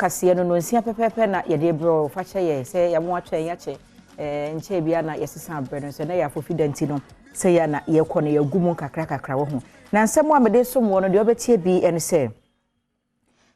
Kaseɛ no nonsia pɛpɛɛpɛ na yɛde brɛ wo. Fa kyɛ yɛ sɛ yɛmo atwɛn yɛakyɛ nkyɛn bia na yɛsesa abrɛ no sɛ na yɛ afofi da nti no sɛ yɛ na yɛkɔ no yɛgu mu nkakra kakra wɔ ho. Na nsɛm a mede som wɔ no deɛ wobɛtie bi ɛne sɛ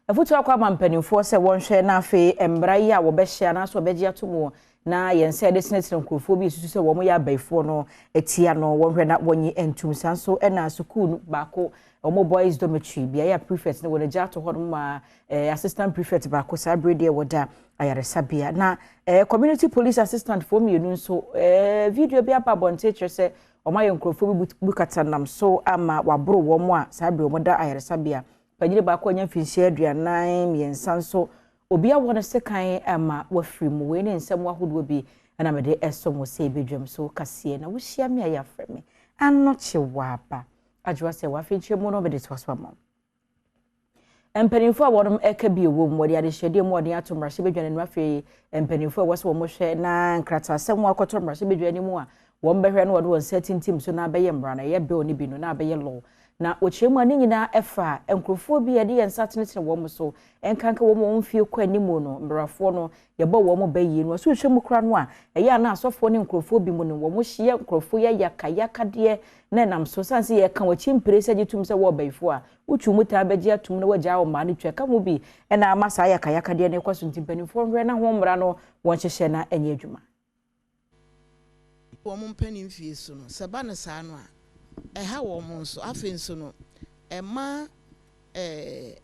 afotu akɔ ama mpanimfoɔ sɛ wɔnhwɛ na afei mmara yi a wɔbɛhyɛ anaasɛ wɔbɛgye ato mu na yɛn nsa yɛde tenetene nkurɔfoɔ bi susu sɛ wɔn yɛ abayifoɔ no atia no, wɔnhwɛ na wɔnyi ntum. Saa nso ɛna sukuu baako, wɔn boys dormitory, beaeɛ a prefect no wɔn agya ato hɔ no ma assistant prefect baako saa abere deɛ wɔda ayaresabea. Na community police assistant foɔ mmienu nso, video bi aba abɔnten kyerɛ sɛ wɔn ayɛ nkurɔfoɔ bi bukata nam so ama waboro wɔn a saa abere wɔn da ayaresabea. Panyin baako anya mfinhyia 43 nso obi awɔ no sekan ama wafiri mu. Wei ne nsɛm ahodoɔ bi ɛna mede ɛsɔ mo sɛ ebedwam so kaseɛ na wohyia me a yɛafrɛ me Anɔkye Waba Adwoa sɛ wafe nkyɛn mu no mede toa so ama mpanimfoɔ a wɔn ɛka bi wɔ mu. Wɔde adehyɛdeɛ mu wɔde ato mmarahyɛbadwa no. Afei mpanimfoɔ a wɔsɛ wɔn hwɛ na nkrataasɛm akɔtɔ mmarahyɛbadwa no mu a wɔn bɛhwɛ no, wɔde wɔn nsa tintim so na abɛyɛ mmara no, ɛyɛ bill no bi no na abɛyɛ law. Na wɔkyerɛ mu a ne nyinaa ɛfa nkurɔfoɔ bi a yɛde yɛn nsa tenetene wɔn so, nkanka wɔn wɔn mfie kɔ anim no, mmarafoɔ no yɛbɔ wɔn bɛ yie no. Wɔso hwɛ mu kora no a ɛyɛ ana asɔfoɔ ne nkurɔfoɔ bi mu no wɔn hyia nkurɔfoɔ yɛ yakayakadeɛ na ɛnam so san sɛ yɛka wɔn akyi mpire sɛ gye tum sɛ wɔwɔ bɛyifoɔ a wotwi mu taa bɛgye atum na wɔagya wɔn maa no twa ka mu bi ɛna ama saa yakayakadeɛ no kɔ so. Nti mpanimfoɔ nhwɛ na ho mmara no wɔn hyehyɛ na ɛnyɛ adwuma. Wɔn mpanin fie so no, sɛ ba no saa no a, ɛha wɔn nso. Afei nso no, ɛma ɛɛ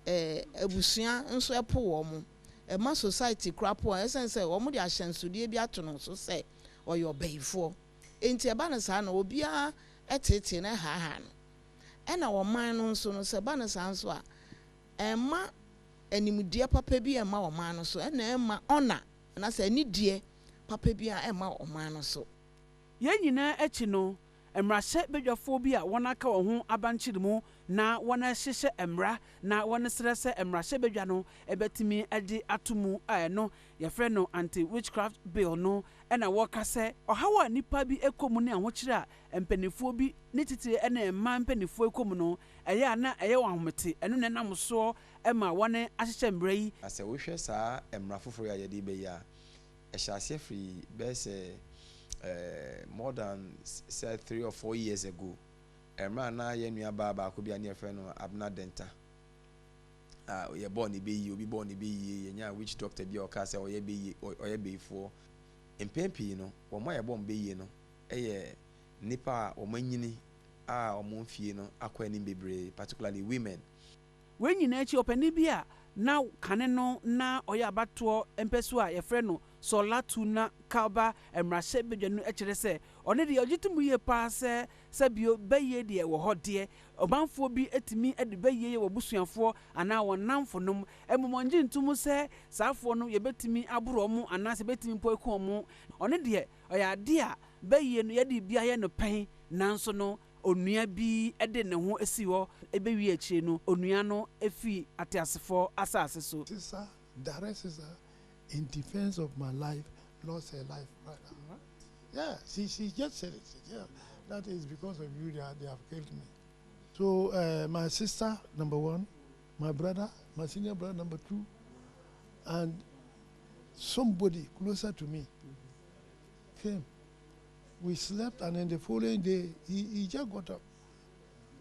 ɛɛ abusua nso ɛpo wɔn, ɛma society kora po a ɛsɛn sɛ wɔn de ahyɛnsodeɛ bi ato no so sɛ ɔyɛ ɔbɛyifoɔ. Nti ɛba no saa no, obiara ɛtete na ɛhaahaa no. Ɛna ɔman no nso no, sɛ ɛba no saa nso a, ɛma animdeɛ papa bi ɛma ɔman no so, ɛna ɛma ɔna anaasɛ anidie papa bi a ɛma ɔman no so. Yɛn nyinaa akyi no, mmarahyɛ badwafoɔ bi a wɔn aka wɔn ho abankyere mu na wɔn ahyehyɛ mmara na wɔn srɛ sɛ mmarahyɛ badwa no ɛbɛtumi de ato mu a ɛno yɛfrɛ no Anti Witchcraft Bill no, ɛna wɔka sɛ ɔhaw a nipa bi kɔ mu ne ahokyere a mpanimfoɔ bi ne titire ne mmaa mpanimfoɔ kɔ mu no, ɛyɛ a na ɛyɛ wɔn ahomete. Ɛno na ɛnam soɔ ma wɔn ahyehyɛ mmara yi. Na sɛ wohwɛ saa mmara foforɔ yi a yɛde bɛyi a, ɛhyɛ aseɛ firi bɛyɛ sɛ more than sɛ 3 or 4 years ago, mmerɛ a na yɛn nua baa baako bi a ne yɛfrɛ no Abena Denta a yɛbɔɔ ne bɛyie, obi bɔɔ ne bɛyie, yɛnya witch doctor bi a ɔkaa sɛ ɔyɛ bɛyie, ɔyɛ bɛyifoɔ. Mpɛn pii no, wɔn a yɛbɔ wɔn bɛyie no yɛ nipa a wɔn anyini a wɔn mfie no akɔ anim bebree, particularly women. Wei nyinaa akyi, ɔpanin bi a na kane no na ɔyɛ abatoɔ mpɛso a yɛfrɛ no Sɔlatu na Kalba mmarahyɛ badwa no kyerɛ sɛ ɔno deɛ ɔgye to mu yie paa sɛ sɛbio bɛyie deɛ wɔ hɔ deɛ, ɔmanfoɔ bi tumi de bɛyie yɛ wɔ busuafoɔ anaa wɔn namfonom. Mmom ɔngye ntom sɛ saafoɔ no yɛbɛtumi aboro ɔmo anaasɛ yɛbɛtumi mpo aku ɔmo. Ɔno deɛ ɔyɛ adeɛ a bɛyie no yɛde bi ayɛ no pɛn, nanso no onua bi de ne ho si hɔ ɛbɛwie akyire no, onua no firi ateasefoɔ asase so. Sister, direct sister, in defense of my life, lost her life right now. Yeah, she just said it. Yeah, that is because of you they have killed me. So my sister, number one, my brother, my senior brother, number two, and somebody closer to me came. We slept, and then the following day, he just got up.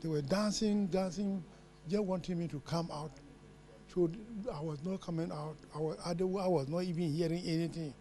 They were dancing, dancing, just wanting me to come out. So I was not coming out. I was not even hearing anything.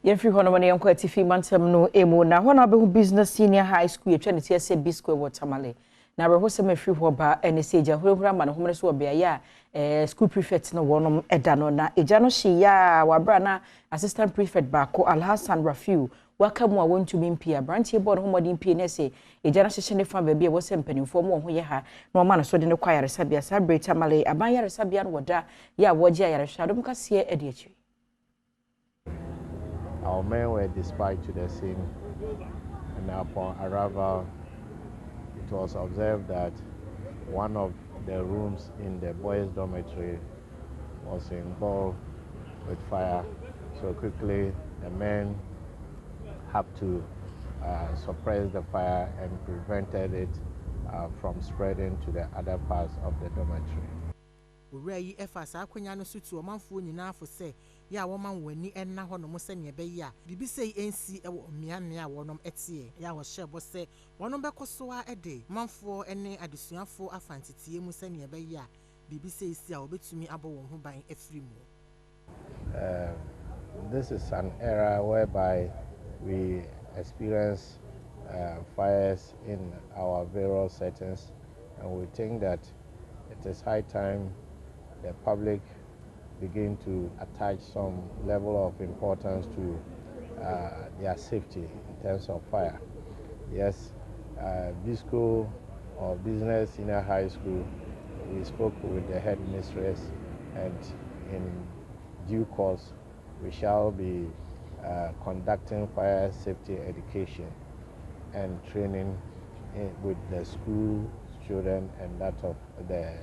Yɛmfiri hɔ nom no, yɛnkɔ Atifi Mantam no emu na hɔ na wobɛhu Business Senior High School, yɛtwa ne ti sɛ Bisco, wɔ Tamale. Na awerɛhosɛm afiri hɔ ba ɛne sɛ egya hurahura ma ne homene so wɔ beaeɛ a school prefect no wɔnom ɛda no, na egya no hye yɛ a wɔabrɛ na assistant prefect baako, Alhassan Rafiu, waka mu a wɔntumi mpie. Aberanteɛ bɔɔ ne ho mmɔden pie ne sɛ egya no hyehyɛ ne fa baabi a ɛwɔ sɛ mpanimfoɔ mu wɔn ho yɛ ha na wɔma no so de no kɔ ayaresabea. Saa bere Tamale aban ayaresabea no wɔda yɛ a wɔgye ayarehwɛ. Adom Kaseɛ adi akyiri. Our men were dispatched to the scene, and upon arrival, it was observed that one of the rooms in the boys' dormitory was involved with fire. So quickly, the men had to suppress the fire and prevented it from spreading to the other parts of the dormitory. Owura yi faa saa akwanya no so tuu ɔmanfoɔ nyinaa fo sɛ yɛ a wɔma wɔn ani nna hɔnom sɛnea ɛbɛyɛ a biribi sei nsi wɔ mmeammea a wɔnom teɛ. Yɛ a wɔhyɛɛ bɔ sɛ wɔnom bɛkɔ so ara de manfoɔ ne adesuafoɔ afa nteteeɛ mu sɛnea ɛbɛyɛ a biribi sei si a wɔbɛtumi abɔ wɔn ho ban afiri mu. This is an era whereby we experience fires in our various settings, and we think that it is high time the public begin to attach some level of importance to their safety in terms of fire. Yes, BISCO or Business Senior High School, we spoke with the headmistress, and in due course, we shall be conducting fire safety education and training with the school children and that of the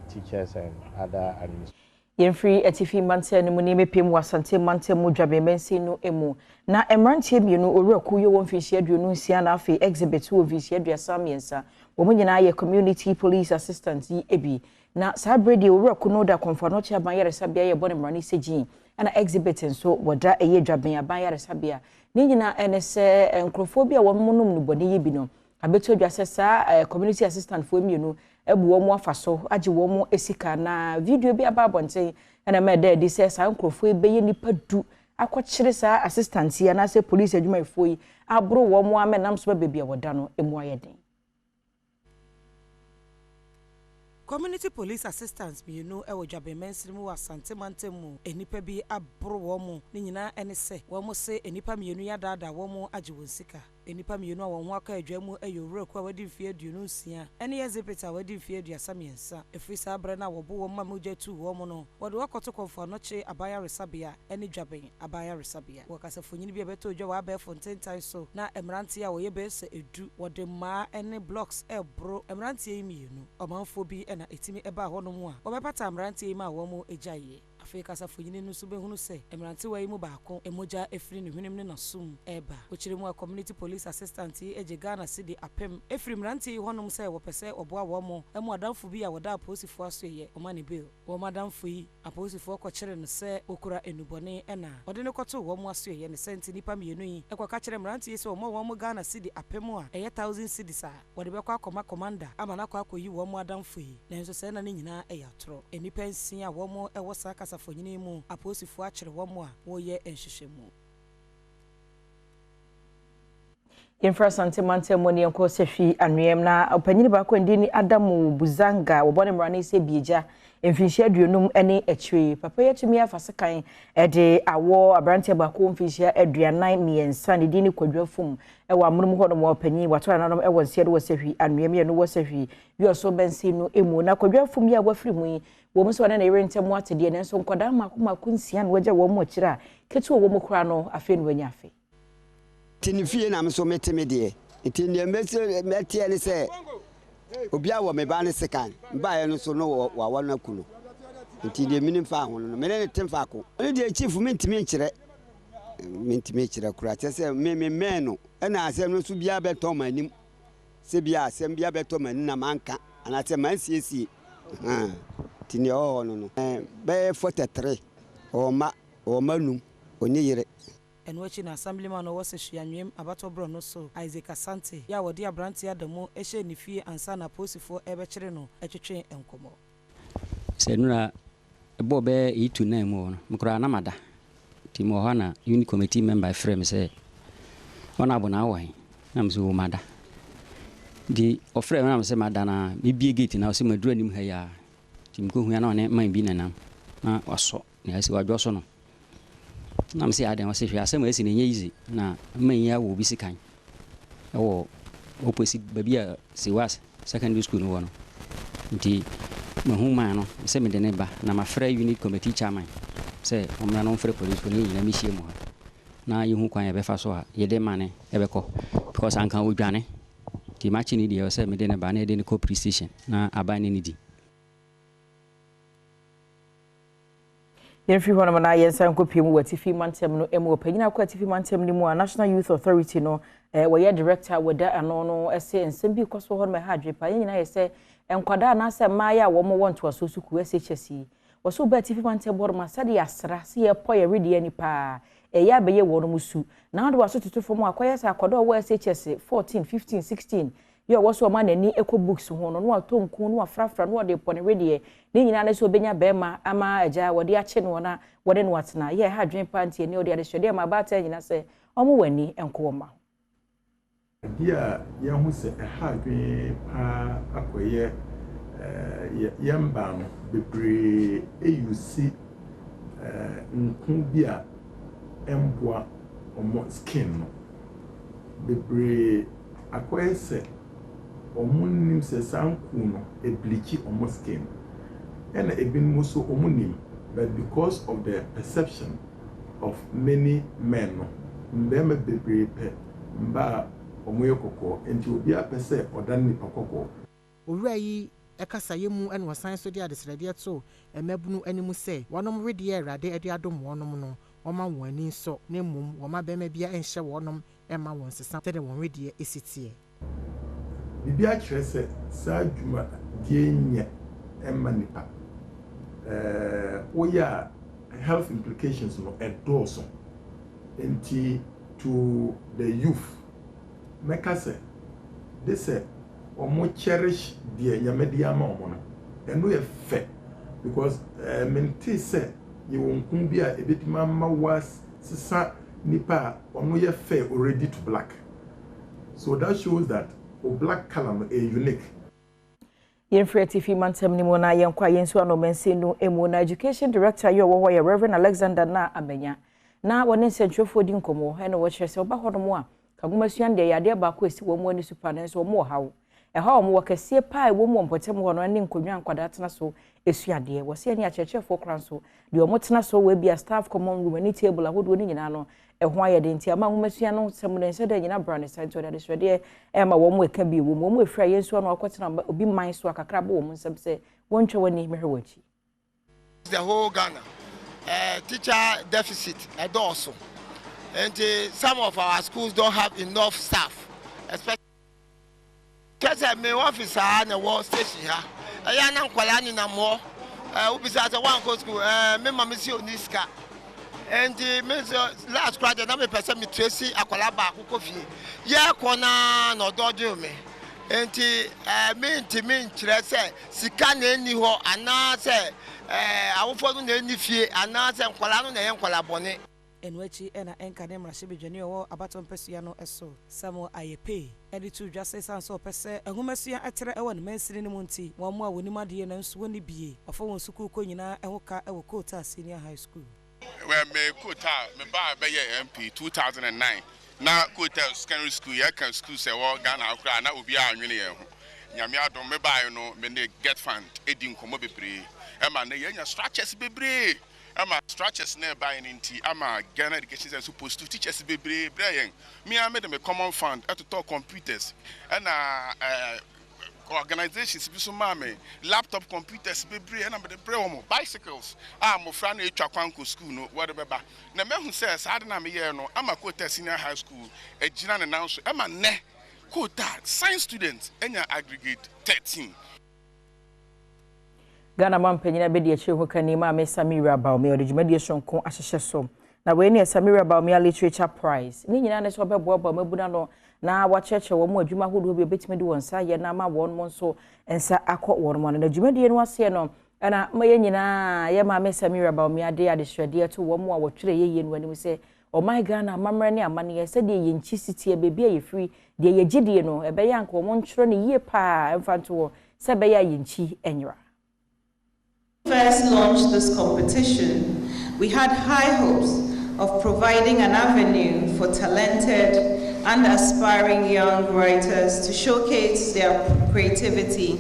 teachers and other administrators. Yɛmfiri Atifi Mantam no mu ne yɛmmɛpem wɔ Asante Mantam mu Dwaben Mansin no mu. Na mmeranteɛ mmienu, Owura Kuo wɔ mfinhyia 26 na afei Exhibit wɔ mfinhyia 33. Wɔn nyinaa yɛ Community Police Assistant yi bi. Na saa berɛ deɛ Owura Kuo no da Kɔmfo Anokye Aban Yaresabea yɛbɔ ne mmara ne sɛ gyin. Ɛna Exhibit nso wɔda ɛyɛ Dwaben Aban Yaresabea. Ne nyinaa ɛne sɛ nkurɔfoɔ bi a wɔn nom nnubɔne yi bi no, abɛto adwa sɛ saa community assistant foɔ mmienu abu wɔn afa so agye wɔn sika. Na video bi aba abɔnten ɛna ma ɛda adi sɛ saa nkurɔfoɔ yi bɛyɛ nnipa 10 akɔkyere saa assistant yi anaasɛ police adwumayɛfoɔ yi aboro wɔn ama nam so ba baabi a wɔda no emu ayɛ den. Community Police Assistants mmienu wɔ Dwaben mansini mu wɔ Asante mantam mu. Nnipa bi aboro wɔn. Ne nyinaa ne sɛ wɔn se nnipa mmienu yi adaadaa wɔn agye wɔn sika. Nnipa mmienu a wɔn ho aka adwa mu yɛ Owura Kuo a wadi mfeɛ 26 ne Exhibit a wadi mfeɛ 33. Ɛfiri saa berɛ no a wɔbo wɔn ma mogya tuu wɔn no, wɔde wɔn akɔto Kɔmfo Anokye Aban Ayaresabea ne Dwaben Aban Ayaresabea. Wɔ kasafonyin bi a ɛbɛtɔɔ dwa wɔ abɛɛfo ntentan so na mmeranteɛ a wɔyɛ bɛyɛ sɛ du, wɔde mmaa ne blocks reboro mmeranteɛ yi mmienu. Ɔmanfoɔ bi na ɛtumi baa hɔnom a wɔbɛpataa mmeranteɛ yi maa wɔn gyaeɛ. Afei kasafonyin no nso bɛhunu sɛ mmerantewa yi mu baako mogya firi ne hwenem ne n'asom reba. Wɔkyerɛ mu a Community Police Assistant yi gye Ghana cedi 1000 firi mmeranteɛ yi hɔnom sɛ wɔpɛ sɛ wɔboa wɔn ma adamfo bi a wɔda apolisifoɔ asoɛeɛ wɔma no bail. Wɔn adamfo yi, apolisifoɔ kɔkyere no sɛ ɔkura nnubɔne na wɔde no kɔtoo wɔn asoɛeɛ. Ne saa nti nnipa mmienu yi kɔka kyerɛɛ mmeranteɛ yi sɛ wɔmmɔ wɔn Ghana cedi 1000 a ɛyɛ 1000 cedis a wɔde bɛkɔ akɔma kɔmanda ama no akɔ akɔyi wɔn adamfo yi. Nanso saa nna no nyinaa yɛ atorɔ. Nnipa nsia a wɔn wɔ saa kasafonyin yi mu, apolisifoɔ akyere wɔn a wɔreyɛ nhwehwɛmu. Yɛmfiri Asante mantam mu ne yɛnkɔ Sahwi Anweam na ɔpanyin baako a ne din ne Adamu Buzanga wɔbɔ ne mmara ne sɛ Biagya mfinhyia 50 ne akyire yi. Papa yi atumi afa sekan de awɔ aberanteɛ baako mfinhyia 43 ne din ne Kwadwo Afum wɔ amonom hɔ nom. Ɔpanyin wato nananom wɔ nseɛ no wɔ Sahwi Anweam yɛ no wɔ Sahwi Wiɔso bɛnsen no mu. Na Kwadwo Afum yi a wafiri mu yi wɔ mu sɛ ɔne ne yere ntam atedeɛ, nanso nkwadaa mmaako mmaako nsia na wagya wɔn mu akyire a ketewa wɔ mu koraa no afei na wanya afe. Te ne fie na me nso mete me deɛ. Nti deɛ mɛteɛ ne sɛ obi awɔ me ba ne sekan. Mebaeɛ no nso no wawɔ no aku no. Nti deɛ menim fa ho no no, me ne no te faako. Ɔno deɛ chief mentumi nkyerɛ. Mentumi nkyerɛ koraa. Kyerɛ sɛ me memmɛn no. Ɛna asɛm no nso biara bɛtɔ m'anim. Sɛ bi a asɛm biara bɛtɔ m'anim na manka anaasɛ mansiesie. Nti deɛ ɛwɔ hɔ no no. Bɛyɛ 43. Ɔwɔ mma, ɔwɔ mma num. Ɔnni yere. Ɛno akyi na Assemblyman a ɔwɔ Sehwi Anweam abatoɔ borɔno so, Isaac Asante, yɛ a wɔde aberanteɛ Adamu hyɛɛ ne fie ansa na apolisifoɔ rebɛkyere no twetwee nkɔmmɔ. Sɛ nnora ɛbɔɔ bɛyɛ 8 to 9 mu hɔ no, me koraa na mada. Nti mewɔ hɔ a na unit committee member frɛ me sɛ, Honourable na wowɔ he? Na me sɛ, oo mada. Nti ɔfrɛɛ me na me sɛ mada na mebie gate no a ɔsɛ maduru anim ha yi ara. Nti mekɔhui a na ɔne man bi nenam na wasɔ nea asi wadwo so no. Na mese adɛn? Ɔse hwɛ asɛm a asi no ɛnyɛ easy na man yi awɔ obi sekan ɛwɔ opposite baabi a Siwas secondary school no wɔ no. Nti mahu man no sɛ mede ne ba na mafrɛ unit committee chairman sɛ ɔmmra na ɔmfrɛ police foɔ na yɛn nyinaa mmɛhyia mu ha na yɛhu kwan a yɛbɛfa so a yɛde mane ɛbɛkɔ because anka ɔdwane. Nti makye no deɛ ɛwɔ sɛ mede ne ba na yɛde no kɔ police station na aban ne no di. Yɛmfiri hɔnom na yɛnsan nkɔpue mu wɔ Atifi Mantam no mu. Ɔpanyin akɔ Atifi Mantam no mu a National Youth Authority no wɔyɛ director a wɔda ano no se nsɛm bi rekɔ so hɔnom ɛha adwene paa. Yɛn nyinaa yɛ sɛ Nkwadaa anaasɛ mmaayɛ a wɔn wɔ ntoasoɔ sukuu SHS yi, wɔsɛ ɔbaa atifi mantam hɔ nom a, sɛdeɛ asra sɛ yɛpɔ yɛn wedeɛ ani paa, ɛyɛ abɛyɛ wɔn su. Na wode w'aso toto fam a, akɔyɛ sɛ akwadaa a ɔwɔ SHS 14, 15, 16 yɛ ɔwɔ so ɔma n'ani kɔ books ho no, na watɔ nku na wafrafra na ɔde repɔ ne wedeɛ. Ne nyinaa ne sɛ ɔbɛnya barima ama agya wɔde akye no na wɔne no atena. Yɛ ɛha adwene paa nti ɛnnɛ ɔde adesrɛdeɛ ma abaatan nyinaa sɛ wɔn wɔn ani nkɔ wɔn mma ho. Adeɛ a yɛahu sɛ ɛha adwene pa ara akɔyɛ yɛn mmaa no bebree use nku bi a ɛmmoa wɔn skin no. Bebree akɔyɛ sɛ wɔnnim sɛ saa nku no ɛbleachi wɔn skin. Ɛna ebinom nso wɔnim but because of the perception of many men no, mmarima bebree pɛ mmaa a wɔyɛ kɔkɔɔ, enti obiara pɛ sɛ ɔdane nipa kɔkɔɔ. Owura yi kasaeɛ mu na ɔsan nso de adesrɛdeɛ too mmabunu anim sɛ wɔnom wedeɛ a Awurade de adom wɔnom no wɔmma wɔn ani nsɔ na mmom wɔmma barima biara nhyɛ wɔnom mma wɔnsesa sɛdeɛ wɔn wedeɛ si teɛ. Biribiara kyerɛ sɛ saa dwumadie yi nyɛ mma nipa. Woyɛ a health implications no ɛdɔɔso. Nti to the youth mɛka sɛ de sɛ wɔn cherish deɛ Nyame de ama wɔn no, ɛno yɛ fɛ because mentee sɛ yɛwɔ nku bi a ɛbɛtumi ama woasesa nipa a ɔno yɛ fair already to black. So that shows that wo black colour no ɛyɛ unique. Yɛmfiri Atifi Mantam no mu na yɛnkɔ a yɛnsu ano mansin no mu na Education Director yi ɔwɔ hɔ yɛ Rev. Alexander Naa Amanya na wɔne nsɛntwerɛfoɔ di nkɔmmɔ ɛna wɔkyerɛ sɛ ɔba hɔnom a Kagomasua no deɛ ɛyɛ adeɛ baako a ɛsi wɔn ani so paa nanso wɔn wɔ haw. Ɛhaw a wɔn wɔ kɛseɛ paa a ɛwɔ mu wɔ mpɔtam hɔ no ne nkonnwa a nkwadaa tena so sua adeɛ. Wɔse ɛne akyerɛkyerɛfoɔ koraa nso deɛ wɔn tena so wɔ ebia staff common room ne table ahodoɔ no nyinaa no ɛho ayɛ den nti ama nwomasua no nsɛm no ɛnsɛ dɛ nyina bra ne saa nti ɔde adesrɛdeɛ ɛma wɔn mu ɛka bi wɔ mu. Wɔn mu ɛfiri a yɛn nso ano akɔtena obi man so a kakra bɔ wɔn nsam sɛ wɔntwa wɔn ani mehwɛ wɔn akyi. The whole Ghana eh, teacher deficit ɛdɔɔso nti some of our schools don't have enough staff especially kyerɛ sɛ me office a na ɛwɔ station ha ɛyɛ a na nkwadaa nenam hɔ ɛɛ wobisa sɛ woankɔ school ɛɛ me ma me si oni sika nti me nso last koraa deɛ na mepɛ sɛ me tracy akwadaa baako kɔ fie yɛkɔ naa na ɔdɔɔdwee me nti ɛɛ mentumi nkyerɛ sɛ sika na ɛnni hɔ anaasɛ ɛɛ awofoɔ no na ɛnni fie anaasɛ nkwadaa no na ɛyɛ nkwadaa bɔne. Ɛno akyi na ɛnka ne mmarahyɛbadwani a ɔwɔ abatoɔ mpasua no so, Samuel Ayepei, de too dwa sɛ esiane sɛ ɔpɛ sɛ nhomasua trɛ wɔ ne mansini no mu nti, wɔn a wɔnim adeɛ nanso wɔnni bie, wafa wɔn sukuukɔ nyinaa ho ka wɔ Kootaa Senior High School. Well me Kootaa me baa bɛyɛɛ MP 2009 na Kootaa secondary school yɛka schools ɛwɔ Ghana ha koraa na obiara nnwene yɛn ho. Nyame adom me baeɛ no me ne GetFund di nkɔmmɔ bebree ɛma nnɛ yɛanya structures bebree ɛma structures no ɛbaeɛ no nti ama Ghana Education Service nso postu teachers bebree brɛɛ yɛn. Me ara mede me common fund totɔɔ computers ɛna ɛɛ organisations bi nso maa me laptop computers bebree ɛna mede brɛɛ wɔn, bicycles a mmofra no retwa kwan kɔ sukuu no wɔde bɛba. Na mahu sɛ saa ade no a meyɛɛ no ama Kota Senior High School agyina ne nan so ɛma nnɛ Kota science students anya aggregate 13. Ghana mampanyin abadiakyiri ho kani Maame Samira Bawumia ɔde dwumadie soronko ahyehyɛ so. Na wei ne Samira Bawumia Literature Prize. Ne nyinaa ne sɛ ɔbɛboaboa mmabunu ano na wakyerɛkyerɛ wɔn adwuma ahodoɔ bi a wɔbɛtumi de wɔn nsa ayɛ na ama wɔn nso nsa akɔ wɔn ano. Na dwumadie no aseɛ no, ɛna ma yɛn nyinaa yɛ Maame Samira Bawumia de adesrɛdeɛ to wɔn a wɔtwerɛ yɛyie no anim sɛ Ɔman Ghana amammerɛ ne amanneɛ, sɛdeɛ yɛn nkyi si teɛ, baabi a yɛfiri, deɛ yɛgye die no, ɛbɛyɛ a anka wɔntwerɛ no yie pa ara mfa nto hɔ sɛ ɛbɛyɛ a yɛn nkyi nyera. First launched this competition, we had high hopes of providing an avenue for talented and aspiring young writers to showcase their creativity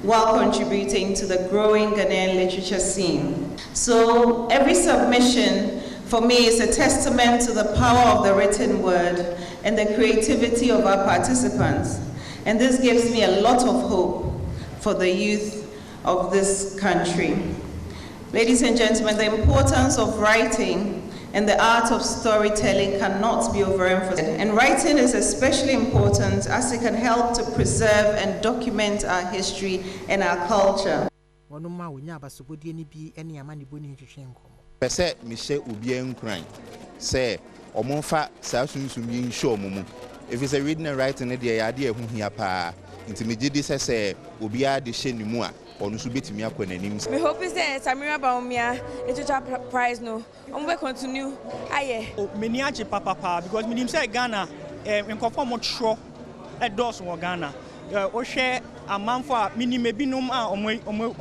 while contributing to the growing Ghanaian literature scene. So every submission for me is a testament to the power of the written word and the creativity of our participants. And this gives me a lot of hope for the youth of this country. Ladies and gentlemen, the importance of writing and the art of storytelling cannot be overemphasized. And writing is especially important as it can help to preserve and document our history and our culture. Wɔnom a wɔnya abasobɔdeɛ no bi ne amanebɔni ntwetwe nkɔmmɔ. Mepɛ sɛ mehyɛ obiara nkuran sɛ wɔmfa saa sunsum yi nhyɛ wɔn mu, efisɛ reading and writing no deɛ ɛyɛ adeɛ a ɛho hia paa, nti megye di sɛ sɛ obiara de hyɛ ne mu a, ɔno nso bɛtumi akɔ n'anim. Me hope sɛ Samira Bawumia literature prize no ɔmo bɛ continue ayɛ. M'ani agye papapaa because menim sɛ Ghana eh, nkurɔfoɔ a wɔtwerɛ dɔɔso wɔ Ghana. Eh, wohwɛ amanfoɔ a menim ebinom a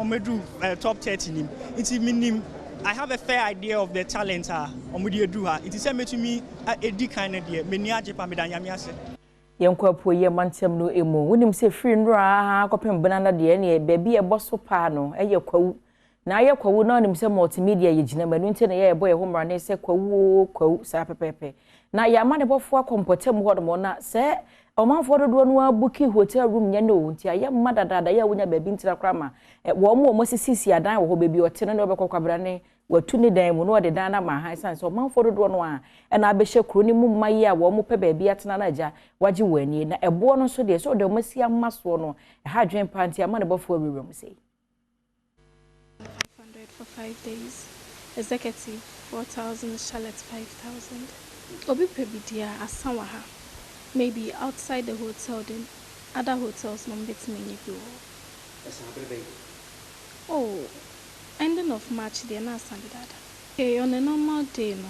wɔaduru eh, top 30 nim. Nti menim I have a fair idea of the talent a wɔde aduru ha. Nti sɛ mɛtumi adi kan no deɛ, m'ani agye paa, meda Nyame ase. Yɛnkɔ apueeɛ mantam no mu. Wonim sɛ firi nnora ara kɔpem benana deɛ ɛneɛ baabi a ɛbɔ so paa no ɛyɛ Kwawu. Na ayɛ Kwawu na wonim sɛ multimedia yɛ gyina mu ɛno nti na yɛ ɛbɔ yɛn ho mmrane sɛ Kwawu oo Kwawu saa pɛpɛɛpɛ. Na yɛn amanebɔfoɔ akɔ mpɔtam hɔ nom na sɛ ɔmanfoɔ dodoɔ no ara buki hotel room nyɛ no o nti ayɛ mma dadaada yɛ a wonya baabi ntena koraa ma wɔn a wɔasisisi adan wɔ hɔ baabi a ɔte no ne ɔbɛkɔ kwabrane Watu ne dan mu na ɔde dan no ama hann ɛsiane sɛ ɔmanfoɔ dodoɔ no ara na abɛhyɛ kuro no mu ma yi a wɔpɛ baabi atena no agya wɔagye wɔn ani. Na ɛboɔ no nso deɛ, sɛ ɔde wɔn asi ama soɔ no, ɛha adwene paa nti ama ne bɔfoɔ awurawura mu sei. 500 for 5 days, executive 4000 chalet 5000. Obi pɛ bi di a, asa wɔ ha. Maybe outside the hotel de, other hotels no wɔbɛtumi anya bi wɔ hɔ. Ɛsa bere bɛn? Oh, Ending of March deɛ na asa dedaada. Okay on a normal day no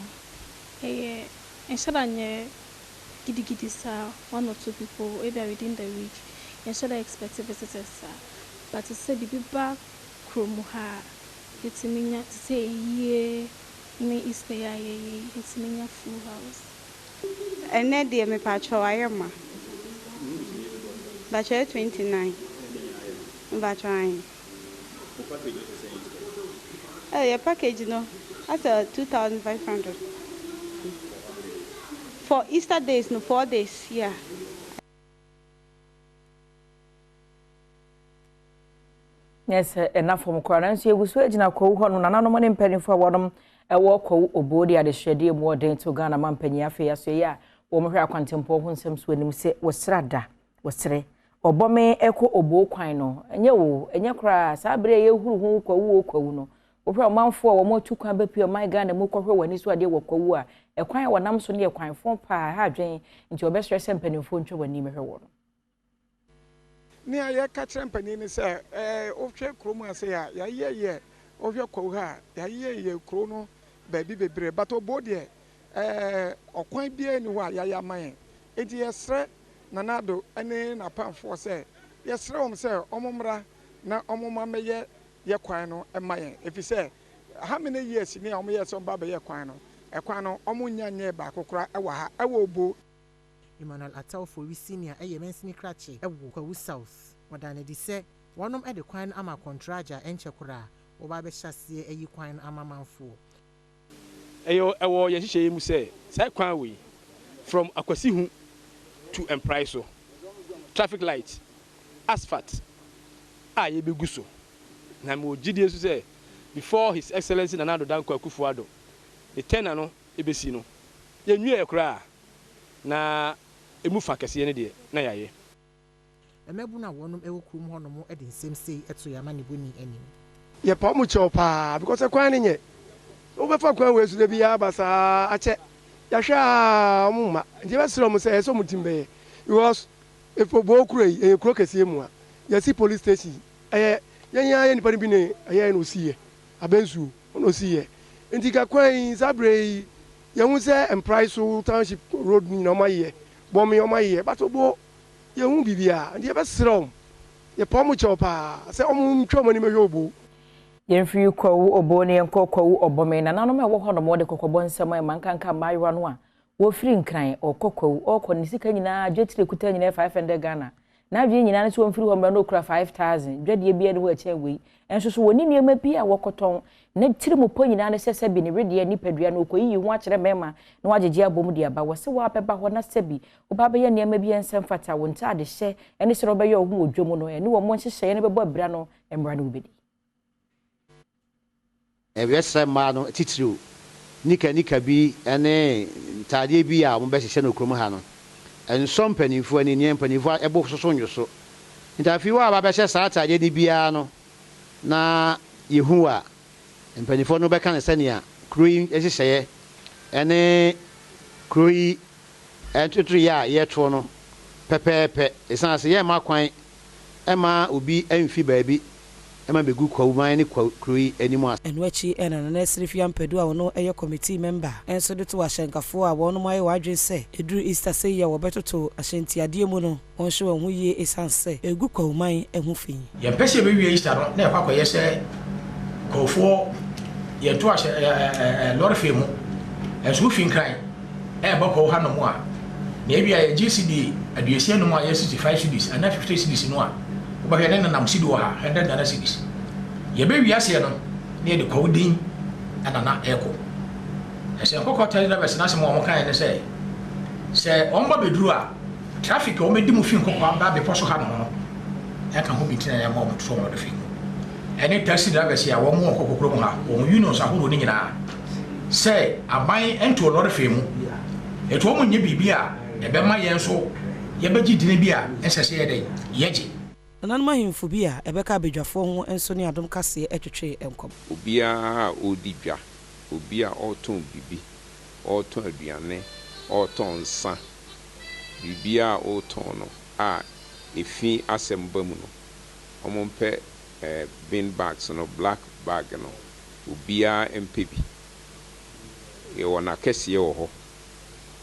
ɛyɛ ɛnhyɛ da nyɛ gidigidi saa one or two people ebia within the week yɛnhyɛ da expect visitors saa but sɛ biribi ba kuro mu ha a yɛtumi nya te sɛ ayie ne Easter yi a yɛyɛ yi yɛtumi nya full house. Ɛnɛ deɛ mepakyɛw ayɛ ma. Mpakyɛw ɛyɛ 29 mpakyɛw ahe. Wo package no te sɛn Easter yi? Oh yɛ package no asɛ 2500 For how many days? For Easter days no 4 days yeah. Nyɛ sɛ ɛna fam koraa nanso yɛgu so gyina kwawu hɔ no nananom ne mpanimfoɔ a wɔnom ɛwɔ kwawu oboo de adehyɛdeɛ mu ɔden to Ghana ma mpanyin afei asoɛeɛ a wɔhwɛ akwantempɔn ho nsɛm so anim sɛ wɔsra da wɔsrɛ ɔbɔ me ɛkɔ oboo kwan no ɛnyɛ o ɛnyɛ koraa saa bere a yɛhuru ho kwawu o kwawu no wohwɛ ɔmanfoɔ a wɔn atu kwan bɛpue ɔman Ghana mu kɔhwɛ wɔn ani so adeɛ wɔ kwawu a ɛkwan a wɔnam so no yɛ kwan fon paa ha adwen nti wɔbɛsrɛ sɛ mpanimfoɔ ntwa wɔn ani mɛhwɛ wɔn. Nea yɛka kyerɛ mpanin ne sɛ, ɛɛ wohwɛ kurom ha sei a, yɛayeyɛyɛ, wohwɛ Kwawu ha a, yɛayeyɛyɛ kuro no baabi bebree, but Oboo deɛ, ɛɛ ɔkwan biara nni hɔ a yɛayɛ ama yɛn. Enti yɛsrɛ Nana Addo ne n'apamfoɔ sɛ, yɛsrɛ wɔn sɛ wɔmmra na wɔmma mmɛyɛ yɛ kwan no mma yɛn, ɛfiri sɛ how many years ni a wɔyɛɛ sɛ wɔba abɛyɛ kwan no, ɛkwan no wɔnnya nyɛɛ baako koraa wɔ ha, ɛwɔ Oboo. Emmanuel Atta Ofori Senior yɛ mansini krakye wɔ Kwawu South. Wɔdaa no adi sɛ wɔnom de kwan no ama kɔntragye a ɛnkyɛ koraa wɔba abɛhyɛ aseɛ ayi kwan no ama manfoɔ. Ɛyɛ ɛwɔ yɛn nhyehyɛeɛ mu sɛ saa kwan wei from Akwasihu to Mpraeso traffic light asphalt a yɛbɛgu so na mewɔ gyidie nso sɛ before His Excellency Nana Addo Dankwa Akufo-Addo ne tenure no bɛsi no yɛnwieɛ koraa na emu fa kɛseɛ no deɛ, na yɛayɛ. Mmabunu a wɔnom wɔ kurom hɔ nom de nsɛm sei to yɛn amanebɔni anim. Yɛpa ɔmo kyɛw paa because kwan no nyɛ. Sɛ wobɛfa kwan wei so da biaa aba saa akyɛ. Yɛahwɛ aa ɔmo mma. Nti yɛbɛsrɛ ɔmo sɛ ɛsɛ sɛ ɔmo tim bɛyɛ because if Oboo kuro yi ɛyɛ kuro kɛseɛ mua. Yɛasi police station ɛyɛ yɛn ara yɛn nipa no bi na ɛyɛɛ na ɔsiiɛ. Abɛnsuo ɔna ɔsiiɛ. Nti ka kwan yi saa berɛ yi Yɛhu sɛ Mprae so township road no nyinaa ɔmo ayeyɛ, Bɔme ɔmo ayeyɛ but Obo yɛnhu biribiara nti yɛbɛsrɛ ɔmo, yɛpa ɔmo kyɛw paa sɛ ɔmo ntwa ɔmo ani mmɛhwɛ Obo. Yɛmfiri Kwawu Obo na yɛnkɔ Kwawu Ɔbɔme. Nananom a ɛwɔ hɔnom wɔde kɔkɔbɔ nsɛm rema nkanka mmaayewa no a wɔfiri Nkran ɔrekɔ Kwawu ɔrekɔ ne sika nyinaa dwetire kuta nyinaa yɛ 500 Ghana N'adwene nyinaa ne sɛ ɔmfiri hɔ mmra na ɔkura 5,000. Dwadie biara nni hɔ a ɛkyɛn wei. Nso so wɔnni nneɛma bi a wɔkɔtɔn. Ne tirimupɔ nyinaa ne sɛ sɛbi ne wedeɛ, nipadua no, ɔkɔyiyi ho akyerɛ mmarima na wɔagyegye abom de aba. Wɔse woabɛba hɔ na sɛbi woba abɛyɛ nneɛma bi a ɛnsɛ mfata, wo ntaadehyɛ ne sɛdeɛ wobɛyɛ wo ho wɔ dwam no, ɛne wɔn nhyehyɛeɛ no bɛbɔ abira no, mmara no wobɛdi. Yɛsrɛ mmaa no titiriw nika nika bi ne ntaadeɛ bi a wɔbɛhyehyɛ no kurom ha no, ɛnsɔ mpanimfoɔ ani, nea mpanimfoɔ bo soso nnwo so. Nti afei wo a wabɛhyɛ saa ataadeɛ no biara no na yɛhu wo a, mpanimfoɔ no bɛka no sɛnea kuro yi nhyehyɛeɛ ne kuro yi ntotoeɛ a yɛtoɔ no pɛpɛɛpɛ. Ɛsiane sɛ yɛmma kwan mma obi mfi baabi ma bɛgu Kwawu man ne Kwawu kuro yi anim ase. Ɛno akyi na Nana Asirifi Ampadu a ɔno yɛ committee member nso de too ahyɛnkafoɔ a wɔnom ayɛ wɔn adwene sɛ ɛduru Easter sɛ yi a wɔbɛtoto ahyɛntiadeɛ mu no wɔnhyɛ wɔn ho yie ɛsiane sɛ ɛgu Kwawu man ho fi. Yɛmpɛ sɛ yɛbɛwie Easter no na ɛkɔ akɔyɛ sɛ Kwawufoɔ yɛto ahyɛ ɛɛ lɔre fee mu nso wofi Nkran ɛreba Kwawu hanom a na ebia yɛgye cedi 65 a ɛyɛ 65 cedis anaa 50 cedis no a Wobɛhwɛ ne nenam cedi ɔha, 100 Ghana cedis. Yɛbɛwie aseɛ no na yɛde kwawu din na na ɛrekɔ. Ɛsɛ nkɔkɔ taxi drivers no asɛm a wɔkaeɛ ne sɛ, sɛ wɔn ba bɛduru a, traffic a wɔbɛdi mu fi nkɔkɔ aba bepɔ so hanom no ɛka ho bi nti na yɛma wɔn toto wɔn de fi mu. Ɛne taxi drivers a wɔn wɔ nkɔkɔ kurom ha, wɔn unions ahodoɔ no nyinaa, sɛ aban ntoɔ lɔre fee mu, ɛti wɔn nyɛ biribi a ɛbɛma yɛn nso yɛbɛgye dini bi a ɛnsɛ sɛ yɛdɛn? Yɛgye. Nananom ahemfo bi a ɛbɛka abadwafoɔ ho nso ne Adom Kaseɛ twetwee nkɔmmɔ. Obiara a ɔredi dwa, obi a ɔretɔn biribi, ɔretɔn aduane, ɔretɔn nsa, biribiara a ɔretɔn no a efi asɛm ba mu no, wɔmpɛ bin bags no, black bag no, obiara mpɛ bi. Yɛwɔ n'akɛseɛ wɔ hɔ.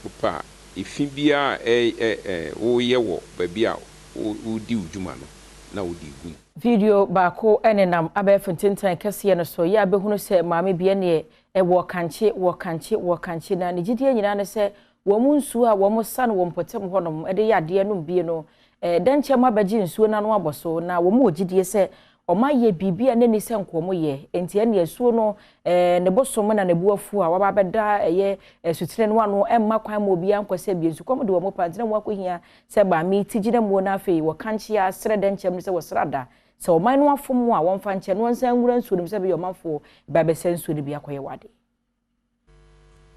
Wopɛ a, efi biara a ɛ woreyɛ wɔ baabi a woredi wo dwuma no, na wode regu mu. Video baako nenam abɛɛfo ntentan kɛseɛ no so yɛ a bɛhunu sɛ maame bi ɛneɛ wɔ kankye, wɔ kankye, wɔ kankye na ne gyidie nyinaa ne sɛ wɔn nsuo a wɔn sa no wɔ mpɔtam hɔ nom de yɛ adeɛ nom bie no dɛnkyɛm abɛgye nsuo no ano abɔ so na wɔn wɔ gyidie sɛ Wɔayɛ biribi a na ɛnni sɛ nka wɔyɛ, enti ɛnneɛ asuo no, ne bosom na ne bo afu a waba abɛda ɛyɛ asutene no ano, ɛmma kwan ma obiara nkɔ sɛ bie. Nsukɔm de wɔn paa, nti na wɔakɔhia sɛ maame yi ti gyina muo na afei wɔkankye ara srɛ dɛnkyɛm no sɛ wɔsrɛ ada sɛ ɔman no afom a wɔmfa nkyɛ na wɔnsan nwura nsuo no mu sɛ ɛbɛyɛ ɔmanfoɔ ba bɛsa nsuo no bi akɔyɛ wɔn ade.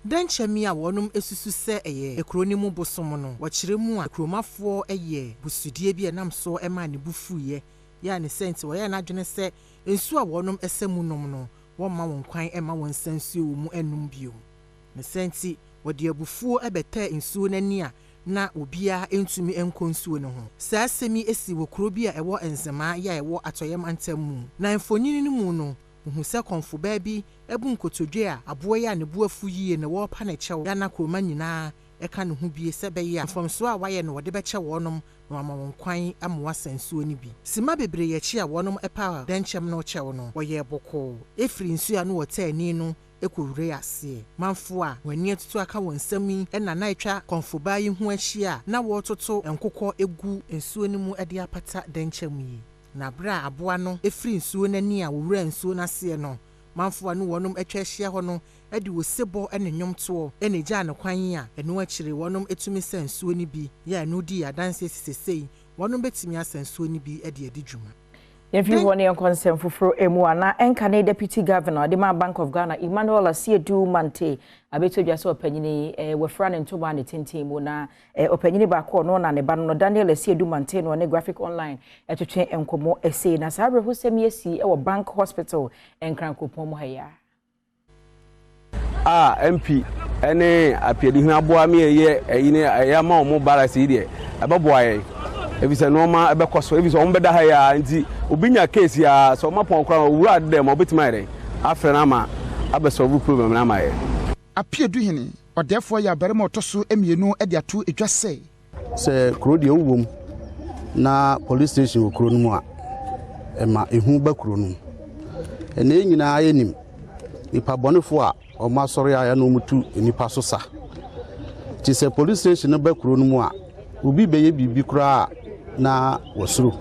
Dɛnkyɛm yi a wɔnom susu sɛ ɛyɛ kuro no mu bosom no, wɔkyerɛ mu a, kuromafoɔ yɛ busudie bi a ɛnam soɔ maa ne bo fuiɛ, yɛ a ne sɛ nti wɔyɛɛ n'adwene sɛ nsuo a wɔnom sa mu nom no, wɔmma wɔn kwan mma wɔnsa nsuo wɔ mu nnom bio. Ne sɛ nti wɔde abufuo bɛtɛɛ nsuo no ani a na obiara ntumi nkɔ nsuo no ho. Saa asɛm yi sii wɔ kuro bi a ɛwɔ Nzemaa yɛ a ɛwɔ Atɔeɛ mantam mu. Na mfonini no mu no, Wohu sɛ kɔmfobaa bi abu nkotodwe a aboa yi a ne bo afu yie na wɔrepa no kyɛw ya na kuroma nyinaa ka ne ho bie sɛ ɛbɛyɛ a mfomsoɔ a wayɛ no wɔde bɛkyɛ wɔnom na wama wɔn kwan ama wɔasa nsuo no bi. Simma bebree akyi a wɔnom paa dɛnkyɛm no kyɛw no, wɔyɛɛ bɔkɔɔ firii nsuo a na wɔtaa ani no kɔwuraa aseɛ. Manfoɔ a wɔn ani atutu aka wɔn nsam yi na na atwa kɔmfobaa yi ho ahyia a na wɔretoto nkokɔ gu nsuo no mu de apata dɛnkyɛm yi. Na berɛ a aboa no firii nsuo no ani a wɔwuraa nsuo no aseɛ no, manfoɔ a ne wɔnom atwa ahyia hɔ no de osebɔ ne nnwomtoɔ na ɛgyaa no kwan a ɛno akyire wɔnom tumi sa nsuo no bi, yɛ a ɛno dii adanseɛ sɛ sesei wɔnom bɛtumi asa nsuo no bi de adi dwuma. Yɛmfiri hɔ na yɛnkɔ nsɛm foforɔ mu a na ɛnkane Deputy Governor de ma Bank of Ghana Emmanuel Asiedu Mante abɛto dwa sɛ ɔpanyini yi wafira ne ntoma ne tenten mu na Ɔpanyin baako a ɔno na ne ba no no, Daniel Asiedu Mantey na ɔne Graphic Online twetwe nkɔmmɔ sei. Na saa awerɛhosɛm yi asi wɔ Bank Hospital, Nkran kuropɔn mu ha yi ara. A MP ne Apiaduhene aboa me yɛyɛ ɛyi ne ɛyɛ ama wɔn barracks yi deɛ ɛbɛboa yɛn efisɛ nneɛma ɛbɛkɔ so efisɛ wɔn bɛda ha yi ara nti obi nya case yi ara sɛ wɔn apɔn koraa owura dɛm a obetumi ayɛ dɛn afrɛ no ama abɛ solve problem no ama yɛn. Apiaduhene Ɔdɛɛfoɔ yɛ abarima a ɔtɔ so mmienu de ato dwa sɛ. Sɛ kuro deɛ wowɔ mu na police station wɔ kuro no mu a, ɛma ehu ba kuro no mu. Ɛnna yɛn nyinaa yɛnim nipa bɔnefoɔ a wɔn asɔre a ɛna wɔtu nnipa so sa. Nti sɛ police station no ba kuro no mu a, obi bɛyɛ biribi koraa a na wasuro.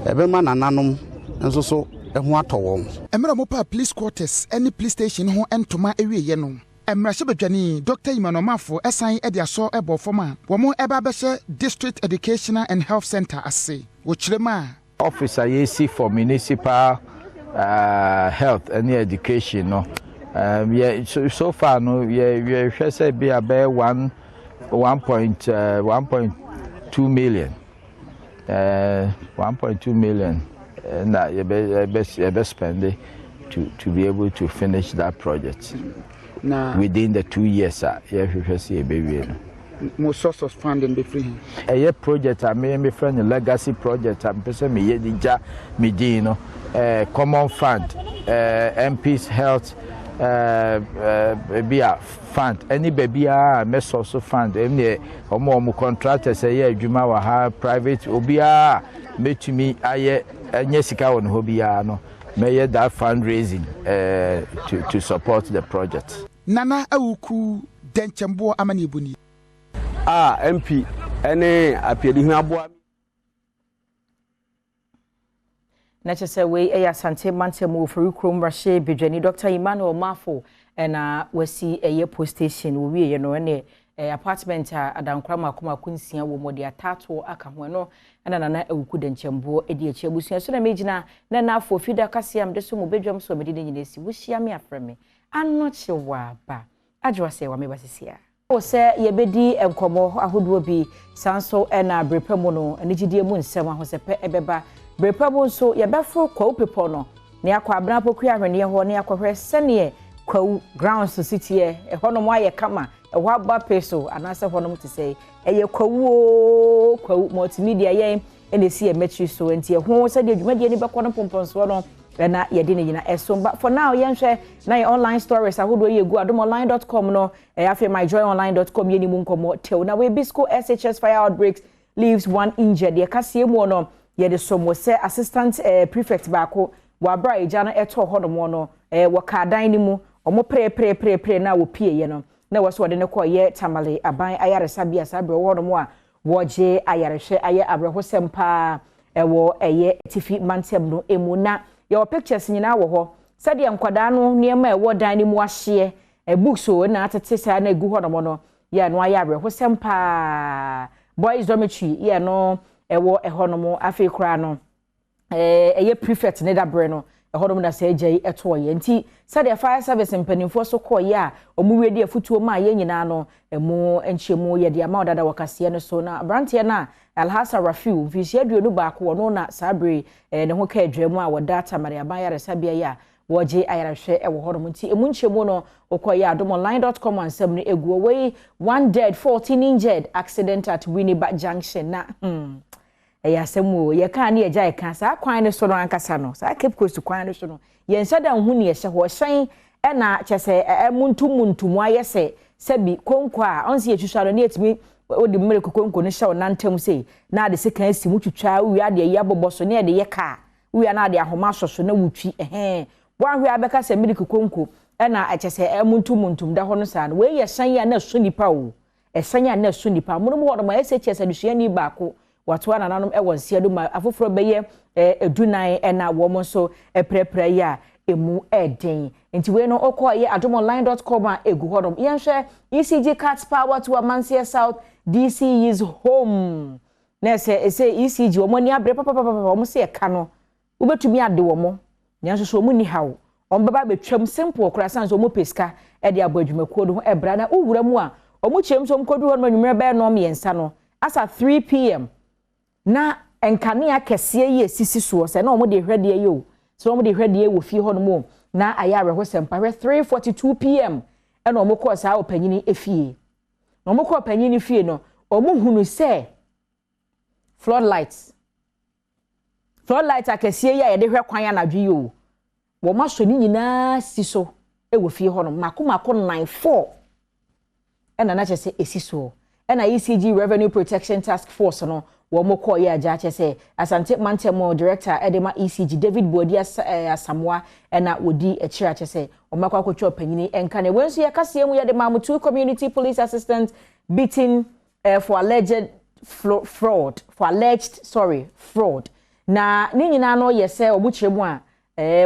Ɛbɛma nananom nso so ho atɔ wɔn. Mmerɛ a wɔpaa police quarters ne police station ho ntoma wieeɛ no, Mmarahyɛbadwani Dɔkta Emmanuel Marfo san de asɔ bɔɔ fam a wɔreba abɛhyɛ District Educational and Health Centre ase wɔ kyerɛm a. Office a yɛresi for Municipal Health ne Education no, Um, yɛ so, so far no yɛ yɛhwɛ sɛ bi a bɛyɛ one one point uh, 1.2 million uh, 1.2 million eh, na yɛbɛ yɛbɛ yɛbɛ spend to be able to finish that project na within the 2 years a yɛhwehwɛ sɛ yɛbɛwie no. Mo source of funding bɛfiri he? Ɛyɛ project a me mefrɛ no legacy project a mepɛ sɛ meyɛ de gya me din no, common fund, MPs health ebi a fund ɛne baabiara a mɛsɔ so fund ɛmu deɛ, ɔmo contractors ɛyɛ adwuma wɔ ha, private, obiara a mɛtumi ayɛ ɛnyɛ sika wɔ ne hɔ biara no, mɛyɛ that fundraising to support the project. Nana Awuku Dɛnkyɛmboɔ amanneɛbɔ nie. A MP ne Apiadihu aboa. Na kyerɛ sɛ wei yɛ Asante mantam wɔ Ofori kurom mmarahyɛ badwani Dr Emmanuel Mafo ɛna wasi ɛyɛ post station. Wɔwieɛ no, ɛne apartment a adankora mako mako 6 wɔ mu, wɔde ataatoɔ aka ho. Ɛno ɛna Nana Awuku Dɛnkyɛmboɔ ɛdi akyi. Abusua so na megyina na naafo fida kaseɛ a mede so mo badwam so a mede ne nyina si wohyia me afrɛ me anɔkye wɔ aba adwoa sɛ wameba sisi a wɔ sɛ yɛbɛdi nkɔmmɔ ahodoɔ bi. Saa nso ɛna berepɛ mu no, anigyidie mu nsɛm ahosɛpɛ ɛbɛba. Berepɛ mu nso, yɛbɛforo Kwawu Pepɔ no na yɛakɔ Abena Pokua Ahwenneɛ hɔ na yɛakɔhwɛ sɛneɛ Kwawu grounds si teɛ. Ɛhɔnom ayɛ kama, ɛhɔ aba pe so anaasɛ hɔnom te sɛ ɛyɛ Kwawu o. Kwawu Multimedia yɛn ɛna esi yɛn mɛkyiri so, nti ɛho sɛdeɛ dwumadie no bɛkɔ no mpɔmpɔnsoɔ no ɛna yɛde ne nyina ɛso. But for now, yɛnhwɛ na yɛ online stories ahodoɔ yi egu adomonline.com no, ɛyɛ afei myjoyonline.com yɛ ne mu nkɔmmɔ tew na wei Bisco SHS fire outbreaks leaves one injured. Deɛ kaseɛ mu no, yɛde som wɔ sɛ assistant prefect baako wɔ abera a egya no ɛtɔɔ hɔnom no, wɔ kaadan no mu, wɔn pere na wɔpie yɛ no na wɔ so wɔde no kɔ yɛ Tamale aban ayaresabea. Saa abere wɔ hɔnom a wɔgye ayarehwɛ, ayɛ awerɛhosɛm paa ɛwɔ ɛyɛ Atifi mantam no emu. Na yɛwɔ pictures nyinaa wɔ hɔ sɛdeɛ nkwadaa no nneɛma a ɛwɔ dan no mu ahyeɛ, books o na atete saa na egu hɔnom no yɛ no, ayɛ awerɛhosɛm paa. Boys dormitory yɛ no ɛwɔ ɛhɔnom. Afei koraa no, ɛyɛ prefect ne dabrɛ no ɛhɔnom na sɛ agya yi ɛtoɔ yɛ. Nti sɛdeɛ fire service mpanimfoɔ so kɔɔ yɛ a wɔn wie de afutuo maa yɛn nyinaa no, ɛmu nkyɛmu yɛde ama ɔdada wɔ kaseɛ no so. Na aberanteɛ no a Alhassan Rafiu, mfinhyia 21, wɔno na saa bere ne ho ka adwa mu a wɔda Tamale aban yaresabea yi a wɔgye ayarehwɛ ɛwɔ hɔnom. Nti emu nkyɛmu no, wokɔ yɛ adomonline.com ansɛm no egu ɔwɔ yi. One dead, 14 injured, accident at Winneba Junction. Na ɛyɛ asɛm o. Yɛka ne yɛgya yɛka saa kwan no so no ankasa no, saa Cape Coast kwan no so no, yɛnhyɛ da nhu ne yɛhyɛ hɔ hyɛn ɛna kyɛ sɛ ɛmuntum ayɛ sɛ sɛbi konko a ɔnsi yɛtwitwa no ne yɛtumi wode mmerɛ konko no hyɛ wo nantam sei na ade sekan asi mu twitwa wie, adeɛ yi abobɔ so ne yɛde yɛ kaa wie na ade ahoma asɔ so na wotwi ɛhɛn woahwɛ abɛka sɛ miliki konko ɛna ɛkyɛ sɛ ɛmuntum da hɔ no. Saa no, wei yɛ hyɛn a na ɛso nipa o, ɛhyɛn a na ɛso nipa amonom hɔ nom. SHS adesuani baako watoa nananom ɛwɔ nsia do ma afoforɔ bɛyɛ 14 ɛna wɔn nso ɛprɛprɛ yi a emu ɛɛden. Nti wei no, ɔkɔ yɛ adomonline.com a egu hɔnom. Yɛnhwɛ ECG cuts power to Amansie South DCE's home na ɛsɛ ɛsɛ ECG wɔn ani abere papapapa. Wɔn sɛ ɛka no wobɛtumi ade wɔn, nanso so wɔn ni haw, wɔn bɛba abɛtwam simple koraa san so wɔn pɛ sika ɛde abɔ adwumakuo no ho ɛbra. Na wowura mu a, wɔn kyerɛ mu sɛ wɔn kɔdu hɔ nom anwummerɛ bɛyɛ 3:30 no asa 3 p.m. na nkanea kɛseɛ yi esisi soɔ sɛ na wɔn de hwɛ deɛ yi o, sɛ wɔn de hwɛ deɛ wɔ fie hɔ nom o. Na ayɛ awerɛhosɛm pa. Hwɛ, 3:42 p.m. ɛna wɔn kɔɔ saa ɔpanyin efie. Na wɔn kɔɔ ɔpanyin fie no, wɔn hunu sɛ floodlight akɛseɛ yi a yɛde hwɛ kwan anadwo yi o, wɔn asɔ ne nyinaa si so wɔ fie hɔ nom mako mako nine four ɛna na kyerɛ sɛ esi soɔ. Ɛna ECG Revenue Protection Task Force no wɔn kɔɔ yɛ agya kyerɛ sɛ Asante mantam director ɛde ma ECG, David Buadi Asamoa, ɛna wɔdi akyire akyɛ sɛ wɔn akɔ akɔtwa ɔpanyin nka. Na wɔn nso yɛ kaseɛ mu yɛde maamu two community police assistant beaten for alleged fraud, for alleged, sorry, fraud. Na ne nyinaa no yɛ sɛ wɔn kyerɛ mu a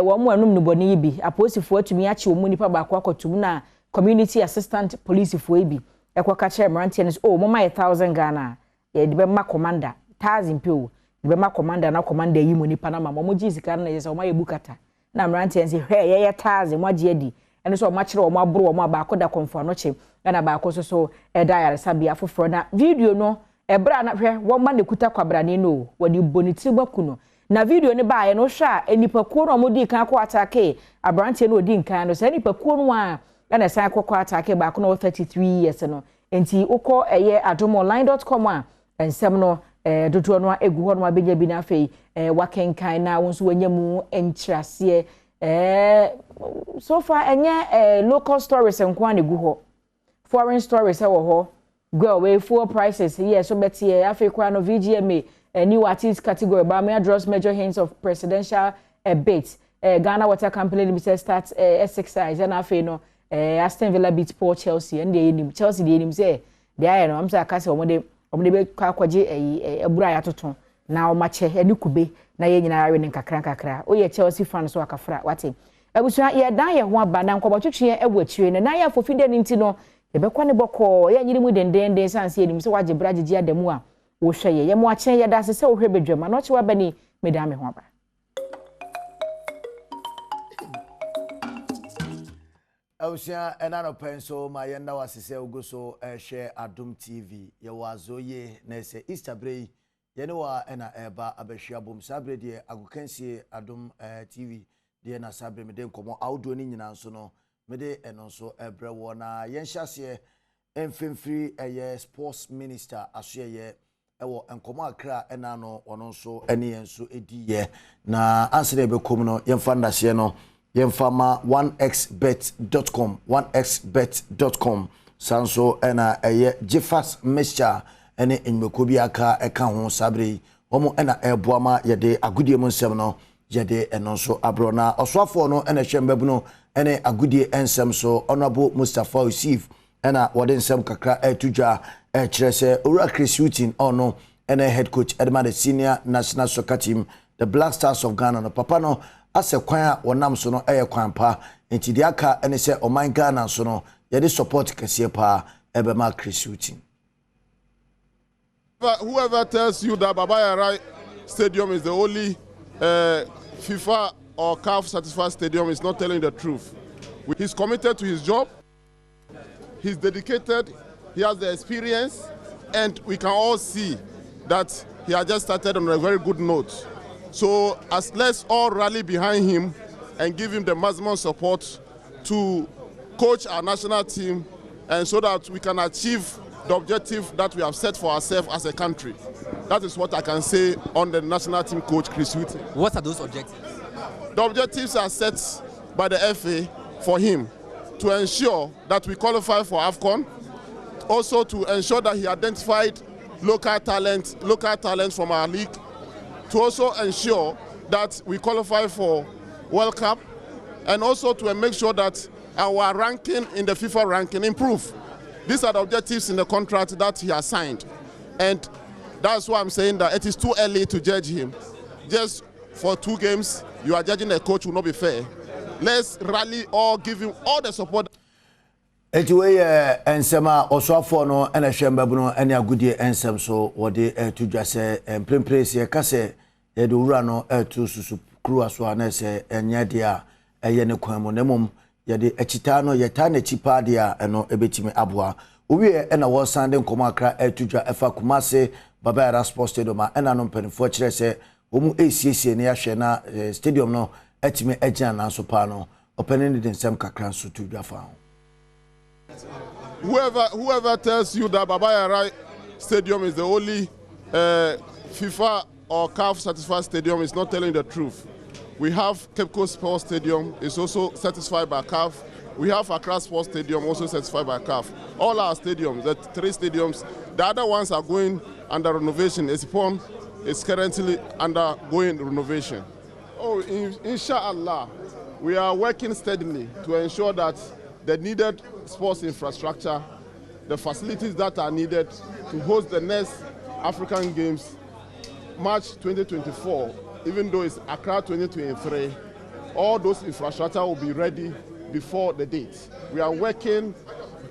wɔn mu anum nnubɔne yi bi, apolisifoɔ atumi akye wɔn mu nipa baako akɔtum na community assistant polisifoɔ yi bi ɛkɔka kyerɛ mmeranteɛ no sɛ, oh, moma yɛ 1,000 Ghana, yɛde bɛma commander, 1,000 pe o, yɛde bɛma commander na commander yi mu nipa no ma wɔn gye sika no. Na yɛ sɛ wɔn ayɛ bukata na mmeranteɛ no sɛ, hwɛ, yɛyɛ 1,000 mo agye adi. Ɛna Ɛne sɛ wɔakyere wɔn aboro wɔn a baako da Kɔmfo Anokye ɛna baako nso so ɛda ayaresabea foforɔ. Na video no ɛberɛ a na hwɛ wɔn ma na ɛkuta kwabrane no o, wɔde bɔ ne tirim aku no. Na video no baeɛ no wohwɛ a nnipakuo no a wɔdii kan kɔ ataakee aberanteɛ no a ɔdi nkan no saa nnipakuo no ara ɛna ɛsan kɔ kɔ ataakee baako no a ɔwɔ 33 years no. Enti wokɔ ɛyɛ adomonline dot com a nsɛm no dodoɔ no ara egu hɔ nom abɛnya bi na afei wakenkan na wo nso wanya mu nkyerɛaseɛ. So far ɛnyɛ local stories nko ara na egu hɔ. Foreign stories ɛwɔ hɔ. Girl wei fuel prices yɛ so bɛteɛ. Afei koraa no VGMA new artist category Bawumia draws major hints of presidential bid. Ghana Water Company Limited starts exercise ɛna afei no Aston Villa beat poor Chelsea. Ɛno deɛ yɛnim. Chelsea deɛ yɛnim sɛ deɛ ayɛ no wɔn sɛ aka sɛ wɔn de wɔn de bɛkɔ akɔgye ɛyi aburo a yɛatoto na wɔn akyɛ ɛne kube na yɛn nyinaa awe no nkakra nkakra. Woyɛ Chelsea fan so akafra wate. Abusua yɛdan yɛn ho aba na nkɔmɔtwetweɛ ɛwɔ akyire no na yɛ afofi dɛ no nti no yɛbɛkɔ ne bɔkɔɔ yɛnyere mu dendeenden sane sɛ yɛnim sɛ wagye bra gyegye ada mu a wohwɛ yɛ. Yɛ mo akyɛ yɛda ase sɛ wohwɛ badwam anɔkye waba ni medan me ho aba. Abusua, ɛna anɔpa yi nso ma yɛnda wo ase sɛ wogu so rehwɛ Adom TV. Yɛwɔ Azoye na ɛsɛ Easter berɛ yi, yɛne wo a ɛna ɛreba abɛhwe abom. Saa berɛ deɛ agokansie Adom TV deɛ na saa berɛ mede nkɔmmɔ ahodoɔ no nyinaa nso no mede ɛno nso ɛrebrɛ woɔ. Na yɛnhyɛ aseɛ mfimfiri ɛyɛ Sports Minister asoɛyɛ wɔ nkɔmmɔ a kra ɛna no ɔno nso ne yɛn nso diiɛ. Na ansa na yɛbɛkɔ mu no, yɛmfa nnaseɛ no yɛmfa ma 1xbet.com, 1xbet.com. Saa nso ɛna ɛyɛ Jefas mixture ne nnwumakuo bi aka ɛka ho saa berɛ yi. Wɔn ɛna ɛreboa ma yɛde agodie mu nsɛm no yɛde ɛno nso abrɛ. Na ɔsoafoɔ no ɛna ɛhwɛ mmabunu ne agodie nsɛm so, Honourable Mustapha Ussif Ɛna wɔde nsɛm kakra reto dwa rekyerɛ sɛ Owura Chris Hughton a ɔno na ɛyɛ head coach de ma the senior national soccer team, the Black Stars of Ghana no, papa no asɛ kwan a wɔnam so no yɛ kwan pa nti deɛ aka ne sɛ ɔman Ghana nso no yɛde support kɛseɛ paa ɛbɛma Chris Hughton. Whoever tells you that Baba Yara Stadium is the only uh, FIFA or CAF certified stadium is not telling the truth. He's committed to his job. He's dedicated. He has the experience. And we can all see that he has just started on a very good note. So as let's all rally behind him and give him the maximum support to coach our national team and so that we can achieve the objective that we have set for ourselves as a country. That is what I can say on the national team coach, Chris Hughton. What are those objectives? The objectives are set by the FA for him to ensure that we qualify for AFCON, also to ensure that he identified local talent, local talent from our league, to also ensure that we qualify for World Cup, and also to make sure that our ranking in the FIFA ranking improve. These are the objectives in the contract that he has signed. And that's why I'm saying that it is too early to judge him. Just for 2 games, you are judging a coach will not be fair. Let's rally all, give him all the support. Enti wei yɛ nsɛm a ɔsoafoɔ no na ɛhwɛ mmabunu ne agodie nsɛm so wɔde reto dwa sɛ mprempren sɛ yɛka sɛ yɛde owura no reto susukuruwa so a na ɛsɛ ɛnyɛ deɛ a ɛyɛ ne kwan mu na mmom yɛde akyitaa no yɛtaa n'akyi paa deɛ a ɛno ɛbɛtumi aboa. Wowie ɛna wɔresan de nkɔmmɔ akra reto dwa ɛfa Kumasi Baba Yara Sports Stadium a ɛna no mpanimfoɔ kyerɛ sɛ wɔn resiesie ne ahwɛ na stadium no atumi agyina nan so paa no, ɔpanin no de nsɛm kakra nso to dwa fa ho. Whoever, whoever tells you that Baba Yara Stadium is the only uh, FIFA or CAF certified stadium is not telling the truth. We have Cape Coast Sports Stadium is also certified by CAF. We have Accra Sports Stadium also certified by CAF. All our stadiums, the 3 stadiums, the other ones are going under renovation. Essipon is currently undergoing renovation. Oh, in, inshallah, we are working steadily to ensure that the needed sports infrastructure, the facilities that are needed to host the next African Games, March 2024, even though it's Accra 2023, all those infrastructure will be ready before the date. We are working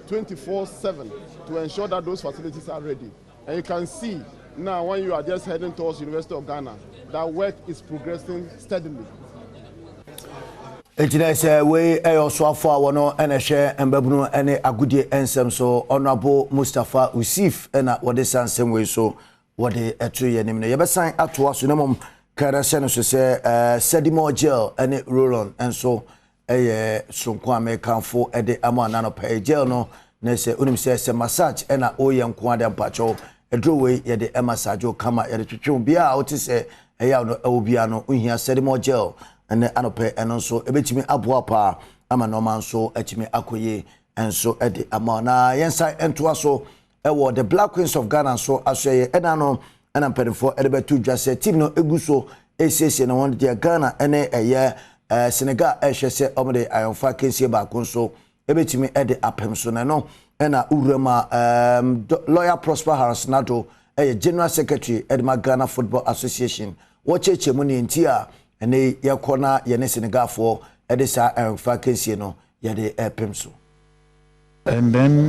24/7 to ensure that those facilities are ready. And you can see now when you are just heading towards University of Ghana, that work is progressing steadily. Enti na sɛ wei yɛ ɔsoafoɔ a wɔno na ɛhwɛ mmabunu ne agodie nsɛm so, Honourable Mustapha Ussif na wɔde saa nsɛm wei so wɔde to yɛn anim no. Yɛbɛsan atoa so na mmom ka na hyɛ no so sɛ Sedimor Gel ne Roll-On nso yɛ soronko a mekamfo de ama ananɔpa yi. Gel no na sɛ wonim sɛ sɛ massage na woyɛ nko ara de mpakyɛw aduro wei yɛde massage wo kama yɛde twetwe wo biara a wote sɛ ɛyaw no ɛwɔ biara no wohia Sedimor Gel ɛnɛ anɔpɛ ɛno nso ɛbɛtumi aboa paa ama nneɛma nso atumi akɔ yie nso de ama na yɛnsan ntoa so ɛwɔ the Black Queens of Ghana nso asoɛyɛ ɛna no ɛna mpanimfoɔ ɛde bɛto dwa sɛ team no egu so esiesie ne ho deɛ Ghana ɛne ɛyɛ ɛɛ Senegal ɛhwɛ sɛ wɔn de ayɔnfa akansie baako nso ɛbɛtumi ɛde apem so na ɛno ɛna owura mu a ɛɛm lawyer Prosper Harris Nado ɛyɛ General Secretary ɛde ma Ghana Football Association wɔkyerɛkyerɛ mu nea nti a ɛnɛ yi yɛkɔ na yɛne Senegalfoɔ ɛde saa ayɔnfa akansie no yɛde ɛrepem so. And then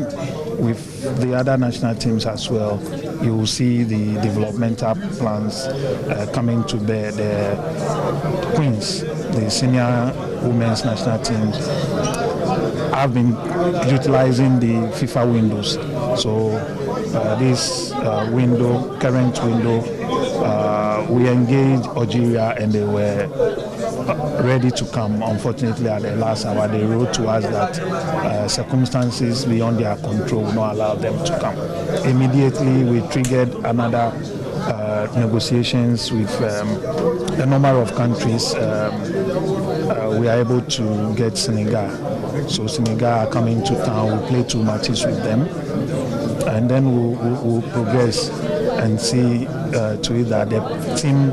with the other national teams as well, you will see the developmental plans uh, coming to bear. The Queens, the senior women's national teams, have been utilizing the FIFA windows. So uh, this uh, window, current window, uh, we engaged Algeria and they were ready to come. Unfortunately, at the last hour, they wrote to us that uh, circumstances beyond their control would not allow them to come. Immediately, we triggered another uh, negotiations with um, a number of countries. Um, uh, we are able to get Senegal. So Senegal are coming to town. We play two matches with them, and then we'll, we'll, we'll progress and see uh, to it that the team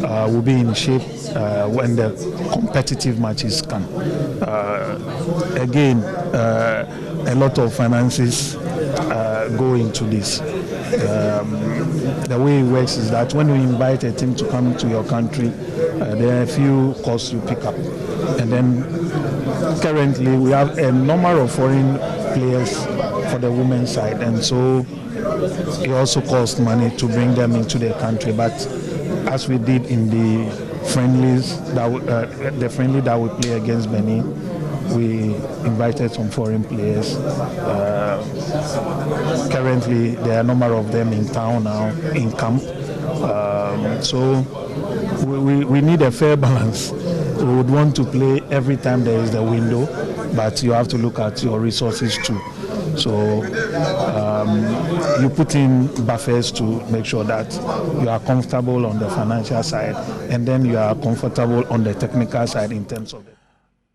uh, will be in shape uh, when the competitive matches come. Uh, again, uh, a lot of finances uh, go into this. Um, the way it works is that when you invite a team to come to your country, uh, there are a few costs you pick up. And then currently we have a number of foreign players for the women's side. And so it also costs money to bring them into the country. But as we did in the friendlies that we, uh, the friendly that we play against Benin, we invited some foreign players. Uh, currently, there are a number of them in town now, in camp. Um, so we, we, we need a fair balance. We would want to play every time there is the window, but you have to look at your resources too. So um, you put in buffers to make sure that you are comfortable on the financial side and then you are comfortable on the technical side in terms of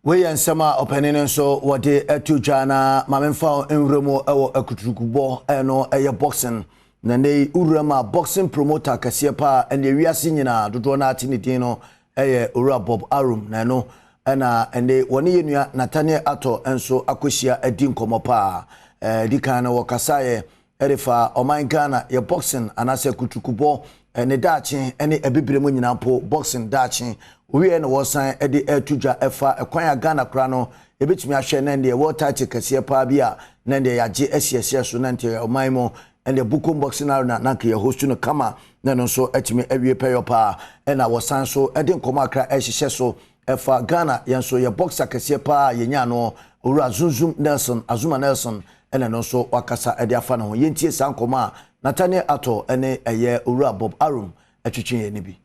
Wei yɛ nsɛm a ɔpanin no nso wɔde ato dwa na maame mfa nwura mu wɔ akuturukubɔ ɛno ɛyɛ boxing na nnɛ yi wura mu a boxing promoter kɛseɛ paa ɛne wiase nyinaa dodoɔ no ate ne din no ɛyɛ owura Bob Arum na ɛno ɛna ɛnɛ wɔne yɛn nua Nathaniel Atɔ nso akɔhyia adi nkɔmmɔ paa ɛdi kan no wɔkasaeɛ ɛde fa ɔman Ghana yɛ boxing anaasɛ kutukubɔ ne daakye ne abibire mu nyinaa mpo boxing daakye owie na wɔsan de ɛreto dwa ɛfa ɛkwan a Ghana kora no ebetumi ahwɛ na deɛ world title kɛseɛ paa bi a na deɛ yɛagye asi so na nteɛ ɔman mu ɛnna Bukom boxing arena na nka yɛ host no kama na ɛno nso atumi awie pɛyɔ paa ɛna wɔsan so ɛde nkɔmɔ akra ɛhyehyɛ so ɛfa Ghana yɛn nso yɛ boxer kɛseɛ paa yɛnya no owura Zunzum Nelson Azuma Nelson ɛna ɛno nso wakasa ɛde afa ne ho yɛntie saa nkɔmɔ a Nathaniel Atɔ ɛne ɛyɛ owura Bob Arum ɛtwitwe yɛn ni bi.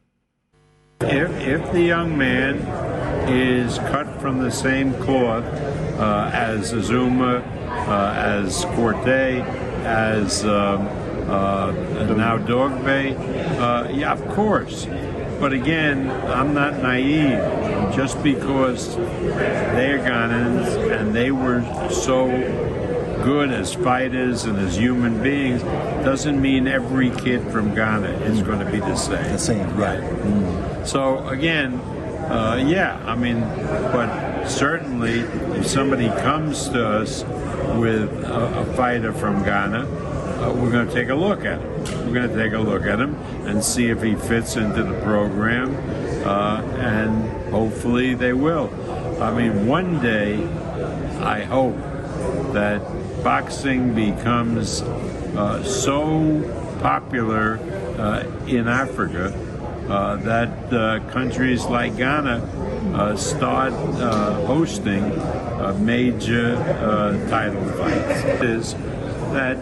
If, if the young man is cut from the same cloth uh, as Azuma, uh, as Corte, as um, uh, now Dogbe, uh, yeah, of course. But again, I'm not naive. Just because they are Ghanaians and they were so good as fighters and as human beings doesn't mean every kid from Ghana is mm. going to be the same. The same, right. Mm. So again, uh, yeah, I mean, but certainly if somebody comes to us with a, a fighter from Ghana, uh, we're going to take a look at him. We're going to take a look at him and see if he fits into the program, uh, and hopefully they will. I mean, one day, I hope that boxing becomes uh, so popular uh, in Africa uh, that uh, countries like Ghana uh, start uh, hosting uh, major uh, title fights. Is that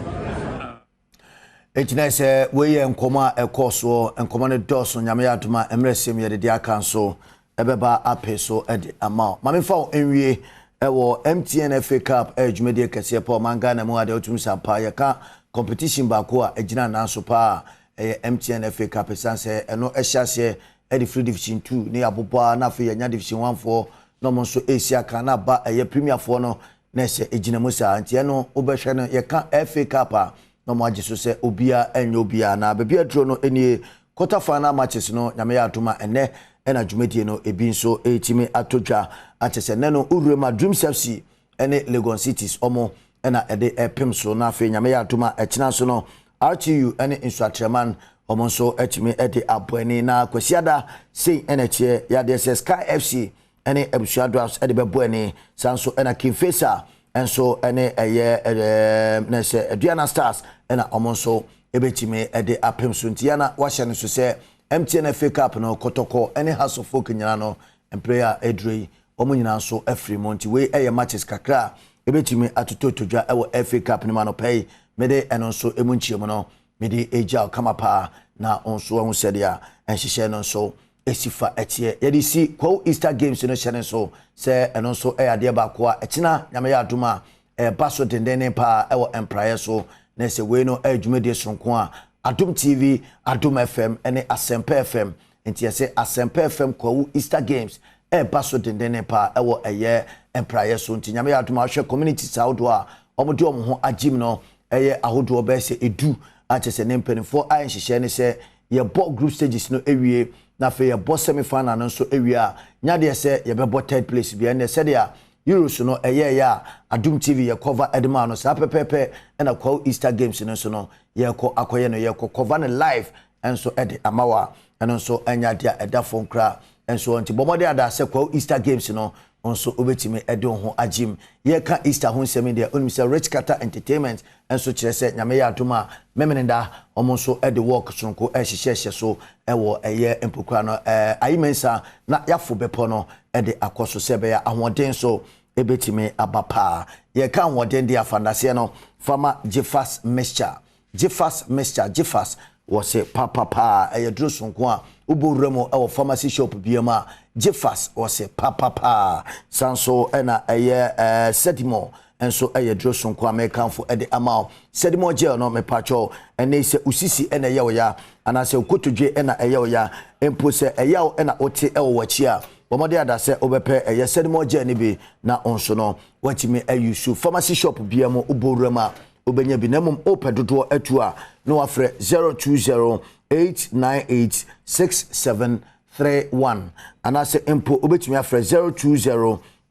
Enti na sɛ wei yɛ nkɔmmɔ a ɛkɔɔ soɔ, nkɔmmɔ no dɔɔso, Nyame yɛ adom a mmerɛ sɛm yɛde deɛ aka nso ɛbɛba ape so de ama wo. Ma memfa wo nwie ɛwɔ MTN FA Cup ɛyɛ dwumadie kɛseɛ pa ɔman Ghana mu a deɛ wotumi sa pa yɛka competition baako a ɛgyina nan so paa ɛyɛ MTN FA Cup ɛsiane sɛ ɛno ɛhyɛ aseɛ ɛde firi Division 2 ne yɛabobɔ a na afei yɛanya Division 1 foɔ na ɔmo nso ɛresi aka na aba ɛyɛ Premier foɔ no na ɛsɛ ɛgyina mu saa nti ɛno wobɛhwɛ no yɛka FA Cup a na wɔn agye so sɛ obiara nyɛ obiara na baabi aduro no nie quarter final matches no nyame yɛ adom a ɛnɛ ɛna dwumadie no ebi nso ɛretumi atɔ dwa akyɛ sɛ ɛnɛ no wowura mu a Dreams FC ɛne Legon Cities ɔmo ɛna ɛde ɛpem so na afei nyame yɛ adom a ɛkyena nso no RTU ɛne Nsuatrɛman ɔmo nso ɛtumi ɛde abɔ ani na Kwasiada sei ɛna ɛkyeɛ yadeɛ sɛ Sky FC ne abusua drafts de bɛbɔ ani saa nso ɛna King Faisal nso ne ɛyɛ ɛɛ na sɛ Aduana Stars ɛna wɔn nso ɛbɛtumi de apem so nti yana wahyɛ no so sɛ MTN FA Cup no Kɔtɔkɔ ne Hearts of Oak nyinaa no mpere a ɛduro yi wɔn nyinaa nso afiri mu nti wei ɛyɛ matches kakra a ɛbɛtumi atotɔtɔ dwa ɛwɔ FA Cup no mu anɔpa yi mede ɛno nso ɛmu nkyerɛmu no Mede regya wo kama paa na wo nso woahu sɛdeɛ nhyehyɛɛ no nso si fa teɛ. Yɛde si Kwawu Easter Games no hyɛ no nso sɛ ɛno nso yɛ adeɛ baako a ɛkyena Nyame yɛ adom a ɛreba so dendenden paa wɔ mpraeɛ so na sɛ wei no yɛ dwumadie sononko a Adom TV, Adom FM ne Asɛmpa FM Nti yɛse Asɛmpa FM Kwawu Easter Games ɛɛba so dendenden paa ɛwɔ ɛyɛ mpraeɛ so nti Nyame yɛ adom a wohwɛ communities ahodoɔ a wɔn de wɔn ho agyim no ɛyɛ ahodoɔ bɛyɛ sɛ edu a kyerɛ sɛ ne mpaninfoɔ ayɛ nhyehyɛɛ ne sɛ yɛbɔ group stages no awie na afei yɛbɔ semi final no nso awie a nyadeɛ sɛ yɛbɛbɔ third place bia ɛnɛ sɛdeɛ Euros no ɛyɛɛyɛ a Adom TV yɛ cover ɛde maa no saa pɛpɛɛpɛ ɛna Kwawu Easter Games no nso no yɛkɔ akɔyɛ no yɛkɔ cover no live nso de ama wo a, ɛno nso nyɛ adeɛ a ɛda fam koraa nso. Nti bɔ mmɔden ada sɛ Kwawu Easter Games no nso wobɛtumi de wo ho agyem. Yɛreka Easter ho nsɛm yi deɛ, wonim sɛ Rich Carter Entertainment nso kyerɛ sɛ Nyame yɛ adom a, Memeneda wɔn nso de walk sononko rehyehyɛhyɛ so wɔ ɛyɛ mpokura no, Ayi Mensah na yɛafo bepɔ no de akɔ so sɛ ɛbɛyɛ a ahoɔden nso ɛbɛtumi aba paa. Yɛreka ahoɔden deɛ a, fa nnaseɛ no fa ma Gyefas Mixture. Gyefas mixture, Gyefas, wɔ se papa paa, ɛyɛ duro sononko a wobɔ wura mu wɔ pharmacy shop biara mu a, Gyefas wɔ se papa paa. San nso na ɛyɛ eh, Sedimol nso yɛ duro sononko a mekamfo de ama wo. Sedimol gel no, mepakyɛw, ɛne sɛ wo sisi na ɛyɛ wo ya, anaasɛ wo kotodwe na ɛyɛ wo ya, mpo sɛ ɛyaw na wote wɔ w'akyi a, bɔ mmɔden ada sɛ wobɛpɛ ɛyɛ Sedimol gel no bi na wo nso no, woatumi ayi Pharmacy shop biara mu wobɔ wura mu a, wobɛnya bi na mmom wopɛ dodoɔ atu a na wafrɛ 0208986731 anaasɛ mpo wobɛtumi afrɛ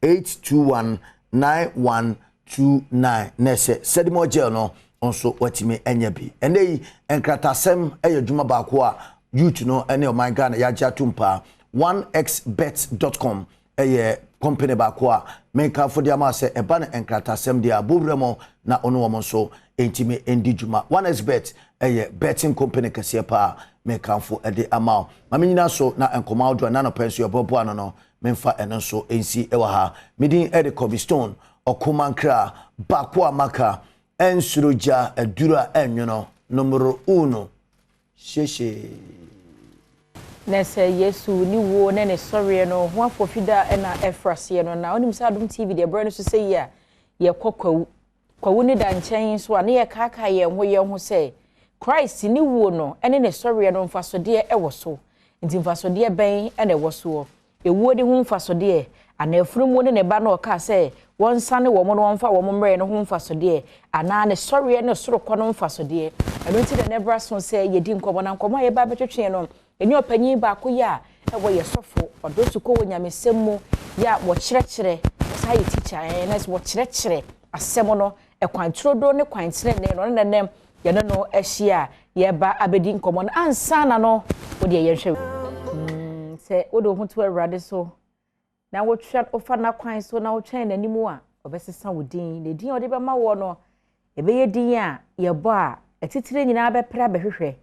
0208219129 na ɛsɛ Sedimor gel no nso watumi anya bi. Ɛnɛ yi nkratasɛm yɛ adwuma baako a youth no ne ɔman Ghana yɛagye atom paa 1xbet.com yɛ company baako a mekamfo de ama sɛ ɛba no nkratasɛm deɛ a, bɔ wura mu na wo ne wɔn nso ntumi ndi dwuma. OneXBet yɛ betting company kɛseɛ paa mekamfo de ama wo. Ma menyina so na nkɔmmɔ ahodoɔ a n'anɔpa nso yɛboaboa ano no memfa ɛno nso nsi wɔ ha. Me din de Kobe Stone, Ɔkomankra, baako a maka, ɛnsuro gya, aduru a ɛnwono, numero uno. Hyehyee. Na sɛ Yesu ne wuo ne ne sɔreɛ no ho afɔfida na ɛfra aseɛ no, na wonim sɛ Adom TV deɛ berɛ no so sɛ yi a yɛkɔ kwawu. Kwawu no da nkyɛn nso a, na yɛkaakae yɛn ho yɛn ho sɛ Christ ne wuo no ne ne sɔreɛ no mfasodeɛ wɔ so. Nti mfasodeɛ bɛn na ɛwɔ soɔ? Ewuo de ho mfasodeɛ, anaa afunumu ne ne ba no a ɔkaa sɛ wɔnsane wɔn na wɔmfa wɔn mmrɛ no ho mfasodeɛ, anaa ne sɔreɛ ne sorokɔ no mfasodeɛ. Ɛno nti na ɛnnɛ berɛ aso sɛ yɛdi nkɔmmɔ, na nkɔmmɔ a yɛba abɛtwetwe no, ɛne ɔpanyin baako yɛ a ɛwɔ yɛ sɔfo, ɔdɔ sukɔ wɔ nyamesɛm mu, yɛ a wɔkyerɛkyerɛ, wɔsan yɛ tikya, ɛɛ, na wɔkyerɛkyerɛ asɛm no ɛkwan turodoo ne kwan tenenee no, ɔno na ɛnnɛ yɛne no ahyia a yɛreba abɛdi nkɔmmɔ no. Ansa na no, wo deɛ yɛnhwɛ. Mm, sɛ wode wo ho to Awurade so na wotwa wofa n'akwan so na wotwɛn n'anim a, ɔbɛsesa wo din. Na edin a ɔde bɛma woɔ no, ɛbɛyɛ din a yɛbɔ a atitire nyinaa bɛpere abɛhwehwɛ.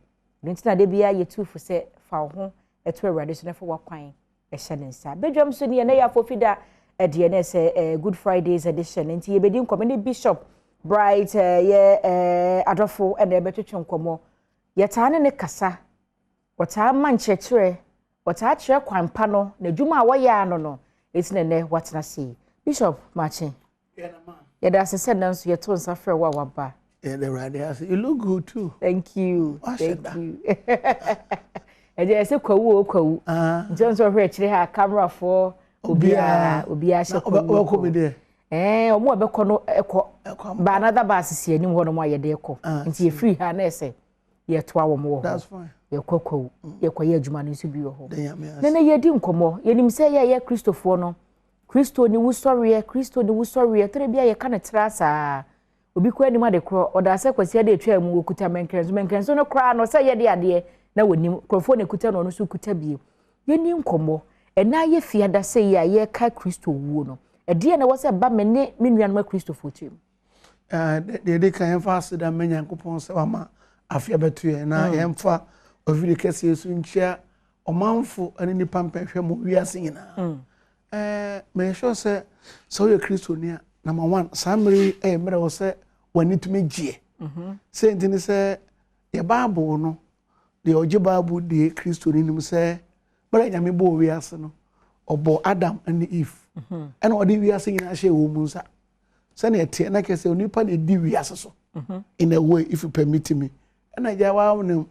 Ɛno nti na da biara yɛtu fo sɛ fa wo ho to Awurade so na fa w'akwan. hyɛ ne nsa. Badwam so ni ɛnɛ yɛ afofida ɛdeɛ ne sɛ eh, Good Fridays edition nti yɛbɛdi nkɔmmɔ ne Bishop Bright eh, yɛ eh, adɔfo ɛna ɛbɛtwetwe nkɔmmɔ. Yɛtaa ne ne kasa, wɔtaa ma nkyerɛkyerɛ, wɔtaa kyerɛ kwan pa no, n'adwuma a wɔyɛ ano no, eti na ɛnɛ watena ase yi. Bishop Makye. Yɛda ase sɛ nnɛ nso yɛto nsa frɛ wo a waba. Yɛda Awurade ase. You look good too. Thank you. Thank you. Ɛgye ɛsɛ kwawu o kwawu. Ah. Nti nso ɔhwɛ akyire ha kamerafoɔ obiara obiara hyɛ kwawu. Ɔbɛkɔ bi deɛ. Ɛɛ ɔmo a ɛbɛkɔ no ɛkɔ. Ba another bus si anim hɔ nom a yɛde kɔ. Ah, Nti yɛfiri ha na ɛsɛ yɛtoa wɔn wɔ hɔ. Yɛkɔ kwawu. Mm. Yɛkɔyɛ adwuma no nso bi wɔ hɔ. Nene yɛdi nkɔmmɔ. Yɛnim sɛ yɛyɛ Kristofoɔ no. Kristo ne wusɔreɛ, Kristo ne wusɔreɛ, tore bi a yɛka no tra saa. Obi koraa nim ade korɔ, ɔdaa sɛ Kwasiada atwaa mu, ɔkuta mɛnkrɛnso, mɛnkrɛnso no koraa no sɛ yɛde adeɛ na wɔnim, nkurɔfoɔ na ɛkuta no ɔno nso kuta bie. Yɛnni nkɔmmɔ, ɛnɛ ayɛ fiada sɛ yi a yɛreka Kristo wuo no, ɛdeɛn na ɛwɔ sɛ ɛba me ne me nuanom Akristofoɔ tirim? Deɛ ɛdi kan yɛmfa aseda mma Nyankopɔn sɛ wama afe abɛto yɛn na mm. yɛmfa ɔfiri kɛseɛ so nkyia ɔmanfo ne nnipa mpɛhwɛ mu wiase nyinaa. Mm. Ɛɛ meyɛ sure sɛ sɛ woyɛ Kristoni a number one saa mmere yi yɛ mmerɛ wɔ sɛ w'ani tumi gyeɛ. Mm-hmm. Sɛ nti ne sɛ yɛ Bible no deɛ ɔgye Bible die Kristoni nim sɛ bɛrɛ Nyame bɔɔ wiase no ɔbɔ Adam ne Eve mm-hmm. ɛna ɔde wiase nyinaa hyɛ wɔn mu nsa. Sɛnea ɛteɛ na kyerɛ sɛ onipa na ɛdi wiase so mm-hmm. in a way if you permit me ɛna gya wa ne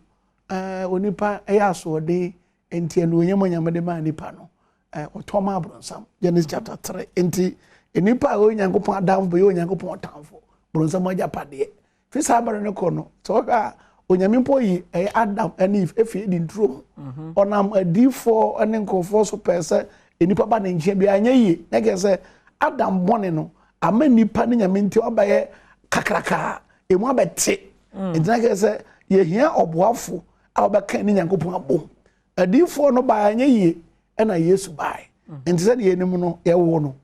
ɛɛ onipa ɛyɛ asoɔden nti anuonyam a Nyame de maa nipa no ɛɛ ɔtɔ ma abronsam Genesis chapter 3 nti nipa a ɔyɛ Onyankopɔn adamfo bɛyɛ Onyankopɔn ɔtamfo bronsam agyapadeɛ fi saa bere no kɔ no sɛ ɔhwɛ a Onyame mpo yi ɛyɛ Adam ne Eve efi Eden turo mu mhm. ɔnam adiifoɔ ne nkurɔfoɔ so pɛɛ sɛ nnipa ba ne nkyɛn bi anyɛ yie na kyerɛ sɛ Adam bɔne no ama nnipa ne Nyame nti ɔbɛyɛ kakraka emu abɛte mm. nti na kyerɛ sɛ yɛhia ɔboafo a ɔbɛka ne Nyankopɔn abom. Adiyifoɔ no baeɛ anyɛ yie ɛna Yesu baeɛ. Mm. Nti sɛdeɛ yɛnim no yɛwo no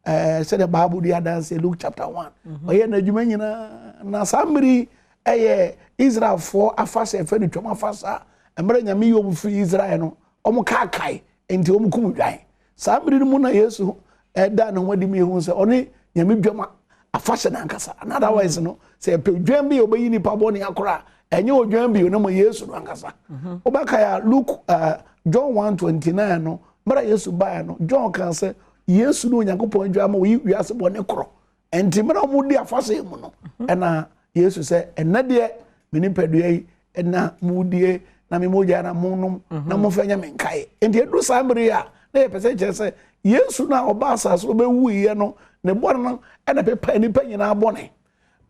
ɛɛ sɛdeɛ Bible di adanseɛ Luke chapter 1 mhm. ɔyɛ n'adwuma nyinaa na saa mmere yi ɛyɛ Israelfoɔ afahyɛ ɛfɛ no twam afahyɛ a mmerɛ Nyame yi wɔn firi Israel no wɔn kaakae nti wɔn kum dwan. Saa mmere no mu na Yesu ɛda ne ho adi mu yɛhu sɛ ɔne Nyame dwam afahyɛ no ankasa. In other words no, sɛ yɛpɛ dwan bi a ɔbɛyi nipa bɔne akora a, ɛnyɛ odwan bio na mmom Yesu no ankasa. Mhm. Wobɛkae a Luke uh, John 1:29 no, mmerɛ Yesu baeɛ no, John kaa sɛ Yesu ne Onyankopɔn dwan ma ɔyi wiase bɔne korɔ. Ɛnti mmerɛ a wɔdi afahyɛ mu no, mhm. ɛna Yesu sɛ, ɛnɛ deɛ me nipadua yi ɛna modie na me mogya na monom mhm. na momfa nyɛ me nkae. Nti ɛduru saa mmere yi a na yɛpɛ sɛ kyerɛ sɛ Yesu no a ɔba asase ɔbɛwuiɛ no ne bɔne no ɛna pepa nnipa nyinaa bɔne.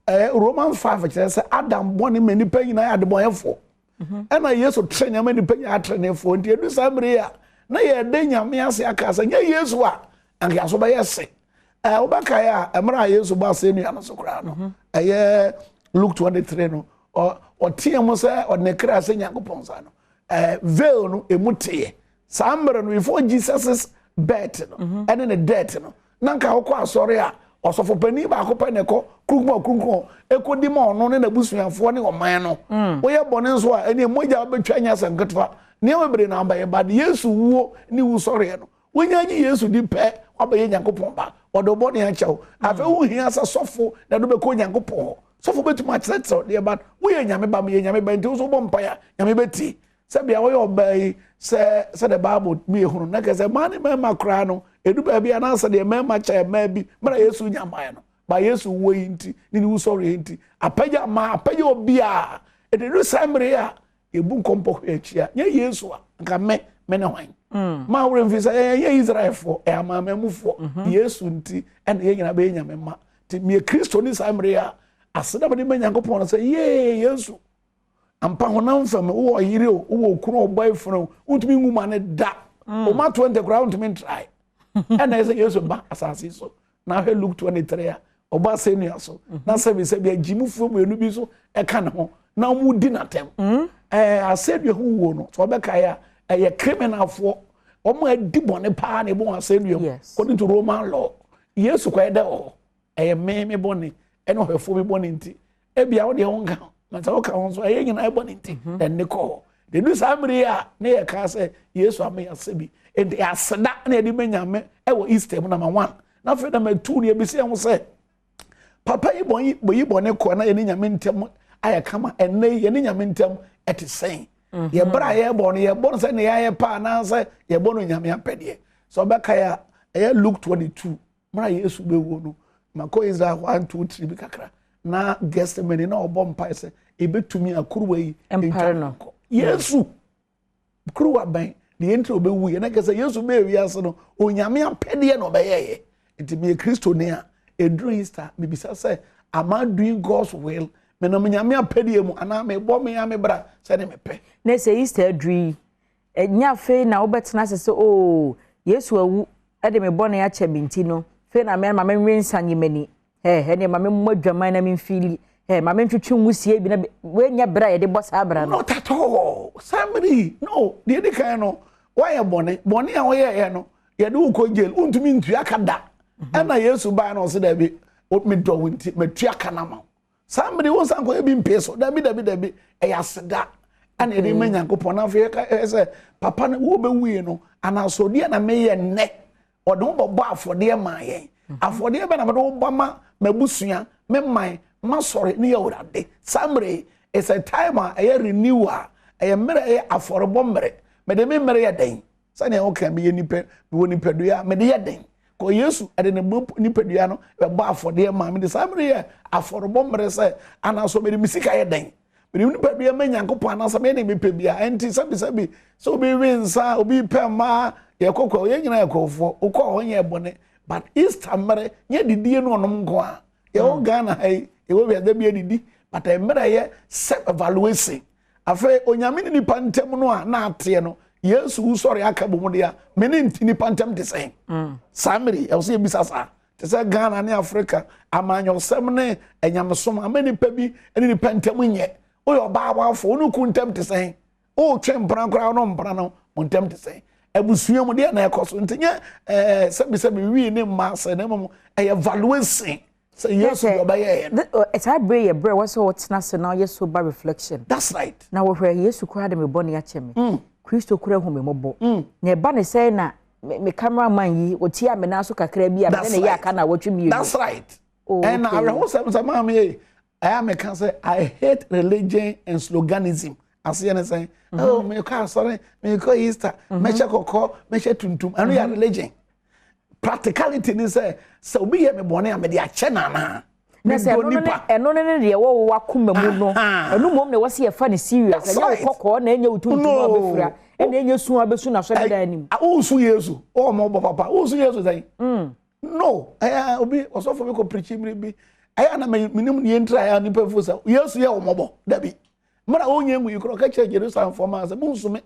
Ɛɛ Romans 5 kyerɛ sɛ Adam bɔne ma nnipa nyinaa yɛ adebɔnyɛfoɔ. Mhm. Ɛna Yesu trɛ nyame nnipa nyinaa trenefoɔ. Nti ɛduru saa mmere yi a na yɛde Nyame ase aka sɛ nyɛ Yesu a anka yɛaso bɛyɛ se. Ɛɛ wobɛkae a mmerɛ a Yesu bɔ asɛnnua no so koraa no mhm. ɛyɛ Luke 23 no ɔteɛ mu sɛ ɔde ne kra sɛ Nyankopɔn nsa no ɛɛ veil no emu teɛ saa mmerɛ no before Jesus's birth no mhm. ɛne ne death no na nka wokɔ asɔre a ɔsɔfo panin baako pɛ na ɛkɔ kunkun kunkun ɛkɔdi ma ɔno ne n'abusuafoɔ ne ɔman no mm. woyɛ bɔne nso a ɛne mogya wobɛtwa nyɛ asɛm ketewa nneɛma bebree na abɛyɛ ba Yesu wuo ne wusɔreɛ no Wonya gye Yesu di pɛ, woabɛyɛ Nyankopɔn ba. Ɔde wo bɔne akyɛ wo. Afei wonhia sɛ sɔfo na ɛde wobɛkɔ Onyankopɔn hɔ. Sɔfo bɛtumi akyerɛkyerɛ wo deɛ ba woyɛ Nyame ba, meyɛ Nyame ba nti wo nso wobɔ mpaeɛ a, Nyame bɛtie. Sɛbea woyɛ ɔbaa yi sɛ sɛdeɛ Bible mu yɛhunu na kɛ sɛ mmaa ne mmarima koraa no, ɛdu baabi anaasɛ deɛ mmarima kyɛ mmaa bi mmerɛ Yesu nya mmaeɛ no, ba Yesu wuo yi nti ne ne wusɔreɛ nti apagya mmaa, apagya obiara. Ɛduru saa mmerɛ yi a yɛbu nkɔmpɔ hwɛ akyi a nyɛ yesu a nka me me ne hwan mm. ma worɛ mfi sɛ yɛyɛ israelfoɔ ɛyɛ amanamanmufoɔ mhm. yesu nti ɛna yɛn nyinaa bɛyɛ nyame ma nti meyɛ kristo ne saa mmerɛ a aseda mede ma nyankopɔn no sɛ yee yesu ampa honam fam wowɔ ɔyere o wowɔ okunu ɔbɔ efunu o wontumi nwu ma ne da mm. ɔma 20 koraa wontumi ntrae ɛna ɛsɛ yesu ba asase so na ahwɛ luke 23 a ɔbɔ asɛnnua so mhm. na sɛbisɛbi agyimufoɔ mmienu bi nso ɛka ne ho na wɔn di n'atɛm mhm. ɛɛ asɛnnua ho wuo no sɛ ɔbɛkae a ɛyɛ criminalfoɔ wɔn a adi bɔne paa na ɛbɔ wɔn asɛnnua mu according to roman law yesu kɔ ɛdɛ wɔ hɔ ɛyɛ mmɛn mi bɔne ɛne ɔhwɛfoɔ bi bɔne nti ebia wo deɛ wo nka ho na sɛ woka ho nso ɛyɛ nyinaa ɛbɔ ne nti mhm. ɛnne kɔ hɔ. Na edu saa mmere yi a na yɛka sɛ Yesu ama yɛasɛ bi. Enti aseda na yɛde ma Nyame wɔ Easter mu number one. Na afei number two no yɛbisa yɛn ho sɛ papa yi bɔn yi bɔne kɔ na yɛne Nyame ntam ayɛ kama ɛnnɛ yi yɛne Nyame ntam ɛte sɛn? Mhm. Yɛ bra a yɛbɔ no yɛbɔ no sɛ ne yɛayɛ pa anaasɛ yɛbɔ no Nyame apɛdeɛ. Sɛ ɔbɛkae a ɛyɛ Luke 22 Mmerɛ a Yesu bɛwuo no, makɔ Israel hɔ anto tiri bi kakra na Gethsemane na ɔbɔ mpae sɛ ɛbɛtumi a kuruwa yi ntwa no nkɔ. Yesu kuruwa bɛn deɛ nti ɔbɛwu yɛ na kɛ sɛ Yesu bɛɛ wiase no onyame apɛdeɛ na ɔbɛyɛyɛ nti meyɛ Kristoni a ɛduru Easter mebisa sɛ am I doing God's will menam nyame apɛdeɛ mu anaa mebɔ me a me bra sɛne mepɛ. Na sɛ Easter aduru yi Ɛnyɛ afei na wobɛtena ase sɛ, Oo, Yesu awu de me bɔne akyɛ me nti no, afei na me ma menwe nsa nye m'ani. Hɛ, ɛnneɛ ma memmɔ adwaman na memfiili. Hɛ, ma mentwetwe nwusie bi na wei nyɛ berɛ a yɛde bɔ saa bra no. Not at all. Saa mmere yi, no, deɛ ɛdi kan no, woayɛ bɔne. Bɔne a woyɛeɛ no, yɛde wo kɔ jail, wontumi ntua ka da. Mhm. Ɛna Yesu baa na ɔse daabi, medɔ wo nti, matua ka no ama wo. Saa mmere wo nsa nkɔyɛ bi mpee so. Dabi, dabi, dabi. Ɛyɛ aseda ɛna yɛde ma Nyankopɔn. Na afei yɛka ɛyɛ sɛ papa no wo bɛwuie no anaasɔdeɛ na meyɛ nnɛ. Ɔde ho bɛbɔ afɔdeɛ maa yɛn. Mhm. Afɔdeɛ bɛ na mede wo bɔ ma m'abusua, me man, m'asɔre ne yɛ Awurade. Saa mmere yi, it's a time a ɛyɛ renewal. Ɛyɛ mmerɛ ɛyɛ afɔrebɔ mmerɛ. Mede me mmerɛ yɛ dɛn? Sɛnea woka meyɛ nipa, mewɔ nipadua a mede yɛ den. Kɔ Yesu ɛde ne nipadua no bɛbɔ afɔdeɛ maa mede saa mmerɛ yɛ afɔrebɔ mmerɛ sɛ anaasɛ mede me sika yɛ den. Mede me nipadua ma Nyankopɔn anaasɛ meyɛ ne mepɛ bia. Ɛnti sɛbisɛbi sɛ obi we nsa, obi pɛ mmaa, yɛkɔ kɔ yɛn nyinaa yɛ kɔfoɔ, wokɔ hɔ nyɛ bɔne. But Easter mmerɛ nyɛ didie no ɔnom nko a. Yɛwɔ mm. Ghana ha yi, yɛwɔ wiase bi adidi, but mmerɛ yɛ self evaluation. Afei Onyame ne nipa ntam no a na ateɛ no, Yesu wusɔre aka bɔ mu deɛ a, me ne nipa ntam te sɛn? Mm. Saa mmere ɛwɔ sɛ yɛbisa saa. Te sɛ Ghana ne Africa, amanyɔsɛm ne anyamesom ama nipa bi ne nipa ntam nyɛ. Woyɛ ɔbaa wafo, wo ne ku ntam te sɛn? Wotwe mpena koraa no mpena no, mo ntam te sɛn? Abusua mu deɛ na ɛkɔ so nti nyɛ ɛɛ sɛbisɛbi wii ne mma sɛ na mmom ɛyɛ valuation sɛ yesu deɛ ɔbɛyɛ yɛ no. Saa bere yɛ bere a wɔsɛ wɔtena ase na ɔyɛ sober reflection. That's right. Na wɔhwɛ Yesu koraa de me bɔne akyɛ me. Mm. Kristo koraa hu me mmɔbɔ. Mm. Na ɛba ne sɛ na me camera man yi ɔtia me nan so kakra bi a me ne ne yɛ aka na wɔtwe mmienu. That's right. Oh, okay. Ɛna awerɛhosɛm sɛ maame yi ɛyɛ a meka sɛ I hate religion and sloganism. Aseɛ ne sɛn? Mm-hmm. Oh, mekɔ asɔre, mekɔ Easter, mm-hmm. mɛhyɛ kɔkɔɔ, mɛhyɛ tuntum. Ɛno yɛ mm-hmm. religion. Practicality ne sɛ sɛ obi yɛ me bɔne a mede akyɛ no anaa? Na sɛ ɛno ne ɛno ne ne deɛ ɛwɔ wo akoma mu no ɛno mmom na ɛwɔ sɛ yɛfa no serious ɛnyɛ wo kɔkɔɔ na ɛnyɛ wo tuntum a wobɛfira ɛna ɛnyɛ su a wobɛsu n'asɔredan anim. Wosu Yesu ɔwɔ ma ɔbɔ papa wosu Yesu sɛn? Mm. No ɛyɛ obi ɔsɔfo bi kɔ pirikyi mmiri bi ɛyɛ na menim deɛ ntira ɛyɛ nipa fo sɛ Yesu yɛ ɔmɔbɔ dabi mmerɛ a ɔnyɛ ngu yi korɔ ɔka kyerɛ Jerusalemfoɔ maa sɛ monsu me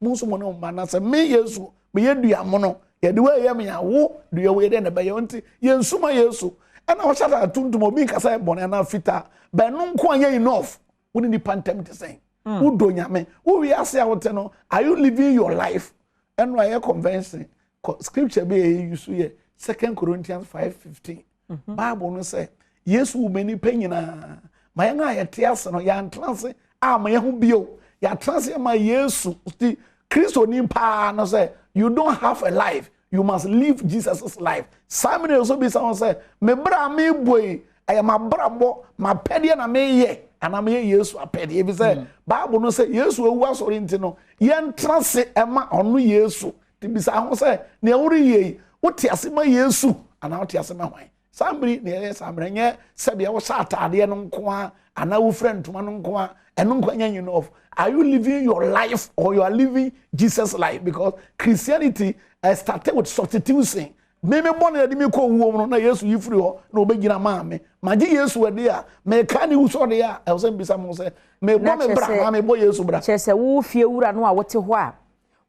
Monso mo ne mma na sɛ me Yesu meyɛ dua mono yɛde wo ɛyɛ me a wo dua wo yɛ dɛ na ɛbɛyɛ nti yɛnsu ma Yesu ɛna ɔhyɛ atade tuntum obi nkasa yɛ bɔne anaa fitaa bɛno nko a yɛ enough wo ne nipa ntɛm te sɛn mm. wodɔ nyame wo wiase a wote no are you living your life ɛno a yɛ convention scripture bi a yɛ use yɛ second Corinthians 5:15 Mhm. Bible no sɛ Yesu wu ma nnipa nyinaa ma yɛn a yɛte ase no yɛantena ase ama yɛn ho bio yɛatena ase ama Yesu ti Kristoni paa no sɛ you don't have a life you must live Jesus' life saa mene nso bisa ho sɛ me bra a mebɔ yi ɛyɛ m'abrabɔ m'apɛdeɛ na meyɛ anaa meyɛ Yesu apɛdeɛ ebi sɛ mm. Bible no sɛ Yesu awu asɔre nti no yɛntena ase ɛma ɔno Yesu Nti bisa ho sɛ, nea woreyɛ yi, wote ase ma Yesu anaa wote ase ma hwan? Saa mmere na yɛyɛ saa mmerɛ nyɛ sɛdeɛ wohyɛ ataadeɛ no nko ara anaa wofira ntoma no nko ara ɛno nko nyɛ enough. Are you living your life or you are living Jesus life? Because Christianity uh, started with substitution. Me me bɔne a ɛde me kɔ owuo mu no na Yesu yi firi hɔ na ɔbɛgyina maa me. Magye Yesu adi a, meka ne wusɔreɛ a, ɛwɔ sɛ mbisa mo sɛ, mebɔ me bra anaa mebɔ Yesu bra? Kyerɛ sɛ wo fie wura no a wote hɔ a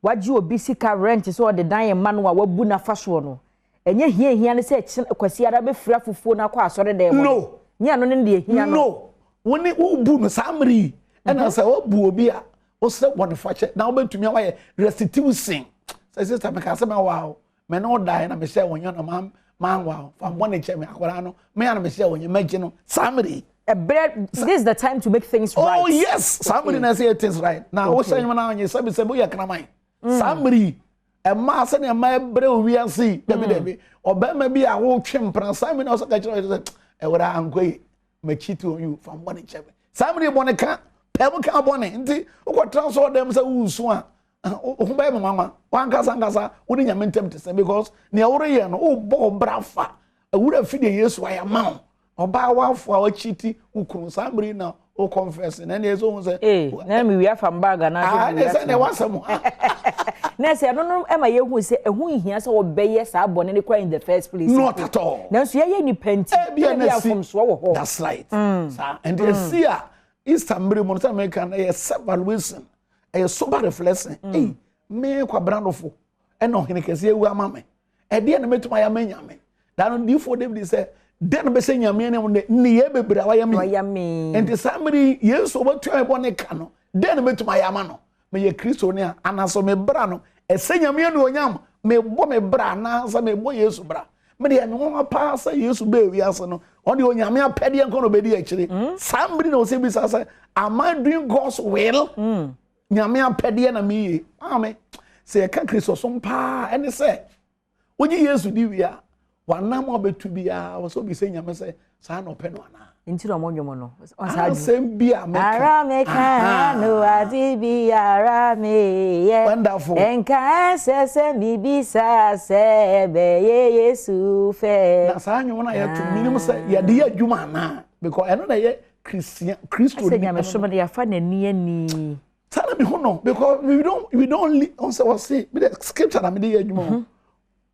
Wagye obi sika rent sɛ ɔde dan rema no a wabu no afa soɔ no, ɛnyɛ hia ehia ne sɛ kyena Kwasiada bɛfira fufuo no akɔ asɔredan mu no. No. Nyɛ ɛno ne deɛ ehia no. No. Wo ne wobu no saa mmere yi ɛna sɛ wobu obi a wosrɛ bɔnefakyɛ na wobɛtumi awayɛ restitution sɛ sister meka sɛ mɛwaa wo me ne wo daeɛ na mehyɛ wo nyɛ na manwaa wo fa bɔne kyɛ me akwadaa no me a na mehyɛ wo nyɛ mɛgye no saa mmere yi. Ɛbrɛ this is the time to make things right. Oh yes, saa mmiri na ɛsɛ yɛ things right. Na wohyɛ nnwom na ɔnye sɛbi sɛbi woyɛ kraman. Mm. Saa mmiri yi ɛmaa sɛnea ɛma ɛbrɛ owiase yi dabi mm. dabi ɔbɛrima bi a wotwe mpena saa mmiri na ɔsɛ ka kyerɛ ɔsɛ ɛwura ankɔ yi ma cheat on you fa mbɔ ne kyɛ me. Saa mmiri bɔ ne ka pɛɛ mu ka bɔ ne nti wokɔtena so ɔdɛm sɛ woresu a wo ho bɛyɛ me nwanwa wankasa ankasa wo ne nyame ntam te sɛ because nea woreyɛ no wobɔ wo bra fa awura fi deɛ yesu ayɛ ama wo ɔbaa wafo a wakyiti wo kunu saa mmere na wo confess na ɛne ɛsɛ ohun sɛ ee na mi wia fam bag anaa sɛ mi wia sɛ na wasɛm na sɛ ɛno no ɛma yɛhu sɛ ɛho nhia sɛ wɔbɛyɛ saa bɔne no kora in the first place not at all nanso yɛyɛ nipa nti ebi na si mfomsoɔ wɔ hɔ that's right mm. saa nti esi a Easter mmere mu no sɛ meka no ɛyɛ self evaluation ɛyɛ sober reflection mm. ei me kwabena nofo ɛna ɔhene kɛse awu ama me ɛdeɛ na mɛtumi ayɛ ama nyame da no diifoɔ david sɛ dɛn na bɛsɛ nyame anim ne nneyɛɛ bebree a wayɛ me nti saa mmere yi yesu ɔbɛtua me bɔne ka no dɛn na mɛtumi ayɛ ama no meyɛ kristo ne a anaasɛ me bra no ɛsɛ nyame anuonyam mebɔ me bra anaasɛ mebɔ yesu bra me deɛ me nwanwa paa sɛ yesu bɛɛ wiase no ɔde onyame apɛdeɛ nkɔ na ɔbɛdi akyire mm. saa mmiri na ɔsɛ bisa sɛ am I doing God's will mm. nyame apɛdeɛ na meyie maame sɛ yɛka kristosom paa ɛne sɛ Wogye Yesu di wie a, w'anam a wobɛtu biara wɔ sɛ wobisa Nyame sɛ saa na ɔpɛ no anaa. Nti na ɔmo nwom no. Asɛm bi a meka. Ara meka no ade bi ara meyɛ. Wonderful. Nka ɛsɛ sɛ mebisa sɛ ɛbɛyɛ Yesu fɛ. Na saa nwom no a yɛto no menim sɛ yɛde yɛ adwuma anaa because ɛno na ɛyɛ Christian Kristo ni. Asɛ nyamesom no yɛafa n'ani ani. Saa na mehu no because we don't we don't li ɔn sɛ wɔse mi de scripture na mi de yɛ adwuma o mhm.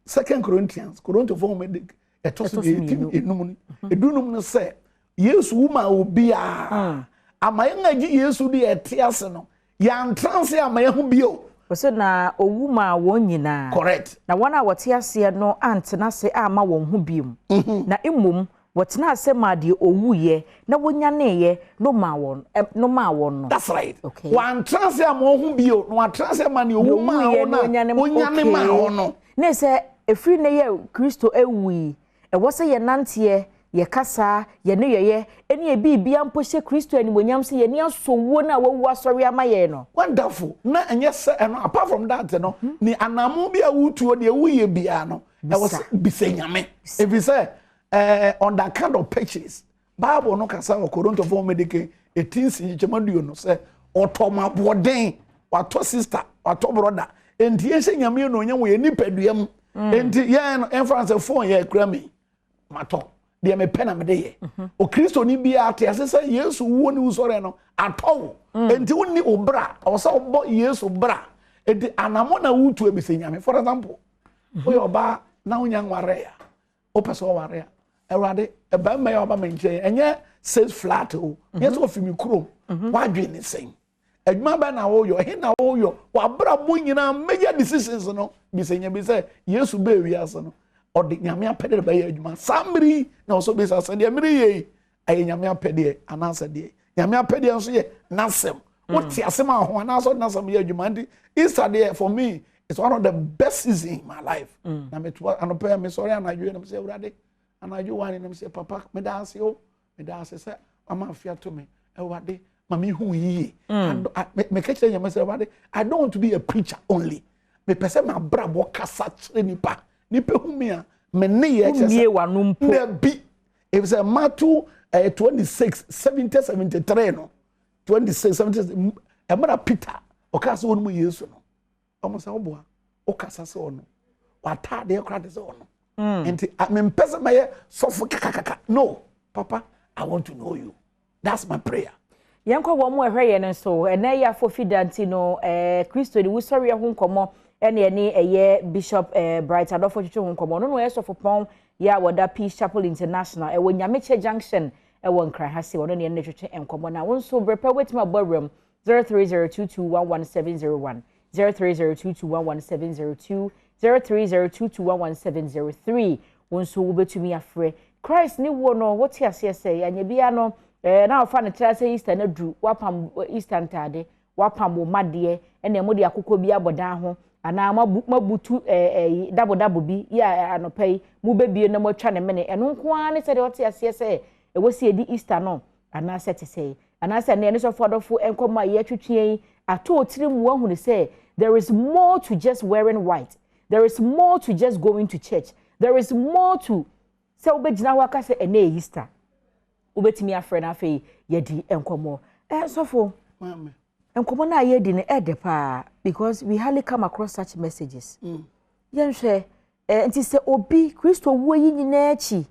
Second Corinthians Korintofoɔ nwoma de ɛtɔ so mmienu enum no mhm. edunum no sɛ Yesu wu ma obiara mm. ama yɛn a gye Yesu de ɛte ase no yɛantra ase ama yɛn ho bio. Wɔsɛ na owu maa wɔn nyinaa. Correct. Na wɔn a wɔte aseɛ no antena ase amma wɔn ho bio. Mhm. Na mmom Wɔtenaa ase maa deɛ ɔwuiɛ na wɔnyaneeɛ no maa wɔn, ɛ, no maa wɔn no. That's right. Okay. Wantra ase ama wɔn ho bio, na watra ase ama deɛ ɔwu maa wɔn na ɔnyane maa wɔn no. Ne sɛ, ɛfiri nnɛ yɛ Kristo awu yi, ɛwɔ sɛ yɛnanteɛ, yɛ kasa, yɛ nneyɔeɛ, ɛne yɛ biribiara mpo hyɛ Kristo animuonyam sɛ yɛn ani asɔ wuo no a wawu asɔre ama yɛn no. Wonderful. Na ɛnyɛ sɛ ɛno, apart from that no, ne anammɔn bi a wotuo, deɛ woyɛ biara no, ɛwɔ sɛ bisa Nyame. Ɛfiri sɛ, Eh, on the account of purchase bible no kasa wɔ korintofoɔ nwoma di kan ɛti nsi nkyekyɛmu aduonu sɛ ɔtɔ ma aboɔden watɔ sister watɔ brother enti yɛnhyɛ nyame anuonyam wɔ yɛn nipadua mu mm. enti yɛn no ɛmfa sɛ phone yɛ kura mi matɔ deɛ mepɛ na mede yɛ mhm. okristoni biara te ase sɛ yesu wuo ne wusɔre no atɔ wo mm. enti wonni wo bra ɔwɔ sɛ wobɔ yesu bra enti anamo na wotu ebisɛ nyame for example mhm. woyɛ ɔbaa na wonya nwarɛ a wopɛ sɛ ɔware a awurade barima yi a ɔba me nkyɛn ɛnyɛ six flat o nyɛ sɛ ɔfi me kurom mhm. wadwen ne sɛn adwuma bɛn na woyɔ ɛhe na woyɔ wabrabɔ nyinaa major decisions no bisa nya bi sɛ yesu bɛɛ wiase no ɔde nyame apɛde de bɛyɛ adwuma saa mmere yi na ɔsɔ bisa sɛ deɛ mmere yɛ yi ɛyɛ nyame apɛdeɛ anaasɛ deɛ nyame apɛdeɛ nso yɛ n'asɛm mm. wote asɛm a ho anaasɛ ɔde n'asɛm yɛ adwuma nti easter deɛ for me it's one of the best season in my life mm. na meto anɔpɛ mesɔre anadwo na mesɛ awurade anadwo wane na mesɛ papa meda ase o meda ase sɛ mama afe ato me awurade ma mehu yie mm. meka kyerɛ nyame sɛ awurade i don't want to be a preacher only mepɛ sɛ mabrabɔ kasa kyerɛ nipa nipa hu me a me ne yɛ kyerɛ sɛ dabi Efisɛ Matthew ɛyɛ 26 70 73 no 26 76 ɛmɛra Peter ɔkaa sɛ ɔnom Yesu no ɔmo sɛ ɔboa ɔkasa sɛ ɔno w'ataadeɛ koraa te sɛ ɔno hmm. nti mempɛ sɛ mɛyɛ sɔfo kakakaka no papa I want to know you that's my prayer. Yɛnkɔ wɔn mu ɛhwɛ yɛn nso ɛnɛ yɛ afɔfida nti no ɛɛ Kristo ne wusɔreɛ ho nkɔmɔ ɛne ɛne ɛyɛ Bishop ɛɛ Bright Adɔfo twetwe ho nkɔmɔ ɔno na ɔyɛ sɔfopɔn yɛ a wɔda Peace Chapel International ɛwɔ Nyamekyɛ Junction ɛwɔ Nkran ha se ɔno ne ɛne twetwe nkɔmɔ na wo nso berɛ pɛ wobɛtumi abɔ awuram 0302211701 0302211702 0302211703 Wo nso wobɛtumi afrɛ. Christ ne wuo no, wote aseɛ sɛ, anyɛ biara no, eh, na wɔfa no tra sɛ Easter no aduru, woapam eh, Easter ntaade, woapam wo mma deɛ, ɛnna mode akokɔ bi abɔ dan ho, anaa moabu, moabutu eh, eh, dabodabo bi, yi a anɔpa yi, mobɛbie na moatwa ne mene. Ɛno nko ara ne sɛdeɛ wote aseɛ sɛ ɛwɔ sɛ yɛdi Easter no. Anaasɛ ɛte sɛn? Anaasɛ ɛnnɛ yɛne sɔfo adɔfo nkɔmmɔ a yɛretwetwe yi ato wo tirim woahunu sɛ there is more to just wearing white, there is more to just going to church, there is more to sɛ wobɛgyina hɔ aka sɛ ɛnnɛ yɛ Easter. Wobɛtumi afrɛ no afei yɛadi nkɔmmɔ. Eh, sɔfo, nkɔmmɔ no a yɛredi no ɛdɛ paa because we hardly come across such messages. Mm. Yɛnhwɛ, eh, nti sɛ obi Kristo wuo yi nyinaa akyi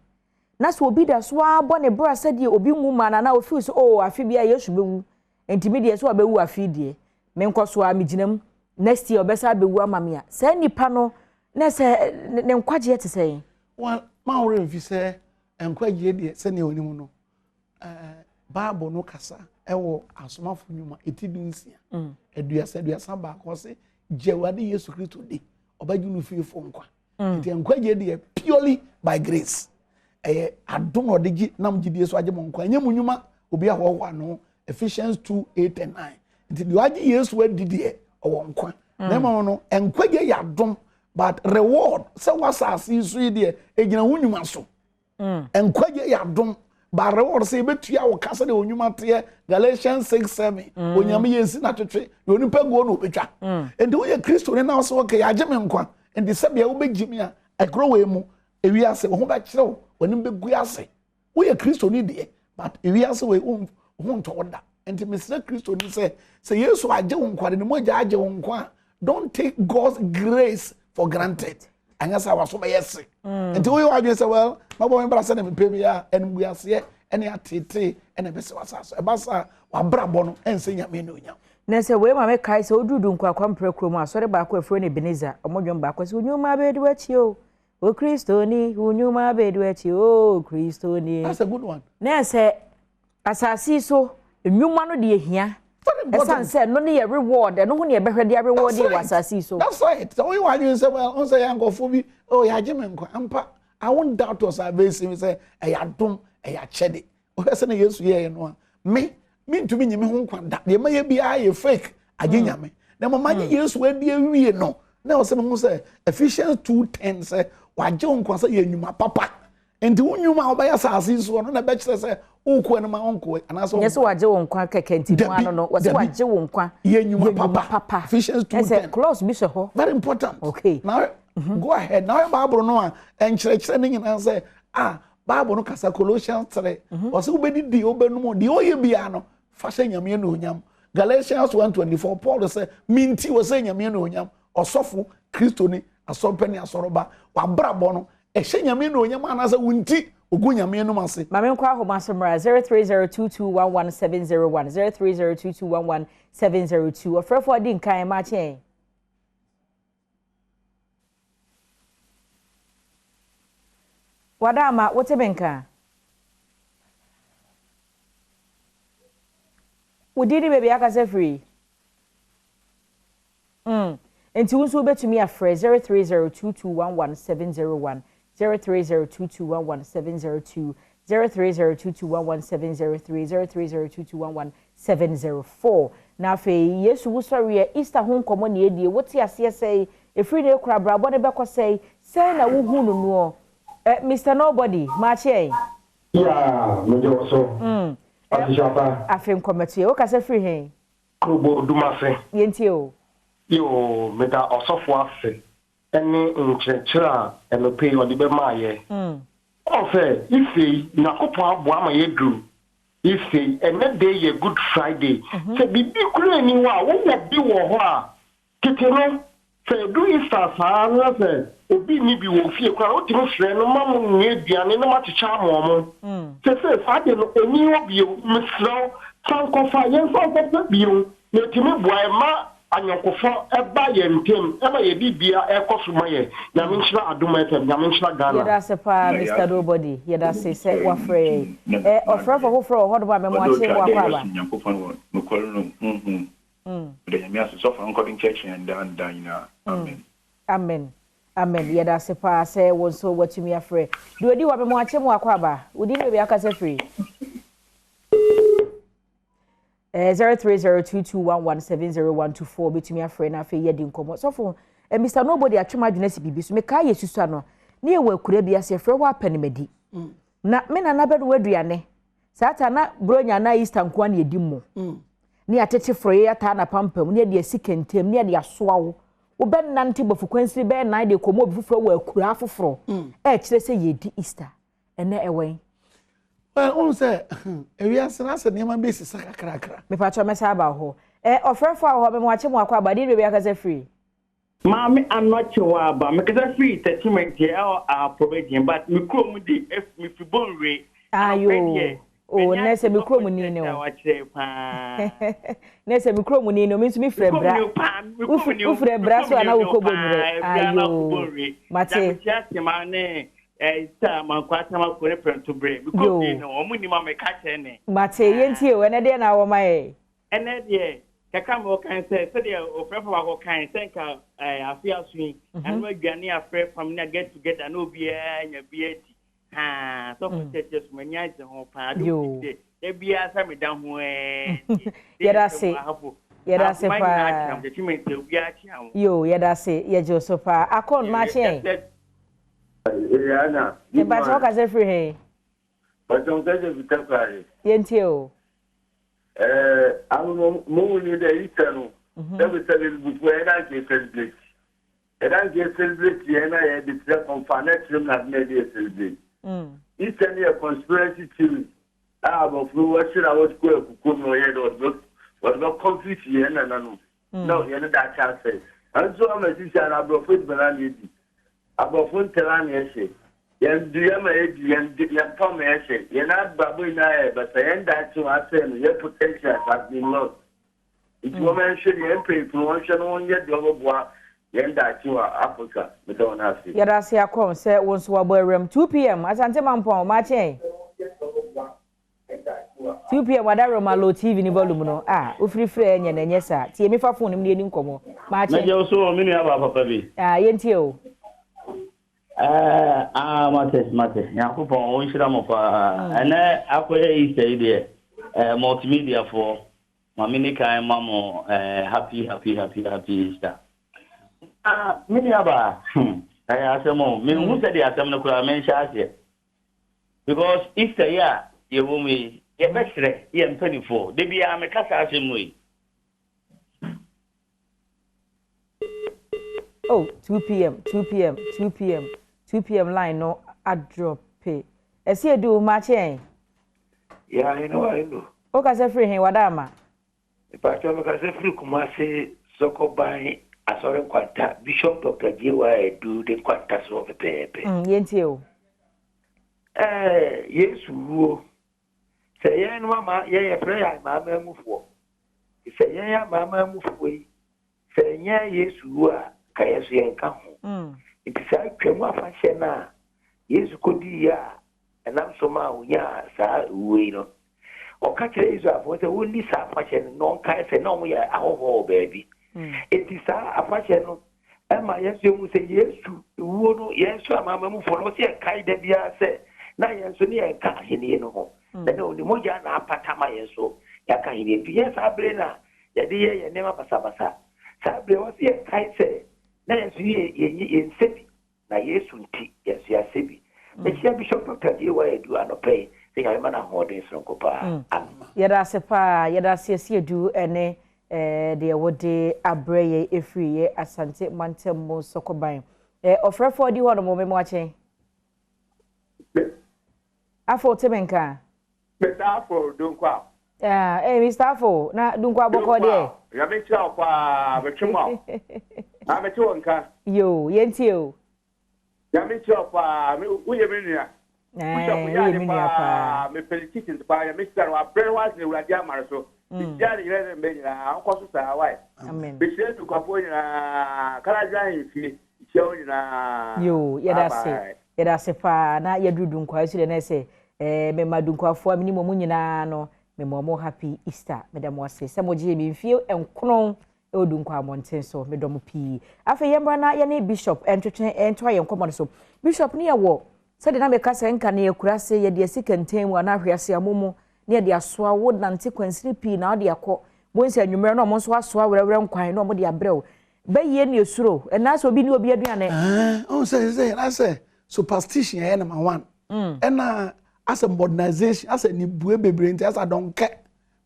na sɛ obi da so ara bɔ ne bra sɛdeɛ obi nwu maa no anaa ofeel sɛ oh afe biara Yesu bɛwu nti me deɛ sɛ wabɛwu afe yi deɛ menkɔ so ara megyina mu next year ɔbɛsa abɛwu ama me a saa nipa no na sɛ ne nkwagyeɛ te sɛn? Well, ma wo werɛ mfi sɛ nkwagyeɛ deɛ sɛdeɛ onim no Bible no kasa ɛwɔ asomafo nnwuma eti dunsia mm. 31 ɔse gye Awurade Yesu Kristo di ɔbɛgye no fiefo nkwa mm. nti nkwagye deɛ purely by grace ɛyɛ adom na ɔde gye nam gyidie so agye mo nkwa ɛnyɛ mo nnwuma obi ahoahoa ano Ephesians 2 8 and 9 nti deɛ wagye Yesu adi deɛ ɔwɔ nkwa mm. na mmom no nkwagye yɛ adom but reward sɛ w'asase yi so yi deɛ egyina wo nnwuma so mm. Nkwagye yɛ adom but reward sɛ yɛbɛtua wo ka sɛdeɛ wo nnwuma teɛ Galatians 6 7 mm. Onyame yɛ nsi na twetwe deɛ onipa guo na obɛtwa nti woyɛ Kristo ne na wo sɛ okay yɛagye me nkwa nti sɛdeɛ wobɛgye me a ɛkorɔ wei mu ewiase wo ho bɛkyerɛ wo w'anim bɛgu ase woyɛ kristoni deɛ but ewiase wei wo ho ntɔ wo da nti mesrɛ kristoni sɛ sɛ yesu agye wo nkwa de ne mogya agye wo nkwa a don't take God's grace for granted anyɛ sɛ waso bɛyɛ se mm. nti woyɛ w'adwene sɛ well mɛbɔ me bra sɛ ne mepɛ bi a animguaseɛ ɛne atetee ɛna ɛbɛsɛ w'asase ɛba saa w'abrabɔ no ɛnsɛ nyame ne onyam Na sɛ wei ma mekae sɛ woduru Dunkwakwa mprɛ kurom a, asɔre baako a ɛfrɛ no Ebenezer, wɔn dwom baako sɛ, Wo nnwuma bɛdi w'akyi o, O Kristoni, wo nnwuma bɛdi w'akyi o, Kristoni. That's a good one. Na sɛ asase yi so nnwuma no deɛ hia. Ɛsan sɛ ɛno ne yɛ reward, ɛno ho ne yɛbɛhwɛ de areward wɔ asase yi so. That's right. Sɛ woyɛ w'adwene sɛ well, ɔn sɛ yɛ nkurɔfoɔ bi, oh yɛagye me nkwa. Ampa, I won't doubt your salvation sɛ ɛyɛ adom, ɛyɛ akyɛde. Wohwɛ sɛ na Yesu yɛɛ no a, me mentumi nyi me ho nkwa da. Deɛ mɛyɛ biara yɛ fake, agye mm. nyame. Na mmom agye mm. Yesu adi awie no, na ɛwɔ sɛ mehu sɛ Ephesians 2:10 sɛ wagye wo nkwa sɛ yɛ nnwuma papa. Nti wo nnwuma a wobɛyɛ asase yi soɔ no na ɛbɛkyerɛ sɛ wokɔ anim a wonkɔ anaasɛ nyɛ sɛ wagye wo nkwa kɛkɛ nti mu ano no wɔsɛ wagye wo nkwa yɛ nnwuma papa. Ephesians 2:10. Ɛsɛ clause bi hyɛ hɔ. Very important. Okay. Now mm-hmm. go ahead. Now Bible no a ɛnkyerɛkyerɛ ne nyinaa sɛ ah Bible no kasa Colossians 3. Mhm. Ɔsɛ wobɛdidi, wobɛnum, deɛ ɔyɛ biara no, fa hyɛ Nyame anuonyam. Galatians 1:24 Paul sɛ, minti wɔ sɛ Nyame anuonyam. Ɔsɔfo, Kristoni, asɔrepɛ ne asɔreba, wabrabɔ no, ɛhyɛ Nyame anuonyam anaasɛ wo nti ogu Nyame anom ase. Ma menkɔ ahoma so mmra 0302211701 0302211702 ɔfrɛfoɔ adi nkan makye ɛ. Wadaama, wote me nka? Wo din ne baabi akasa firi? Mm. Nti wo nso wobɛtumi afrɛ 0302211701, 0302211702, 0302211703, 03022117 704. Na afei Yesu wusɔreɛ, Easter ho nkɔmmɔ na yɛdie, wote aseɛ sɛn? Ɛfiri nnɛ rekɔ abrabɔ no bɛkɔ sɛn? Sɛn na wohu no noɔ? Eh, Mister Nobody, makye ɛ? Yeah, megye wo so. Mm. Eh, Afihyia pa. Afe nkɔmmɛtoyɛ. Wokasa firi he? Krobo Dumase. Yɛntie o. Yoo, meda ɔsɔfo ase ne nkyerɛkyerɛ a ɛnɔpɛ yi ɔde bɛmaa yɛ. Ɔn sɛ, isei Nyankopɔn aboa ama yɛaduru Isei, ɛnnɛ da yi yɛ Good Friday. Sɛ biribi koraa nni hɔ a, wowɔ bi wɔ hɔ a, tete no, sɛ ɛdu Easter saa na sɛ obi nni bi wɔ fie koraa a, wotumi frɛ no ma monoa aduane na moakyekyɛ ama wɔn. Seesei saa ade no, ɛnni hɔ bio. Mesrɛ wo, san kɔfa, yɛnsan nkɔpɛ bio. Na ɛtumi boa yɛn ma ayɔnkofa ba yɛn ntam ma yɛn biribiara kɔ so ma yɛn. Nyame nhyira Adom FM, Nyame nhyira Ghana. Yɛda ase paa Mister Nobody, yɛda ase sɛ wafrɛ yɛn. Ɛ ɔfrɛfo foforɔ wɔ hɔnom a mɛmo akye mo akɔ aba. Nyankopɔn wɔ nokwar no honhom mu. Meda Nyame ase sɔfo ankɔ do nkyerɛkyerɛ hɛn daa na daa nyina. Amen. Amen Amen yɛda ase paa sɛ wo nso watumi afrɛ. Deɛ ɔdi hɔ mɛmo akye mo akɔ aba. Wo din ne baabi a wokasa firi? Eh, 030221170124 bɛtumi afrɛ na afei yɛadi nkɔmmɔ. Sɔfo, eh, Mr. Nobody atwe m'adwene asi biribi so. Mekaa yɛ susua no, ne yɛwɔ akura bi ase, yɛfrɛ hɔ Apanimadi. Mm. Na me nana bɛnoa aduane. Saa ta na Buronya anaa Easter nko ara na yɛdi mo. Ne yɛatete forɔeɛ ataa n'apampam, ne yɛde asi kɛntɛm, ne yɛde asoa wo. Wobɛnante bɔfokwansini bɛyɛ nan de rekɔma obi foforɔ wɔ akuraa foforɔ. Ɛrekyerɛ sɛ yɛredi Easter. Ɛnɛ ɛwɔ he? Well, wohu sɛ ewiase no asɛ nneɛma bi sesa kakrakra. Mepakyɛ mɛsa aba hɔ. Ɛ ɔfrɛfo a wɔ hɔ mema wakye mo akɔ aba deɛ baabi akasa firi. Maame Anokye Waaba, mekasa firi Techiman deɛ ɛwɔ Ahafo region but me kurom de me firi Bonwire. Ayoo oh nɛ sɛ me kurom ni ne o. Nɛ sɛ me kurom ni ne o me nso me firi Abira. Wofiri Abira so a na wokɔ Bonwire. Ayoo mate. Sir Mankwaa Tamaklo ne Prɛmto Berɛ. Me kurom ni no, wɔn nnim a meka kyerɛ ne. Mate, yɛntie o, ɛnɛ deɛ na wɔ ma yɛ? Ɛnɛ deɛ, kakra mewɔ kan sɛ, sɛdeɛ ɔfrɛfo baako kan sɛ nka afe aso yi, ɛno aduane afrɛ family na get together na obiara nya bi adi. Haa, sɔfo nkyerɛkyerɛ so m'ani agye ho paa. Ade wo deɛ, da biara sɛ meda ho ɛɛ. Yɛda ase. Yɛda ase paa. Yo, yɛda ase, yɛgye wo so paa. Akon, makye ɛ. Mepakyɛ wo kasa firi he? Pakyɛ wo kasa fi Takoradi. Yɛntie o. Ɛɛ ano no mo hu ni dɛ Easter no sɛbi sɛbi bibifo yɛn na nka yɛ celebrate. Yɛda nka yɛ celebrate yɛn na yɛ de kyerɛ kɔnfa na kyerɛ mu na ade na yɛde yɛ celebrate. Easter no yɛ conspiracy theory a aborɔfo no wɔhyɛ na wɔde kɔ akukuo mu na wɔyɛ dɛ wɔde bɛ wɔde bɛ confuse yɛn nananom. Na yɛn daakye asɛe. Ɛnso ama sisi ara aborɔfo aduban ara na yɛdi. Aborɔfo ntɛl ara na yɛhyɛ. Yɛn dua ma yɛdi, yɛn yɛn pam ma yɛhyɛ. Yɛn abrabɔ nyinaa yɛ basa. Yɛn daakye wɔn asɛe no, yɛn potentials has been lost. Nti wɔn nhwɛ ne yɛn mpanyinfo no wɔnhwɛ no wɔnyɛ deɛ ɔbɛboa yɛn daakye wɔ Africa. Meda wɔn ase. Yɛda ase Akon sɛ wo nso wabɔ awuram. 2pm, Asante Mampɔn, Maakye. 2pm wada Roma low TV ne volume no ah wofiri frɛ ɛnyɛ na ɛnyɛ saa tie me fa phone no mu na yɛni nkɔmmɔ maakye. Mɛgye wo so o me nua baa papa bi. Ah yɛntie o. Ɛɛ ah mate mate Nyankopɔn ɔnhyira mo paa ɛnɛ akɔyɛ Easter yi deɛ ɛɛ multimedia foɔ ma me ni kan ma mo ɛɛ happy happy happy happy Easter. Ah me nua baa hmm ɛyɛ asɛm o menhu sɛdeɛ asɛm no koraa menhyɛ aseɛ. Because Easter yi a yɛwɔ mu yi, yɛbɛsrɛ yɛn mpanimfoɔ. Da biara meka saa asɛm wei. Oh, 2 pm, 2 pm, 2 pm, 2 pm line no adrɔpe. Ɛsi edu maakye ɛn. Yeah, I know, I know. O kasa firi he wada ama. Mepakyɛw mekasa firi Kumasi Sɔkɔban Asɔre Nkwanta Bishop Doctor JY Adu ne nkwanta soɔ pɛpɛɛpɛ. Mm, yɛntie o. Ɛɛ Yesu wuo, sɛ yɛn no ama yɛn yɛfrɛ yɛn amanamanmufoɔ, sɛ yɛn amanamanmufoɔ yi Sɛ ɛnyɛ Yesu wu a, anka yɛn nso yɛnka ho. Enti saa Twam afahyɛ no a Yesu kodiiɛ a ɛnam so maa ɔnyaa saa wuo yi no, ɔka kyerɛɛ Israelfoɔ sɛ wɔnni saa afahyɛ no na wɔnkae sɛ na wɔyɛ ahɔhoɔ wɔ baabi. Enti saa afahyɛ no ma yɛn nso yɛhu sɛ Yesu wuo no, yɛn nso amanamanmufoɔ no, ɔsɛ yɛkae da biara sɛ na yɛn nso ne yɛnka ahennie no ho. Na na ɔne mogya na apata ma yɛn nso yɛaka ahennie. Enti yɛn saa bere no a yɛde yɛ yɛn nneɛma basabasa. Saa bere yi, ɛwɔ sɛ yɛkae sɛ na yɛn nso yɛnsɛ bi, na Yesu nti, yɛn nso yɛasɛ bi. Mekyia Bishop Doctor J.Y. Adu anɔpa yi sɛ Nyame ma no ahoɔden soronko paa. Amen. Yɛda ase paa, yɛda ase Asiedu ne deɛ wode abrɛ yɛn ɛfiri yɛ Asante mantam mu Sɔkɔban. Ɔfrɛfoɔ adi hɔ nom, memo akye. Afo, te me nka? Mister Afo Dunkwa. Ah, eh, Mister Afo, na Dunkwa bɔkɔ deɛ. Nyame nhyira wo paa, metwe mu a. Ah, mete wo nka. Yo, yɛntie o. Nyame nhyira wo paa, woyɛ me nua. Bishop yɛ ade paa, mepɛ ne teachings paa, Nyame nhyira no, wabrɛ ne ho ase na Awurade ama no so. Mehyira ne yere ne mma nyinaa, ɔnkɔ so saa, why? Amen. Mehyira Dunkwafoɔ nyinaa, Kaladwa ahemfie, mehyira wo nyinaa. Yo, yɛda ase. Yɛda ase paa na yɛduru Dunkwaa so deɛ na ɛsɛ eh, mema Dunkwafoɔ a menim wɔn nyinaa no mema wɔn happy Easter. Meda mo ase sɛ mogyee me mfie nkono wɔ Dunkwaa mmɔnten so. Medɔ mo pii. Afei yɛmmra na yɛne Bishop ntwetwe ntoa yɛn nkɔmmɔ no so. Bishop ne yɛwɔ sɛdeɛ na meka sɛ nka ne yɛkura ase yɛde asi kɛntɛn mu anaa ahwease amo mu ne yɛde asoa wo nante kwansini pii na wode akɔ. Bohu sɛ anwummerɛ no wɔn nso asoa werɛwerɛ nkwan na wɔde abrɛ wo. Bɛyie ne esuro ɛnaa sɛ obi ne obi aduane. Ɛɛ ɔn sɛ sɛ yɛn asɛ superstition ɛyɛ number one. Ɛna mm. Asɛ modernization, asɛ nibue bebree nti asɛ adɔnkɛ.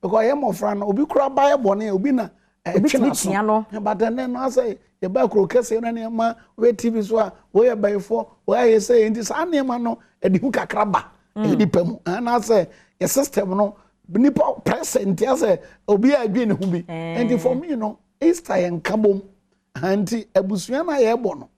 Because yɛ mmɔfra no, obi kura ba yɛ bɔne, obi na ɛtwe n'aso. But ɛnɛ no asɛ yɛba kuro kɛseɛ no nneɛma, wɔyɛ TV so a, wɔyɛ bɛyifoɔ, wɔyɛ sɛ nti saa nneɛma no ɛde hu kakra ba mm. nipa mu. Anaasɛ yɛ system no, nipa present asɛ obi a ɛdwe ne ho bi. Eh. Nti for me no, Easter yɛ nkabom. Nti abusua no a yɛbɔ no,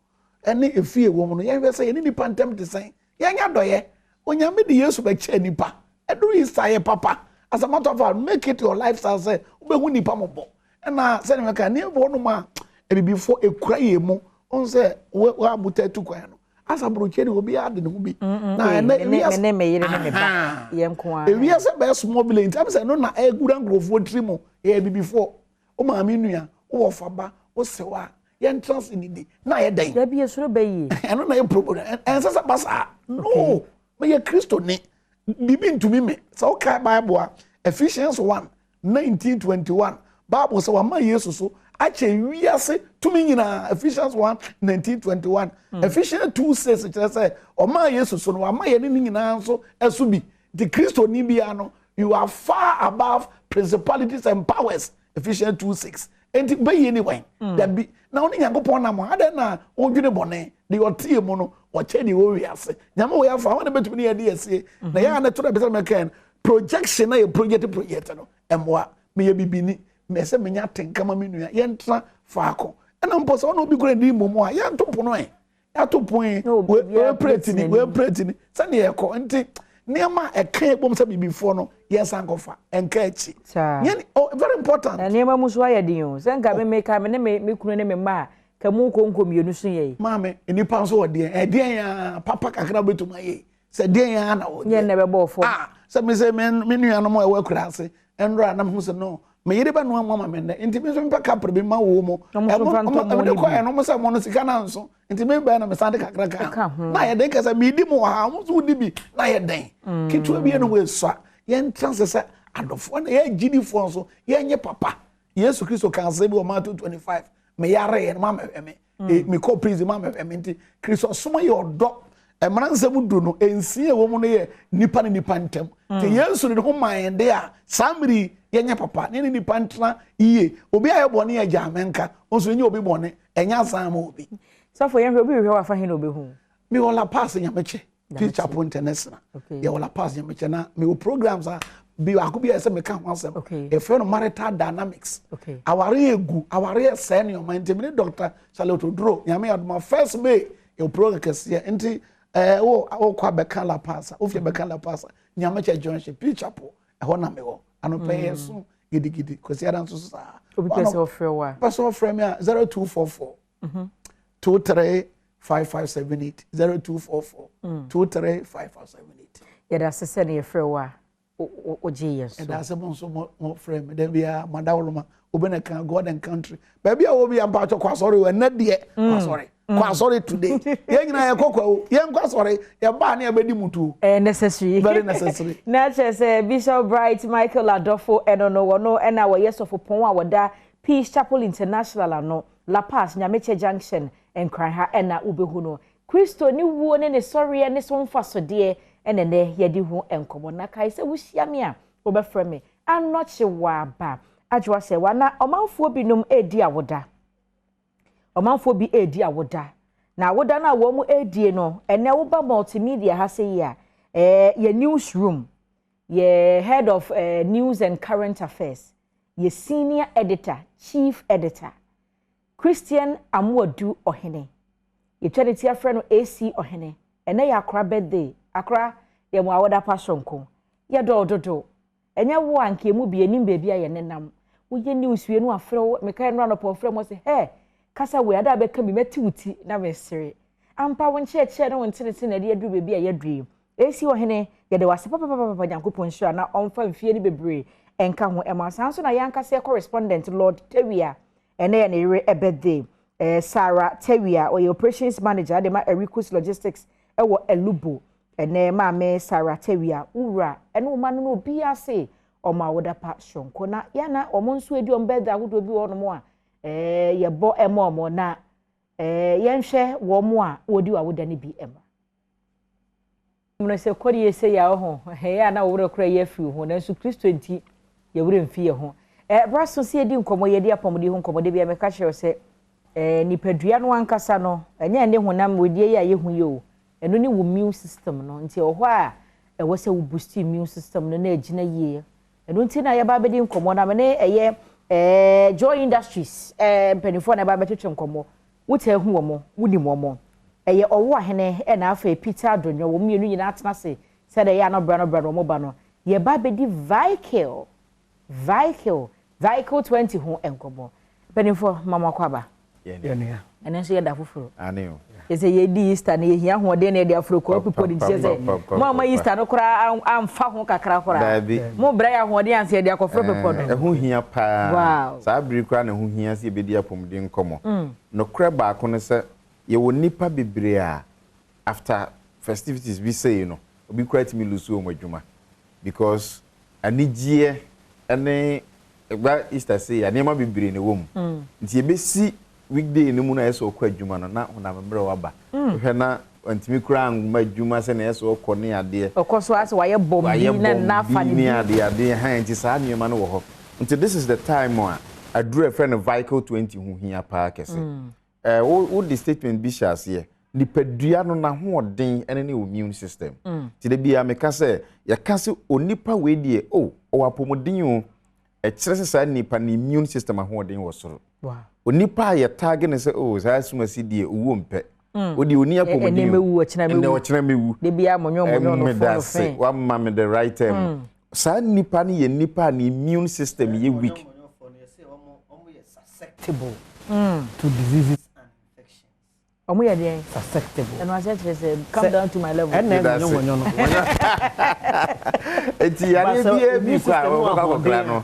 ɛne efie wɔ mu no, yɛhwɛ sɛ yɛne nipa ntam te sɛn. Yɛnyɛ adɔyɛ. Onyame de Yesu bɛkyɛɛ nipa. Ɛduru Easter yɛ papa. As a matter of fact, make it your lifestyle sɛ wobɛhu nipa mɔbɔ. Ɛna sɛdeɛ mɛka, nneɛma bi wɔ hɔnom a abibifoɔ ɛkura yɛn mu. Wohu sɛ woabuta atu kwan no, asa aburokyire de obiara de ne ho bi. Na ɛnɛ ewiase me ne me yere ne me ba yɛn nko ara. Ewiase bɛyɛ small village nti ɛm sɛ ɛno na ɛgura nkurɔfoɔ tiri mu. Yɛyɛ abibifoɔ. Wo maame nua, wo wɔfa ba, wo sew a, yɛntra ase nidi na ayɛ dɛn. Dabi esoro bɛ yie. Ɛno na yɛ problem ɛnsɛ sɛ ba saa no meyɛ kristoni biribi ntumi me sɛ wokae bible a Ephesians 1 19 21 bible sɛ wama Yesu so akyɛ wiase tumi nyinaa Ephesians 1 19 21 mm. Ephesians 2 6 kyerɛ sɛ ɔmaa Yesu so no wama yɛne ne nyinaa nso ɛso bi nti kristoni biara no you are far above principalities and powers Ephesians 2 6 Enti bɛyie ne wɛn? Mm. Dabi. Na wo ne Nyankopɔn nam a, adɛn na wodwene bɔne? Deɛ ɔteɛ mu no, ɔkyɛ deɛ ɛwɔ wiase. Nyame wɔ yɛafa, wɔn na bɛtumi ne yɛde asie. Mm-hmm. Na yɛn a na ɛto da bi sɛ mɛka no, projection na yɛ project project no, ɛmmoa. Meyɛ bibini, mɛ sɛ menya atenka ma me nua, yɛntena faako. Ɛna mpo sɛ ɔne obi kura di mmom a, yɛnto pono ɛ. ato pon yi wei plate ni wei plate ni sɛdeɛ ɛkɔ nti nneɛma a ɛka yɛ bom sɛ bibifoɔ no yɛn san kɔfa ɛnka akyi yɛn oh very important. Na nneɛma mu so ayɛ den o sɛ nka me me ka me ne me me kunu ne me mma a ka mu konko mmienu so yɛ yi. Maame nipa nso wɔ deɛ ɛdeɛn ya papa kakra bɛtumi ayɛ sɛ deɛn ya na wɔyɛ. Nyɛ nnɛ bɛbɔ fam. Ah sɛ me sɛ me me nuanom a ɛwɔ akura ase ɛnora na mehu sɛ no me yere bɛnoa mu ama me nnɛ nti me nso mepɛ kapre bi ma wo mu ɛmo kɔ ɛno mo sɛ mo no sika no nso nti me bɛn na me san de kakra ka ho na yɛ den kɛsɛ medi mu wɔ ha mo nso wodi bi na yɛ den mm. ketewa bi ɛno wɔ esua yɛn tra sɛ sɛ adɔfoɔ na yɛ gyidifoɔ nso yɛnyɛ papa Yesu Kristo kan asɛm bi wɔ Matthew 25 meyare yɛ no ma mɛhwɛ me mm. e, mekɔ prison ma mɛhwɛ me nti Kristo som yɛ ɔdɔ mmara nsɛm du no nsia ɛwɔ mu no yɛ nipa ne nipa ntam mm. nti Yesu de ne ho maa yɛn de a saa mmere yi yɛnyɛ papa ne ne nipa ntena yie obi a yɛ bɔne yɛ gya menka nso nyɛ obi bɔne ɛnyɛ asan ma obi. Sɔfo yɛn hwɛ obi hwehwɛ wafa he na obehu. Mi wɔ La Paz Nyamekyɛ Peace Chapel International yɛwɔ La Paz Nyamekyɛ na mewɔ programs a bi baako bi a ɛsɛ meka ho asɛm yɛfrɛ no marital dynamics aware yɛ gu aware yɛ sɛɛ nneɛma nti mene Dr. Charlotte Oduro Nyame adoma first May yɛwɔ program kɛseɛ nti ɛɛ wo wokɔ abɛka La Paz a wofie abɛka La Paz a Nyamekyɛ Junction Peace Chapel ɛhɔ na mewɔ anɔpɛ yɛ so gidigidi kwasi ada nso saa obi pɛ sɛ ɔfrɛ wo a pɛ sɛ ɔfrɛ me a 0244 23 5578 0244 23 5578. Yɛda ase sɛ ne yɛfrɛ wo a wogye yɛn so. Yɛda ase mo nso mo frɛ me da biara mo adaworoma obi na ka God and country baabi a wɔ bi ampaatɔ kɔ asɔre o ɛnɛ deɛ kɔ mm. asɔre kɔ mm. asɔre today yɛn nyinaa yɛkɔ kɔ o yɛn kɔ asɔre yɛbaa ne yɛbɛdi mutuo. Ɛyɛ necessary. Very necessary. Na kyerɛ sɛ Bishop Bright Michael Adɔfo ɛno no wɔno ɛna wɔyɛ sɔfopɔn a wɔda Peace Chapel International ano La Paz, Nyamekyɛ Junction, Nkran ha na wobɛhu no. Kristo ne wuo ne ne sɔreɛ ne so mfasodeɛ na ɛnnɛ yɛde ho nkɔmmɔ. Na kae sɛ wohyia me a, wobɛfrɛ me Anɔkye Waaba. Adwoa Sɛwa, na ɔmanfoɔ binom redi awoda. Ɔmanfoɔ bi redi awoda. Na awoda no a wɔn redie no, ɛnnɛ woba multimedia ha sɛ yi a, ɛɛ yɛ news room, yɛ head of eh, news and current affairs, yɛ senior editor, chief editor, Christian Amoadu Ɔhene. Yɛtwa ne ti afrɛ no AC Ɔhene. Ɛnɛ yɛ akora birthday. Akora, yɛ mo awoda pa soronko. Yɛdɔ wo dodo. Ɛnyɛ wo a nka yɛn mu bi yɛnim baabi a yɛnenam. Woyɛ news wie no afrɛ wo, mekae nnora anɔpa ɔfrɛ mu ɔse, hɛ, kasa wei, ada a bɛka bi mɛte wo ti na mesere. Ampa wo nkyerɛkyerɛ ne wo ntenetene na ɛde aduru baabi a yɛaduru yi. Esi ɔhene, yɛda wo ase papapapapa Nyankopɔn nhyira na ɔmfa mfie no bebree nka ho ɛma wo. Saa nso na yɛn ankasa yɛ correspondent Lord Tawia, ɛnɛ yɛ ne yere birthday, eh, Sarah Tawia, ɔyɛ operations manager de ma Ericus Logistics ɛwɔ Elubo. Ɛnɛ maame Sarah Tawia, wo wura ɛne wo ma no no obiara se ɔmo awoda pa soronko. Na yɛn na wɔn nso edi wɔn birthday ahodoɔ bi wɔ hɔnom a, eh, yɛbɔ ɛma wɔn na eh, yɛnhwɛ wɔn a wɔdi wɔn awoda no bi ɛma. No sɛ kɔdeɛ sei a ɔho ɛyɛ a na wo werɛ koraa yi afiri wo ho nanso Kristo nti yɛ werɛ mfi yɛ ho. Ɛberɛ aso sɛ yɛdi nkɔmmɔ yɛdi apɔmuden ho nkɔmmɔ da biara meka kyerɛ wo sɛ eh, nipadua no ankasa no ɛnyɛ ɛne honam wedeɛ yi a yɛhu yi o ɛno ne wo immune system no nti ɛwɔ hɔ a ɛwɔ sɛ wo boost immune system no na ɛgyina yie ɛno nti na yɛba abɛdi nkɔmmɔ na mene ɛyɛ eh, Joy Industries eh, mpanimfoɔ na ɛba abɛtwetwe nkɔmmɔ Wotaa hu wɔn, wonim wɔn. Ɛyɛ Ɔwoahene ɛna afei Peter Adonyo, wɔn mmienu nyinaa atena ase sɛdeɛ ɛyɛ a na berɛ ano berɛ ano wɔba no. Yɛreba abɛdi Vehicle, Vehicle, Vehicle 20 ho nkɔmmɔ. Mpanimfoɔ, mma mo akwaaba. Yɛnua. Ɛno nso yɛ da foforɔ. Ane o. Yɛ sɛ yɛredi Easter no, yɛhia ahoɔden na yɛde aforo kɔ apupɔ no nti kyerɛ sɛ mo amma Easter no koraa amfa ho kakra koraa. Daabi. Mo brɛ yɛ ahoɔden ansa yɛde akɔforo bepɔ no. Ɛho hia paa. Wow. Saa bere yi koraa na ɛho hia sɛ yɛbɛdi apɔmuden nkɔmmɔ. Nokorɛ baako ne sɛ, yɛwɔ nnipa bebree a after festivities bi sei no, obi koraa tumi lose wɔn adwuma because anigyeɛ ne ɛba Easter sei a nneɛma bebree na ɛwɔ mu. Nti yɛbɛsi weekday no mu na ɛsɛ ɔkɔ adwuma no na honam mmerɛw aba. Wohwɛ na wantumi koraa amma adwuma sɛnea ɛsɛ ɔkɔ ne adeɛ. Ɔkɔ so ara sɛ wayɛ bɔm bi na nna afa ne bi. Ne adeɛ adeɛ ha nti saa nneɛma no wɔ hɔ. Nti this is the time a aduru a ɛfrɛ no Vicle 20 ho hia paa kɛse. Eh, wo wode statement bi hyɛ aseɛ. Nipadua no n'ahoɔden ɛne ne immune system. Nti da biara meka sɛ yɛka sɛ onipa wei deɛ oh ɔwɔ apɔmuden o ɛkyerɛ sɛ saa nipa no immune system ahoɔden wɔ soro. Onipa a yɛtaage no sɛ oh saa asumasi deɛ owuo mpɛ. Mm. Wo deɛ ɔni apɔmuden o. Ɛnɛ ɔkyena mɛwu. De bia monyɔ monyɔ no Meda ase wama me the right term. Mm. Saa nipa no yɛ nipa a ne immune system yɛ weak. Susceptible mm. to diseases and infections. Ɔmo yɛ deɛn? Susceptible. Ɛno aseɛ kyerɛ sɛ come down to my level. Ɛnna ɛna nyɔ wɔnyɔ no. Eti yareɛ biara bi kɔ a wɔbɛkɔ akɔkora no.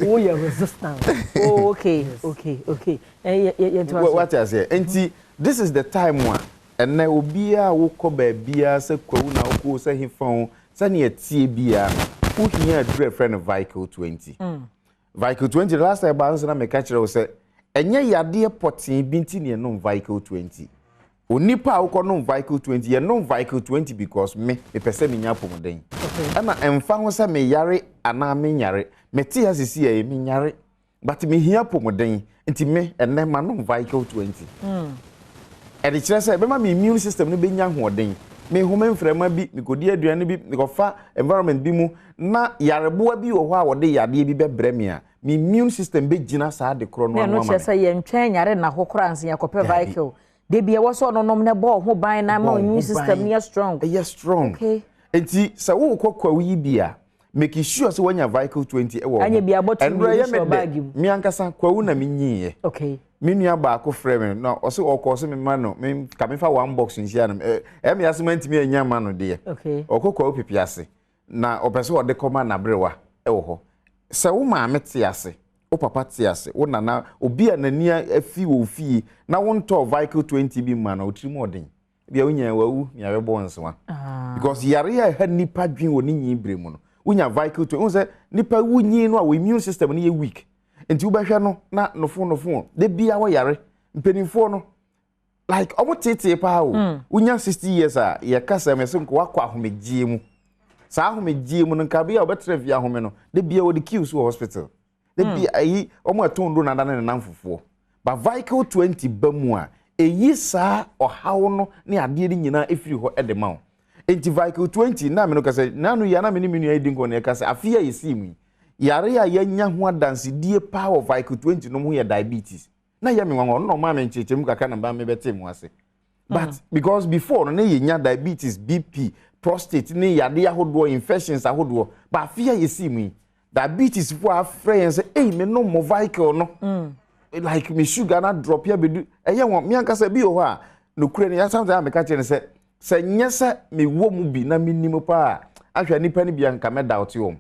Woyɛ resistant. Oh okay okay okay. Yɛn to aso. Wate aseɛ nti this is the time a ɛnɛ obiara a wokɔ baabiara sɛ kwawu na wokɔ sɛ hefa o sɛnea ɛteɛ biara no wohia aduru a ɛfrɛ no Vicle 20. Vicle 20 the last time ɛbaa nso na meka kyerɛ wo sɛ ɛnyɛ yadeɛ pɔtee bi nti na yɛnom Vicle 20. Onipa a wokɔnom Vicle 20, yɛnom Vicle 20 because me, mepɛ sɛ menya apɔmuden. Ɛna ɛmfa ho sɛ meyare anaa menyare, mete ha sisi yi, menyare, but mehia apɔmuden, nti me, ɛnnɛ manom Vicle 20. Ɛde kyerɛ sɛ ɛbɛma me immune system no bɛnya ahoɔden. Mehome mframa bi, mekɔdi aduane bi, mekɔfa environment bi mu, na yareboa bi wɔ hɔ a wɔde yadeɛ bi bɛbrɛ me a, me immune system bɛgyina saa ade korɔ no ano ama me. Na ɛno kyerɛ sɛ yɛntwɛn nyare nna hɔ koraa ansa yɛakɔpɛ Vicle. Da bi ɛwɔ sɛ ɔnonom na ɛbɔ wo ho ban na ama immune system no yɛ strong. Ɛyɛ strong. Okay. Nti sɛ worekɔ kwawu yi bi a, make sure sɛ woanya Vicle 20 wɔ wo ho. Anyɛ bi a bɔtol Ɛnora mmienu ɛyɛ me hyɛ dɛ, ɔbaage mu. me ankasa kwawu na menyiiɛ. Okay. Me nua baako frɛ me na ɔse ɔkɔ ɔse mema no me ka mefa one box nhyia no ɛyɛ me ase mantumi anya ma no deɛ. Okay. Ɔkɔ kwawu pepe ase na ɔpɛ sɛ ɔde kɔma n'aberewa wɔ hɔ. Sɛ wo maame te ase, wo papa te ase, wo nana, obi a n'ani afi wɔ wo fie na wontɔɔ Vicle 20 bi mma no a, wo tirim ɔden. Ebia wonyaa wawu nea bɛbɔ wo nsewa. Because yare a ɛha nipa dwen wɔ ne nyin bere mu no, wonya Vicle 20, wohu sɛ nipa wunyin no a wo immune system no yɛ weak. Nti wobɛhwɛ no na nofo nofo, da biara wɔyare. Mpanimfoɔ no, like ɔmo teetee paa o. Mm. Wonya 60 years a yɛka sɛ mɛsɛ nka wakɔ ahomegyeɛ mu. Saa ahomegyeɛ mu no nka bi a wɔbɛtena fie ahome no, da bia wɔde queue so wɔ hospital. Da mm. bia ayi ɔmo ɛtɔn do nada ne nenam fufuo. But Vicle 20 ba mu a, eyi saa ɔhaw no ne adeɛ no nyinaa efiri hɔ ɛde ma wo. Nti Vicle 20 na me no kasa nanu yi ana me ne me nua yi di nkɔmmɔ na yɛka sɛ afe a yɛsii mu yi yare a yɛanya ho adansedie paa wɔ Vicle 20 nom ho yɛ diabetes. Na ɛyɛ me nwanwa ɔno na ɔmaa me nkyerɛkyerɛmu kakra na me bɛtee mu ase but mm. because before no ne yɛnya diabetes bp prostate ne yadeɛ ahodoɔ infections ahodoɔ but afe a yɛsii mu yi diabetes foɔ afrɛ yɛn sɛ ei me nom mo vehicle no mm. like me sugar na drop ya bɛdu ɛyɛ wɔn me ankasa bi wɔ hɔ a nokorɛ no yɛasan sɛ a meka kyerɛ no sɛ sɛ nyɛ sɛ mewɔ mu bi na menim paa ahwɛ nipa no bi anka mɛdawote wɔn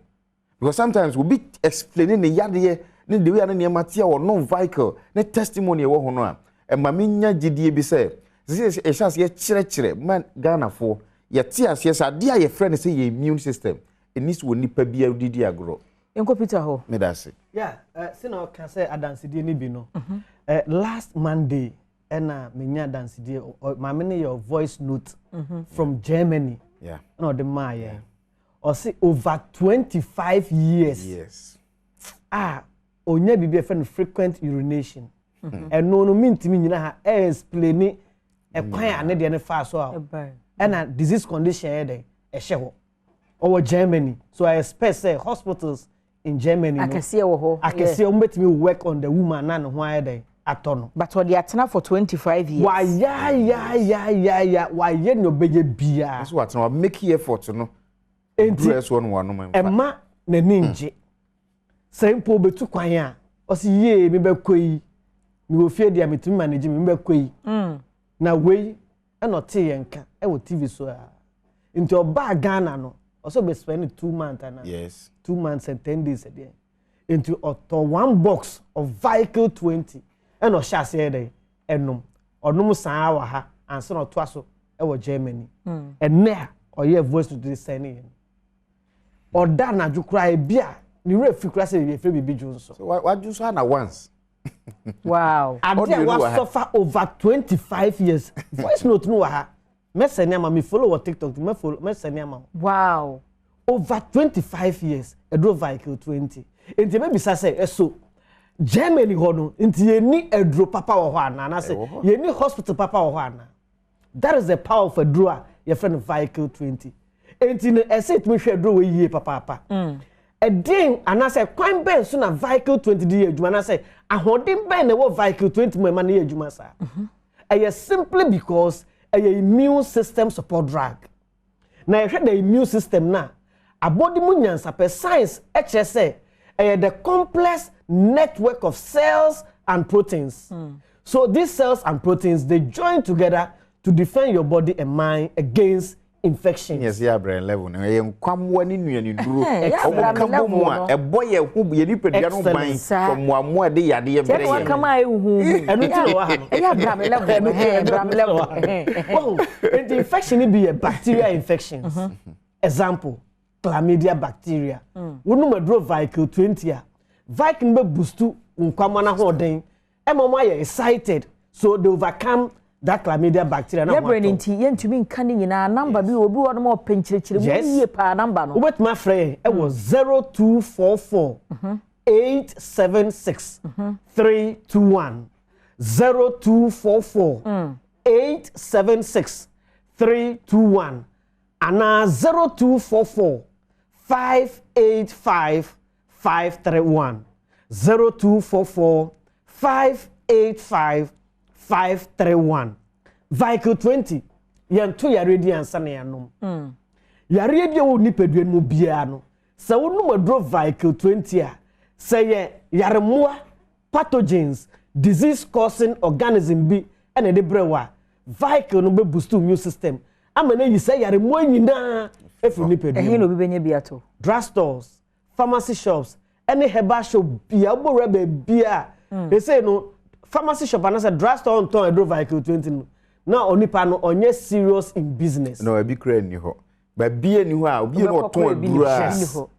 because sometimes obi explain ne yadeɛ ne the way a ne nneɛma teɛ ɔnom vehicle ne testimony ɛwɔ ho no a ɛma me nya gyidie bi sɛ sɛ yɛhyɛ aseɛ kyerɛkyerɛ ma Ghanafoɔ yɛte aseɛ sɛ adeɛ a yɛfrɛ no sɛ yɛ immune system ɛni so wɔ nipa biara de di agorɔ. Yɛnkɔ Peter hɔ. Meda ase. Yeah, uh, sɛ na ɔka sɛ adansedie no bi no uh, last Monday ɛna menya adansedie maame no yɛ voice note mm -hmm. from Germany. ɛna ɔde maa yɛn. Ɔse over 25 years. Yes. A ɔnya biribi a yɛfrɛ no frequent urination. Ɛno no mentumi nyina ha ɛexplaini ɛkwan a ne deɛ no faa so a ɛna disease condition yɛ dɛn ɛhyɛ hɔ. Ɔwɔ Germany so I expect sɛ hospitals in Germany no akɛseɛ wɔ hɔ akɛseɛ wɔn bɛtumi work on the woman na ne ho ayɛ dɛn atɔ no. But ɔde atena for 25 years. Wayayayayaya wayɛ nea ɔbɛyɛ biara. Nso watena wa make effort no. Enti ɛma n'ani ngye. Sɛ mpo obetu kwan a ɔsi yie mebɛkɔ yi mewɔ fie deɛ metumi manage me mebɛkɔ yi. Na wei ɛna ɔtee yɛn nka ɛwɔ TV so a nti ɔbaa Ghana no ɔsɛ ɔbɛ spend 2 months ana. Yes. 2 months and 10 days ɛdeɛ nti ɔtɔ one box of Vicle 20 ɛna ɔhyɛ aseɛ dɛ ɛnom ɔnom saa wɔ ha ansa na ɔtoa so ɛwɔ Germany. Ɛnɛ a ɔyɛ voice note de sɛn ne yɛn ɔda anadwo koraa ebi a ne werɛ fi koraa sɛ yɛfrɛ biribi dwo nso. So wadwo nso ana once. Wow. Ade a wasɔfa over 25 years, voice note no wɔ ha, mɛsɛn ama mi follow wɔ TikTok, mɛ follow, mɛsɛn ama. Over 25 years, ɛduro Vicle 20. Nti ebebisa sɛ ɛso Germany hɔ no nti yɛni aduro papa wɔ hɔ ana, anaasɛ yɛni hospital papa wɔ hɔ ana? That is the power of aduro a yɛfrɛ no Vicle 20. Nti no ɛsɛ etumi hwɛ aduro wɔ yie papaapa. Ɛdeɛn anaasɛ kwan bɛn so na Vicle 20 de yɛ adwuma, anaasɛ ahoɔden bɛn na ɛwɔ Vicle 20 mu ɛma no yɛ adwuma saa? Ɛyɛ simply because ɛyɛ immune system support drug. Na yɛhwɛ the immune system na abɔde mu nyansapɛ, science ɛkyerɛ sɛ ɛyɛ the complex network of cells and proteins. So these cells and proteins, they join together to defend your body and mind against infections. Yɛ sɛ abrɛ level no ɛyɛ nkwamoa ne nnuaniduro ɔmo ka bɔ mu a ɛbɔ yɛ ho yɛ nipadua no ban from mmoamoa de yadeɛ brɛ yɛ. Kama ehu. Ɛno ti na wɔ ha no. Ɛyɛ abrame level no, abrame level. Wɔn nti infection bi yɛ bacterial infections. Example, chlamydia bacteria. Wɔnum aduro Vicle 20 a, Vicle bɛ boost nkwamoa n'ahoɔden ɛma wɔn ayɛ excited so they overcome that chlamydia bacteria. Na yɛbrɛ ne nti yɛntumi nka ne nyinaa. Number bi obi wɔ nom ɔpɛ nkyerɛkyerɛ mu yie paa, number no. Wobɛtumi afrɛ yɛn ɛwɔ 0244 876 321, 0244 876 321 anaa 0244 585 531, 0244 585 531. Vicle 20, yɛnto yare di ansa na yɛanom. Yareɛ bi a ɛwɔ nipadua no mu biara no, sɛ wonom aduro Vicle 20 a, sɛ yɛ yaremmoa, pathogens, disease causing organism bi ɛna ɛde brɛ wɔ a, Vicle no bɛ boost immune system ama no ayi sɛ yaremmoa nyinaa efiri nipadua mu. Ɛhe na obi bɛnya bi ato? Drugstores, pharmacy shops ɛne herbal shop bia wobɔwura baabi a ɛsei no pharmacy shop anaasɛ drugstore ntɔn aduro Vicle 20 no na onipa no ɔnyɛ serious in business. No, ebi kura ni hɔ, baabi ani hɔ a obi na ɔtɔn aduro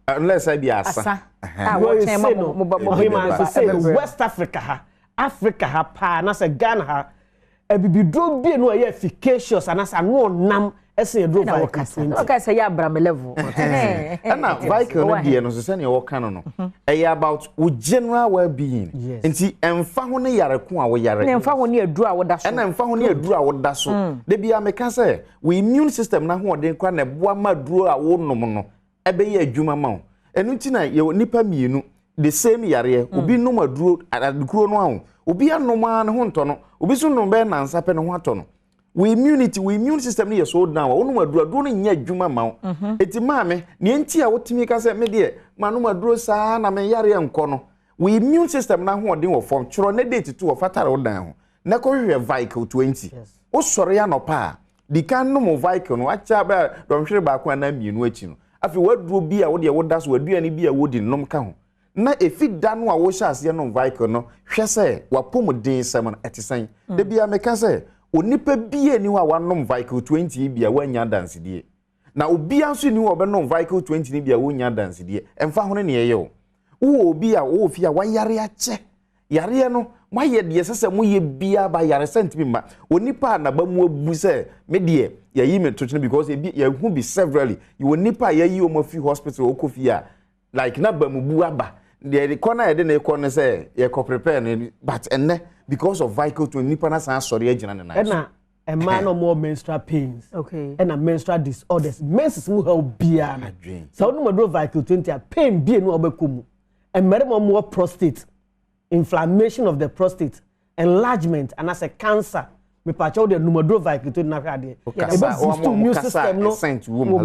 a unless ɛbi asa. A wɔkyɛn ma mo mo mo mo sɛ West Africa ha, Africa ha paa na sɛ Ghana ha, abibiduro bie no a ɛyɛ efficacious anaasɛ ano ɔnam ɛsɛn aduro Vicle 20. Ɔka sɛ yɛ abrame level. Ɛna Vicle no deɛ no so sɛnea wɔka no, ɛyɛ about wo general well being. Nti ɛnfa ho ne yare ko a woyare. Ɛna ɛnfa ho ne aduro a woda so. Ɛna ɛnfa ho ne aduro a woda so. Debi a meka sɛ wo immune system n'ahoɔden kora na ɛboa ma aduro a wonom no ɛbɛyɛ adwuma ma wo. Ɛno nti na yɛwɔ nipa mmienu, the same yareɛ, obi nom aduro adekuro no aho, obi anom a ne ho ntɔ no, obi nso nom bɛyɛ nansa pɛ ne ho atɔ no. Wo immunity, wo immune system no yɛ so down a, wonom aduro, aduro no nyɛ adwuma ma wo. Eti maame, nea nti a wotumi ka sɛ me deɛ manom aduro saa na me yareɛ nkɔ no, wo immune system no ahoɔden wɔ fam. Twerɛ ne date to wɔ fatare wo dan ho na kɔhwehwɛ Vicle 20. Wosɔre anɔpa a, di kan nom Vicle no akyɛ bɛɛ dɔnhwere baako anaa mmienu akyi no, afei waduro bi a wodeɛ woda so, waduane bi a wodi nom ka ho. Na efi da no a wohyɛ aseɛ nom Vicle no, hwɛ sɛ wapɔmuden sɛm no ɛte sɛn. Da bia meka sɛ onipa bia ni hɔ a wanom Vicle 20 bi a wanya adansedie, na obiara nso ni hɔ a ɔbɛnom Vicle 20 ni bi a wonya adansedie. Ɛmfa ho ne nea ɛyɛ o, wowɔ obi a wɔwɔ fie a wayare akyɛ. Yareɛ no, moayɛ deɛ ɛsɛ sɛ moyɛ biara ba yaresa ntumi mma. Onipa a n'aba mu abu sɛ me deɛ yɛayi me tokyene because ebi yɛhu bi severally. Yɛwɔ nnipa a yɛayi wɔn afiri hospital wɔkɔ fie a like n'aba mu bu aba. Deɛ kɔ no a yɛde no rekɔ no sɛ yɛkɔ prepare no but ɛnnɛ because of vehicle to nipa no asan asɔre agyina ne nan so. Ɛna mmaa na wɔwɔ menstrual pains ɛna menstrual disorders menses mu haw biara no sɛ wonom aduro Vicryl 20 a pain bie no a wobɛkɔ mu. Mmarima a wɔwɔ prostate, inflammation of the prostate, enlargement anaasɛ cancer, mepaakyɛw deɛ nom aduro Vicryl na hwɛ adeɛ. Ebe boost immune system no,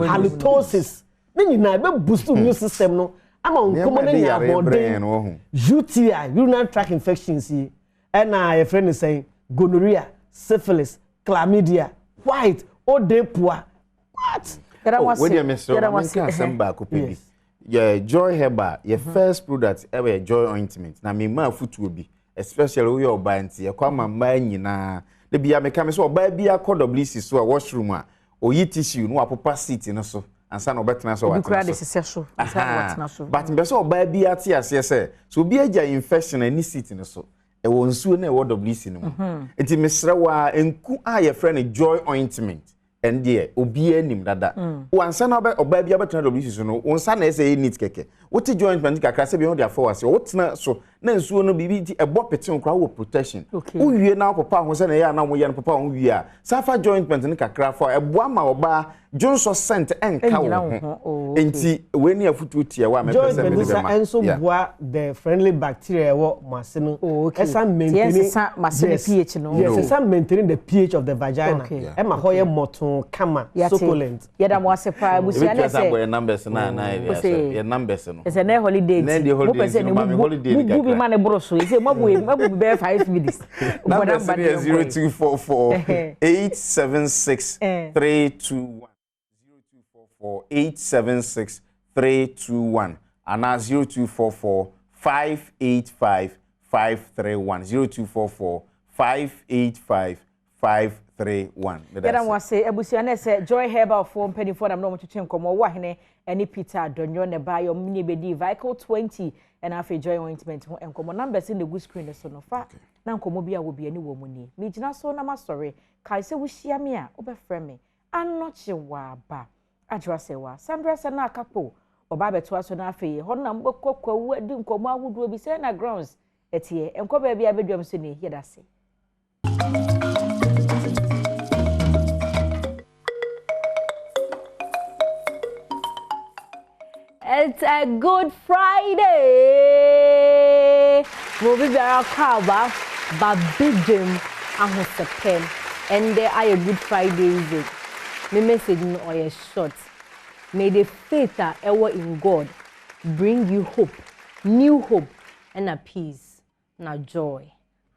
halitosis, ne nyinaa ebe boost immune system no ama nkɔmɔ no nya ahoɔden. UTI, urinary tract infections yi, ɛna yɛfrɛ no sɛn, gonorrhea, syphilis, chlamydia, white, odepua, what? Oh, wei deɛ mesrɛ wo, ma menka asɛm baako pɛ bi. Yɛ Joy Herbal, yɛ mhm. first product ɛyɛ Joy ointment. Na me maa futuo bi, especially woyɛ ɔbaa nti, ɛkɔ ama mmaa nyinaa. Da bia meka me sɛ ɔbaa bi akɔ WC so a washroom a, oyi tissue na wapopa seat no so ansa na ɔbɛtena so watena so. so ansa na watena so. But mpɛ sɛ ɔbaa bi ate aseɛ sɛ, sɛ obi agya infection ani seat no so, ɛwɔ nsuo na ɛwɔ WC no mu. Mhm. Nti mesrɛ wo a, nku a yɛfrɛ no Joy ointment ɛndeɛ obiara nim dada mm. wansa na ɔbaa bi abɛtena WC so no wo nsa na ɛsɛ yɛ neat kɛkɛ wote joint man kakra sɛ bi ho de afɔ wase wotena so na nsuo no biribi nti ɛbɔ pete wo koraa wɔ protection wowie na wopopa ho sɛ na ɛyɛ a na wɔyɛ no popa ho wie a saa fa joint man no kakra fa ɛboa ma ɔbaa dwonsɔ scent ɛnka wo ho oh, nti wei ne afotuo tiawa a mɛpɛ sɛ mede bɛma nso boa the friendly bacteria ɛwɔ mo ase no oh, ɛsan maintain yes yes ɛsan maintain the pH of the vagina ɛma hɔ yɛ mɔtoo kama succulent. Yɛda mo ase paa abusua ne sɛ. Yɛ numbers na na yɛ yɛ numbers no. Ɛsɛ nɛ holiday ti mo pɛ sɛ ne mo bu bi ma ne boro so ɛsɛ mo abu mo abu bi bɛyɛ 5 minutes. Numbers no yɛ 0244 876 321 0244 876 321 anaa 0244 585 531 0244 585 531. Yɛda mo ase abusua na ɛsɛ Joy Herbal foɔ mpanimfoɔ nam na wɔn twetwe nkɔmmɔ ɔwɔ ahene ɛne Peter Adonyo ne ba yɛ wɔn ne bɛdi Vicle 20 ɛna afei Joy Ointment ho nkɔmmɔ numbers na egu screen no so no fa na nkɔmmɔ bi a wɔ bi ɛne wɔn ni megyina so na masɔre kae sɛ wohyia me a wobɛfrɛ me anɔkye waba adwoa sɛ wa Sandra sɛ na akapo ɔba abɛtoa so na afei ɛhɔ na mobɛkɔ kwawu adi nkɔmmɔ ahodoɔ bi sɛ na grounds ɛteɛ nkɔ baabi a bɛdwam so ni yɛda se. It's a good Friday. Mo bi biara kɔ aba ba bedwam ahosɛpɛ. Ɛndɛ ayɛ good Friday yi dze. Me message no ɔyɛ short. May the faith a ɛwɔ in God bring you hope, new hope ɛna peace. na joy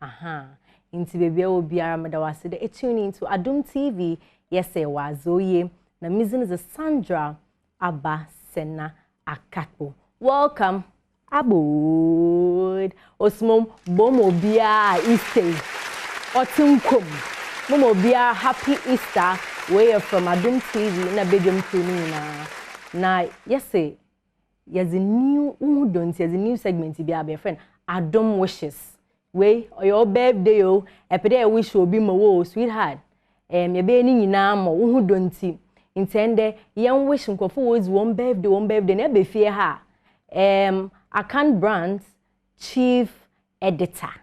ahaa nti baabi a ɛwɔ biara meda wo ase dɛ e tune in to Adom TV yɛsɛ wɔ adze oye na me dzin dze Sandra Aba Sena Akakpo welcome aboard Osmom bom obiara Easter yi ɔte nkwa mu moma obiara happy Easter wei yɛ from Adom TV na badwam crew no nyinaa na yɛse yɛdze new wohu dɔ ntsi yɛdze new segment bi aba yɛfrɛ no adom wishes wei ɔyɛ wo birthday o ɛpɛ dɛ wish obi ma wo o sweetheart ɛɛm yɛbɛyɛ ne nyinaa ma wohu dɔ nti nti ɛndɛ yɛn wish nkurɔfo wɔdzi wɔn birthday wɔn birthday na ɛbɛ fie ha ɛɛm Akan Brands Chief Editor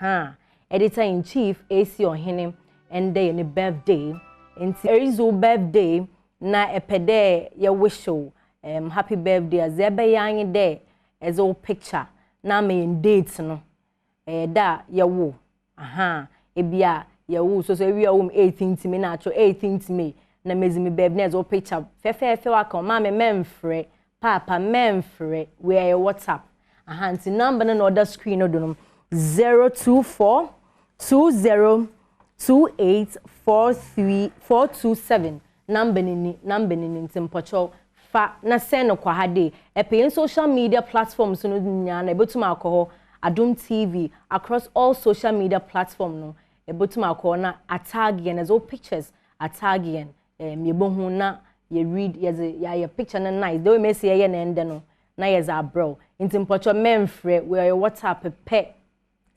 ahaa Editor in Chief AC Ɔhene ɛndɛ yɛ ne birthday nti eridzi wo birthday na ɛpɛ dɛ yɛ wish wo um, happy birthday a dza ɛbɛyɛ ara nye dɛ ɛdze wo picture na ama yɛn date no ɛyɛ da a yɛwo Ahaa, ebia yɛwoo so so ewia wɔ mu 18th May na akyerɛ 18th May na medzi me birthday na edze wo picture fɛfɛɛfɛw aka ho, maame mɛmfrɛ, paapa mɛmfrɛ, wei ɛyɛ WhatsApp. Ahaa, ntsi number no na ɔda screen no do no, 024 20 28 43 427. Number no ni, number no ni, ntsi mpɔkyɛw fa na send no kɔ ha dei. Epɛ hɛn social media platforms no nyinaa no ebotum akɔ hɔ, Adom TV, across all social media platform no, ebotum akɔ hɔ na atag hɛn, edze wo pictures atag hɛn, um yebohu na yɛ read, yɛdze yɛayɛ picture no nice, the way mesi yɛyɛ no ndɛ no, na yɛdze abrɛ wo. Ntsi mpɔkyɛw mɛmmfrɛ, wei ɔyɛ WhatsApp pɛ.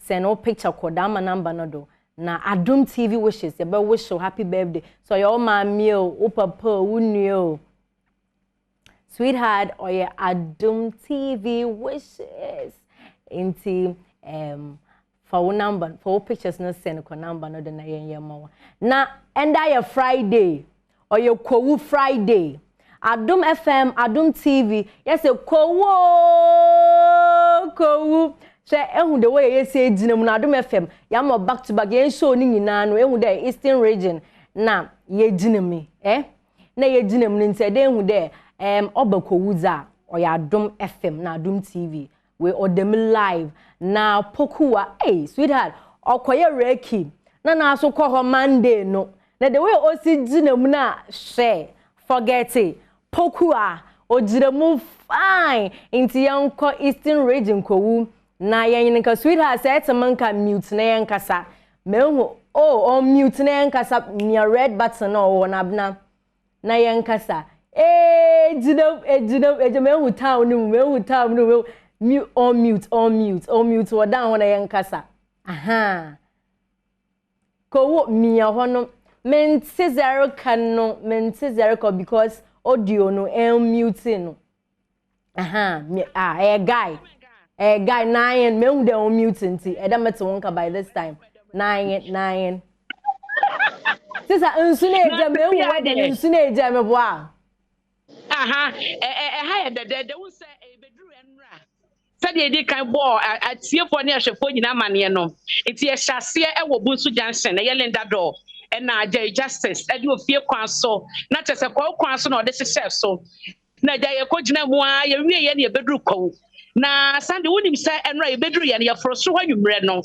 Send wo picture kɔ Dama number no do na Adom TV wishes yɛbɛ wish wo happy birthday. Sɛ ɔyɛ wo maame o, wo papa o, wo nua o. Sweetheart ɔyɛ Adom TV wishes. Nti um, fa wo number, fa wo pictures no send kɔ number no do na yɛn yɛ ma wo. Na ɛnda yɛ Friday. Ɔyɛ Kowu Friday. Adom FM, Adom TV, yɛsɛ Kowu ooo, Kowu. Hwɛ, ehu the way yɛsi egyina mu no, Adom FM, yɛama back to back, yɛn show no nyinaa no, ehu dɛ Eastern Region na yɛgyina mu yi, eh? Na yɛgyina mu no nti, ɛdɛ ehu dɛ, ɛɛm, ɔba Kowu dze a, ɔyɛ Adom FM na Adom TV. Wei ɔda mu live na Pokuwa ei sweetheart ɔkɔyɛ recce na naaso kɔ hɔ Monday no na the way osi gyina mu na hwɛ forget it Pokuwa ogyina mu fine nti yɛnkɔ Eastern region kowu na yɛnye no nka sweetheart sɛ etse me nka mute na yɛnkasa mehu oh ɔnmute na yɛnkasa mia red button na ɔwɔ hɔ no abena na yɛnkasa ee gyina gyina gyina mehu town no mu mehu town no mu mehu on mute on mute on mute wɔ dan hɔ na yɛnkasa aha kowo mia hɔ no mente zɛreka no mente zɛreka because audio no ɛn mute no. Aha, me ah, ɛyɛ guy. Ɛyɛ guy nine, mehu dɛ on mute nti, ɛdɛ mete wo nka by this time. Nine, nine. Sisa, nsu na egya, mehu wedding, nsu na egya, meboa. Aha, ɛha yɛ dɛdɛɛdɛ, wo sɛ ɛbɛduru ɛnora. Sɛdeɛ yɛdi kan bɔɔ atiefoɔ ne ahwɛfoɔ nyinaa amaneɛ no, nti yɛhyɛ aseɛ wɔ Bunsu Junction, ɛyɛ Linda Door, ɛna Jerry Justice ɛde ofie kwan so, na kyerɛ sɛ kwawu kwan so na ɔde hyehyɛɛ so. Na agya yɛkɔgyina mu ara, yɛwieɛ na yɛbɛduru kwawu. Na Sunday, wonim sɛ ɛnora yɛbɛduru yɛ no, yɛforo soro hɔ anwummerɛ no,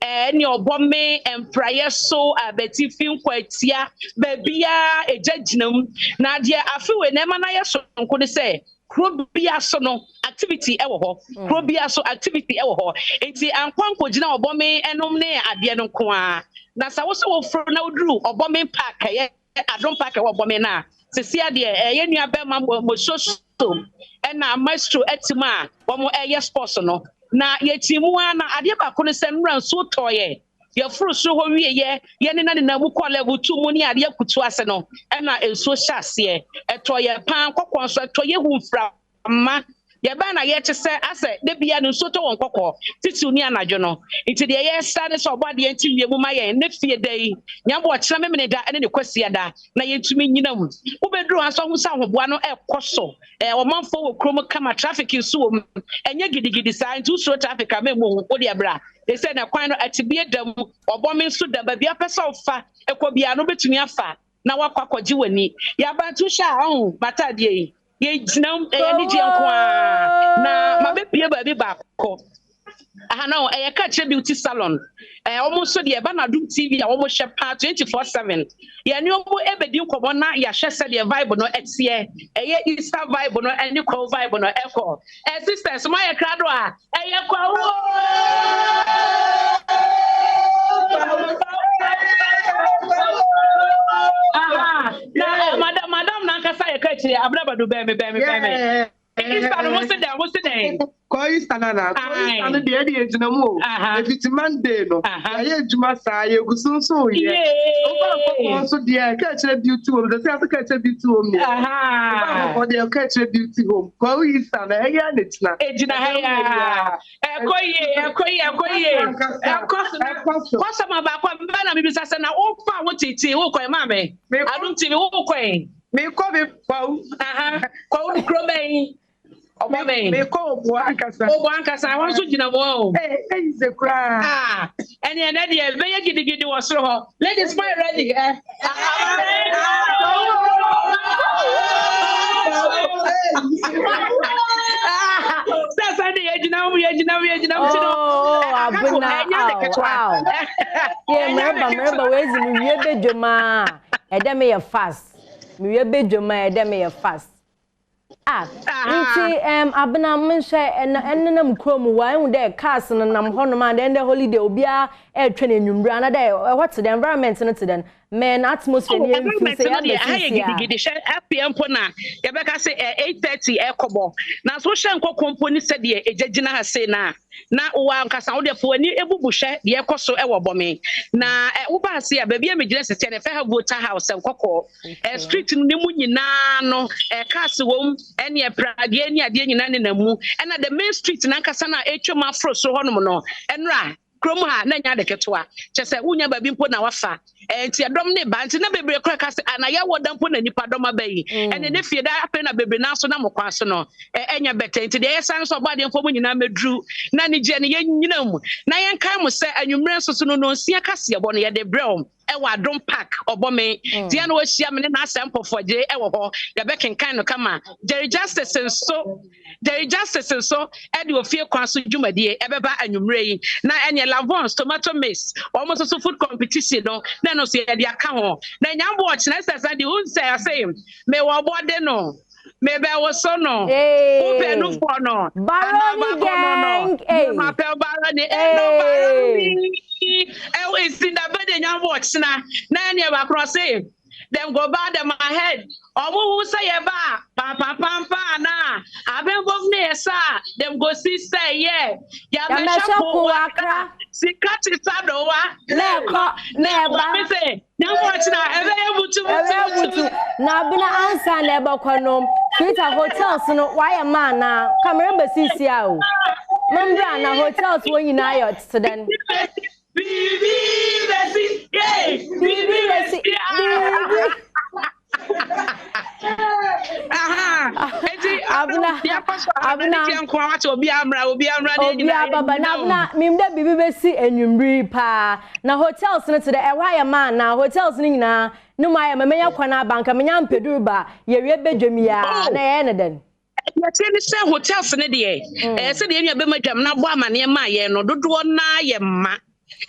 ɛne ɔbɔ me mpraeɛ so, abatifi, nkwatia, baabiara ɛgya gyina mu. Na deɛ afe wei na ɛma no ayɛ soronko ne sɛ, kuro biara so no activity wɔ hɔ mm. kuro biara so activity wɔ hɔ nti ankɔ ankɔgyina ɔbɔme ɛnom ne adeɛ no nko ara na sɛ wosɛ woforo na woduru ɔbɔme park ɛyɛ adom park ɛwɔ ɔbɔme no a sisi adeɛ ɛyɛ nua bɛrima mososo ɛna maestro ɛtim a wɔn ɛyɛ sports no na yɛkyi mu ara na adeɛ baako no sɛ nnura nsuo tɔɔyɛ Yɛforo soro hɔ wieeɛ, yɛnena nenam mu kɔɔ level 2 mu ne adeɛ kutu ase no, ɛna nsuo hyɛ aseɛ. Ɛtɔɔ yɛn paa, nkɔkɔɔ nso ɛtɔ yɛ hu mframa. Yɛbaa na yɛte sɛ asɛ da biara no nsuo tɔ wɔ nkɔkɔɔ, titiriw ne anadwo no. Nti deɛ yɛresra ne sɛ Ɔbɔadeɛ nte wie mu ma yɛn ne fie da yi, Nyame ɔkyena Memeneda ne ne Kwasiada na yɛntumi nnyina mu. Wobɛduru ha nso ahu sɛ ahoboa no ɛrekɔ so. Ɛɛ ɔmanfoɔ wɔ kurom kama, traffic nso wɔ mu. Ɛnyɛ gidigidi saa, nti wosuro traffic a mɛmmu ho, wodeɛ bra. Te sɛ na kwan no atebie da mu, ɔbɔ me nso da, baabi apɛ sɛ ɔfa kɔ biara no wobɛtumi afa na wakɔ akɔgye w'ani. Yɛaba nti wohwɛ a ɔho m'ataadeɛ yi, yɛgyina mu, ɛyɛ anigyeɛ nko ara. Na mabɛpie baabi baako. Aha no ɛyɛ Kakyire Beauty Salon. Ɛɛ wɔn nso deɛ ɛba no Adom TV a wɔhwɛ paa 24/7. Yɛne wɔn ɛbɛdi nkɔmmɔ na yɛahwɛ sɛdeɛ vibe no ɛteɛ. Ɛyɛ Easter vibe no ɛne Kwawu vibe no ɛkɔ. Ɛ sisters moayɛ krado a ɛyɛ Kwawu Aha na madam madam nankasa yɛ kakyire abena badu bɛn me bɛn me bɛn me. Easter no mo se dɛn mo se dɛn. Kɔ Easter no anaa? Kɔ Easter no deɛ ɛde yɛgyina mu o. Ɛfiti Monday no, yɛayɛ adwuma saa, yɛgu so nso reyɛ. Woba nkɔkɔɔ nso deɛ, ka kyerɛ beauty home, sɛ sɛ ase ka kyerɛ beauty home deɛ. Woba nkɔkɔɔ deɛ, ka kyerɛ beauty home. Kɔ Easter no, ɛyɛ na ɛgyina. Ɛgyina ha ya. Ɛkɔ yie, ɛkɔ yie, ɛkɔ yie. Ɛkɔ so na kɔsɔma baako a mbɛ na mebisa sɛ na wofa wo tete wokɔ maame. Adom TV wokɔ yi. Mekɔ me kwawu. Kwawu no kuro bɛn? Ɔbɔ bɛn? Mekɔ Oboa ankasa. Oboa ankasa, ɛhɔ nso gyina mu o. Ee, eyi sɛ koraa. Ah, ɛne ɛnɛ deɛ bɛyɛ gidigidi wɔ soro hɔ. Ladies, my ready? Eh. Sɛ sɛ de yɛgyina mu yɛgyina mu yɛgyina mu ti no. Oh, abena, aw, aw. Yɛ mmerɛba mmerɛba wei dzi me wie bɛdwam a ɛdɛ meyɛ fast. Me wie bɛdwam a ɛdɛ meyɛ fast. Ah, nti um, abena menhwɛ ɛna ɛnenam kurom hɔ a ehu dɛ cars no nam hɔnom a dɛn dɛ holiday obiara ɛretwɛn enyimire ana dɛ ɛhɔ te dɛ environment no te dɛn. Mɛn atmosphere Oh, ni yɛn fi environment sɛ no yɛaba deɛ aha yɛ sisi a. gidigidi hwɛ afei mpo na yɛbɛka sɛ eh, 8:30 ɛkɔbɔ nanso wohyɛ nkɔkɔ mpo ne sɛdeɛ ɛgya gyina ha sei no a na wowɔ ankasa wo deɛ fo w'ani ebubu hwɛ deɛ ɛkɔ so ɛwɔ bɔme na eh, woba ase a baabi a megyina sisi a na ɛfɛ ha Volta House nkɔkɔɔ eh, street no ne mu nyinaa no eh, cars wɔ mu ɛne ɛpradeɛ ne adeɛ nyinaa nenam mu ɛna the main street nankasa no a ɛtwam aforo soro hɔnom no ɛnora Kurom ha na ɛnyɛ ade ketewa. Kyerɛ sɛ wonnya baabi mpo na wafa. Ɛɛ nti ɛdɔm ne ba nti na bebree koraa ka sɛ ana yɛwɔ da mpo na nipa dɔm aba yi. Mm. Ɛne ne fie da afei na bebree naa so nam kwan so no ɛnyɛ bɛtɛ nti deɛ yɛsan nso ɔbɔ adeɛ mfo mu nyinaa mɛduru na anigyeɛ no yɛnyina mu na yɛnkae mo sɛ anwummerɛ nso so no nonsia kaseɛbɔ no yɛde brɛ wɔn ɛwɔ Adom Park ɔbɔ me mm. tia na wahyia me ne n'asɛm pɔfɔgye ɛwɔ hɔ yɛbɛkenkan no kama Jerry Justice nso Jerry Justice nso ɛde ofie kwan so dwumadie ɛbɛba anwummerɛ yi na ɛneɛ Lavon's tomato mix wɔn nso so food competition no na ɛno nso yɛde aka ho na nyambo ɔkyena ɛsɛ sɛ de nsɛ ase mewɔ bɔde no mebɛwoso no wopɛ nufoɔ no Baroni gang mapɛ baroni ɛno baroni ɛwɔ esi na bɛde nyambo ɔkyena na ɛneɛ bakorɔ se dem go bow them head ɔmo hu sɛ yɛ ba pampampampa ana abɛnbom ne yɛ sa dem go see sɛ yɛ yabɛhyɛ po wakra sika ti sa do wa na ɛkɔ na ɛba me se nyambo ɔkyena ɛbɛyɛ butu butu butu na abena ansa na ɛbɛkɔ no Twitter hotels no wayɛ ma anaa kamera bɛsisi a o membra na hotels wɔ nyinaa yɛ te dɛn. Biribi bɛsi, yay! Biribi bɛsi, biribi. Eti abena abena nko a wate obi amra obi amra ne nyinaa. Obi ababa na abena mim dɛ biribi bɛsi enwummere paa na hotels no te dɛ ɛhɔ ayɛ maa na hotels no nyinaa ne mu ayɛ ma menya kwan aba nka menya mpɛduru ba yɛwie bɛdwam yi a na yɛyɛ ne dɛn. Deɛ ɛteɛ ne sɛ hotels no deɛ mm. ɛɛ sɛdeɛ nua bɛma dwam na abɔ amaneɛ maa yɛn no dodoɔ naa yɛ mma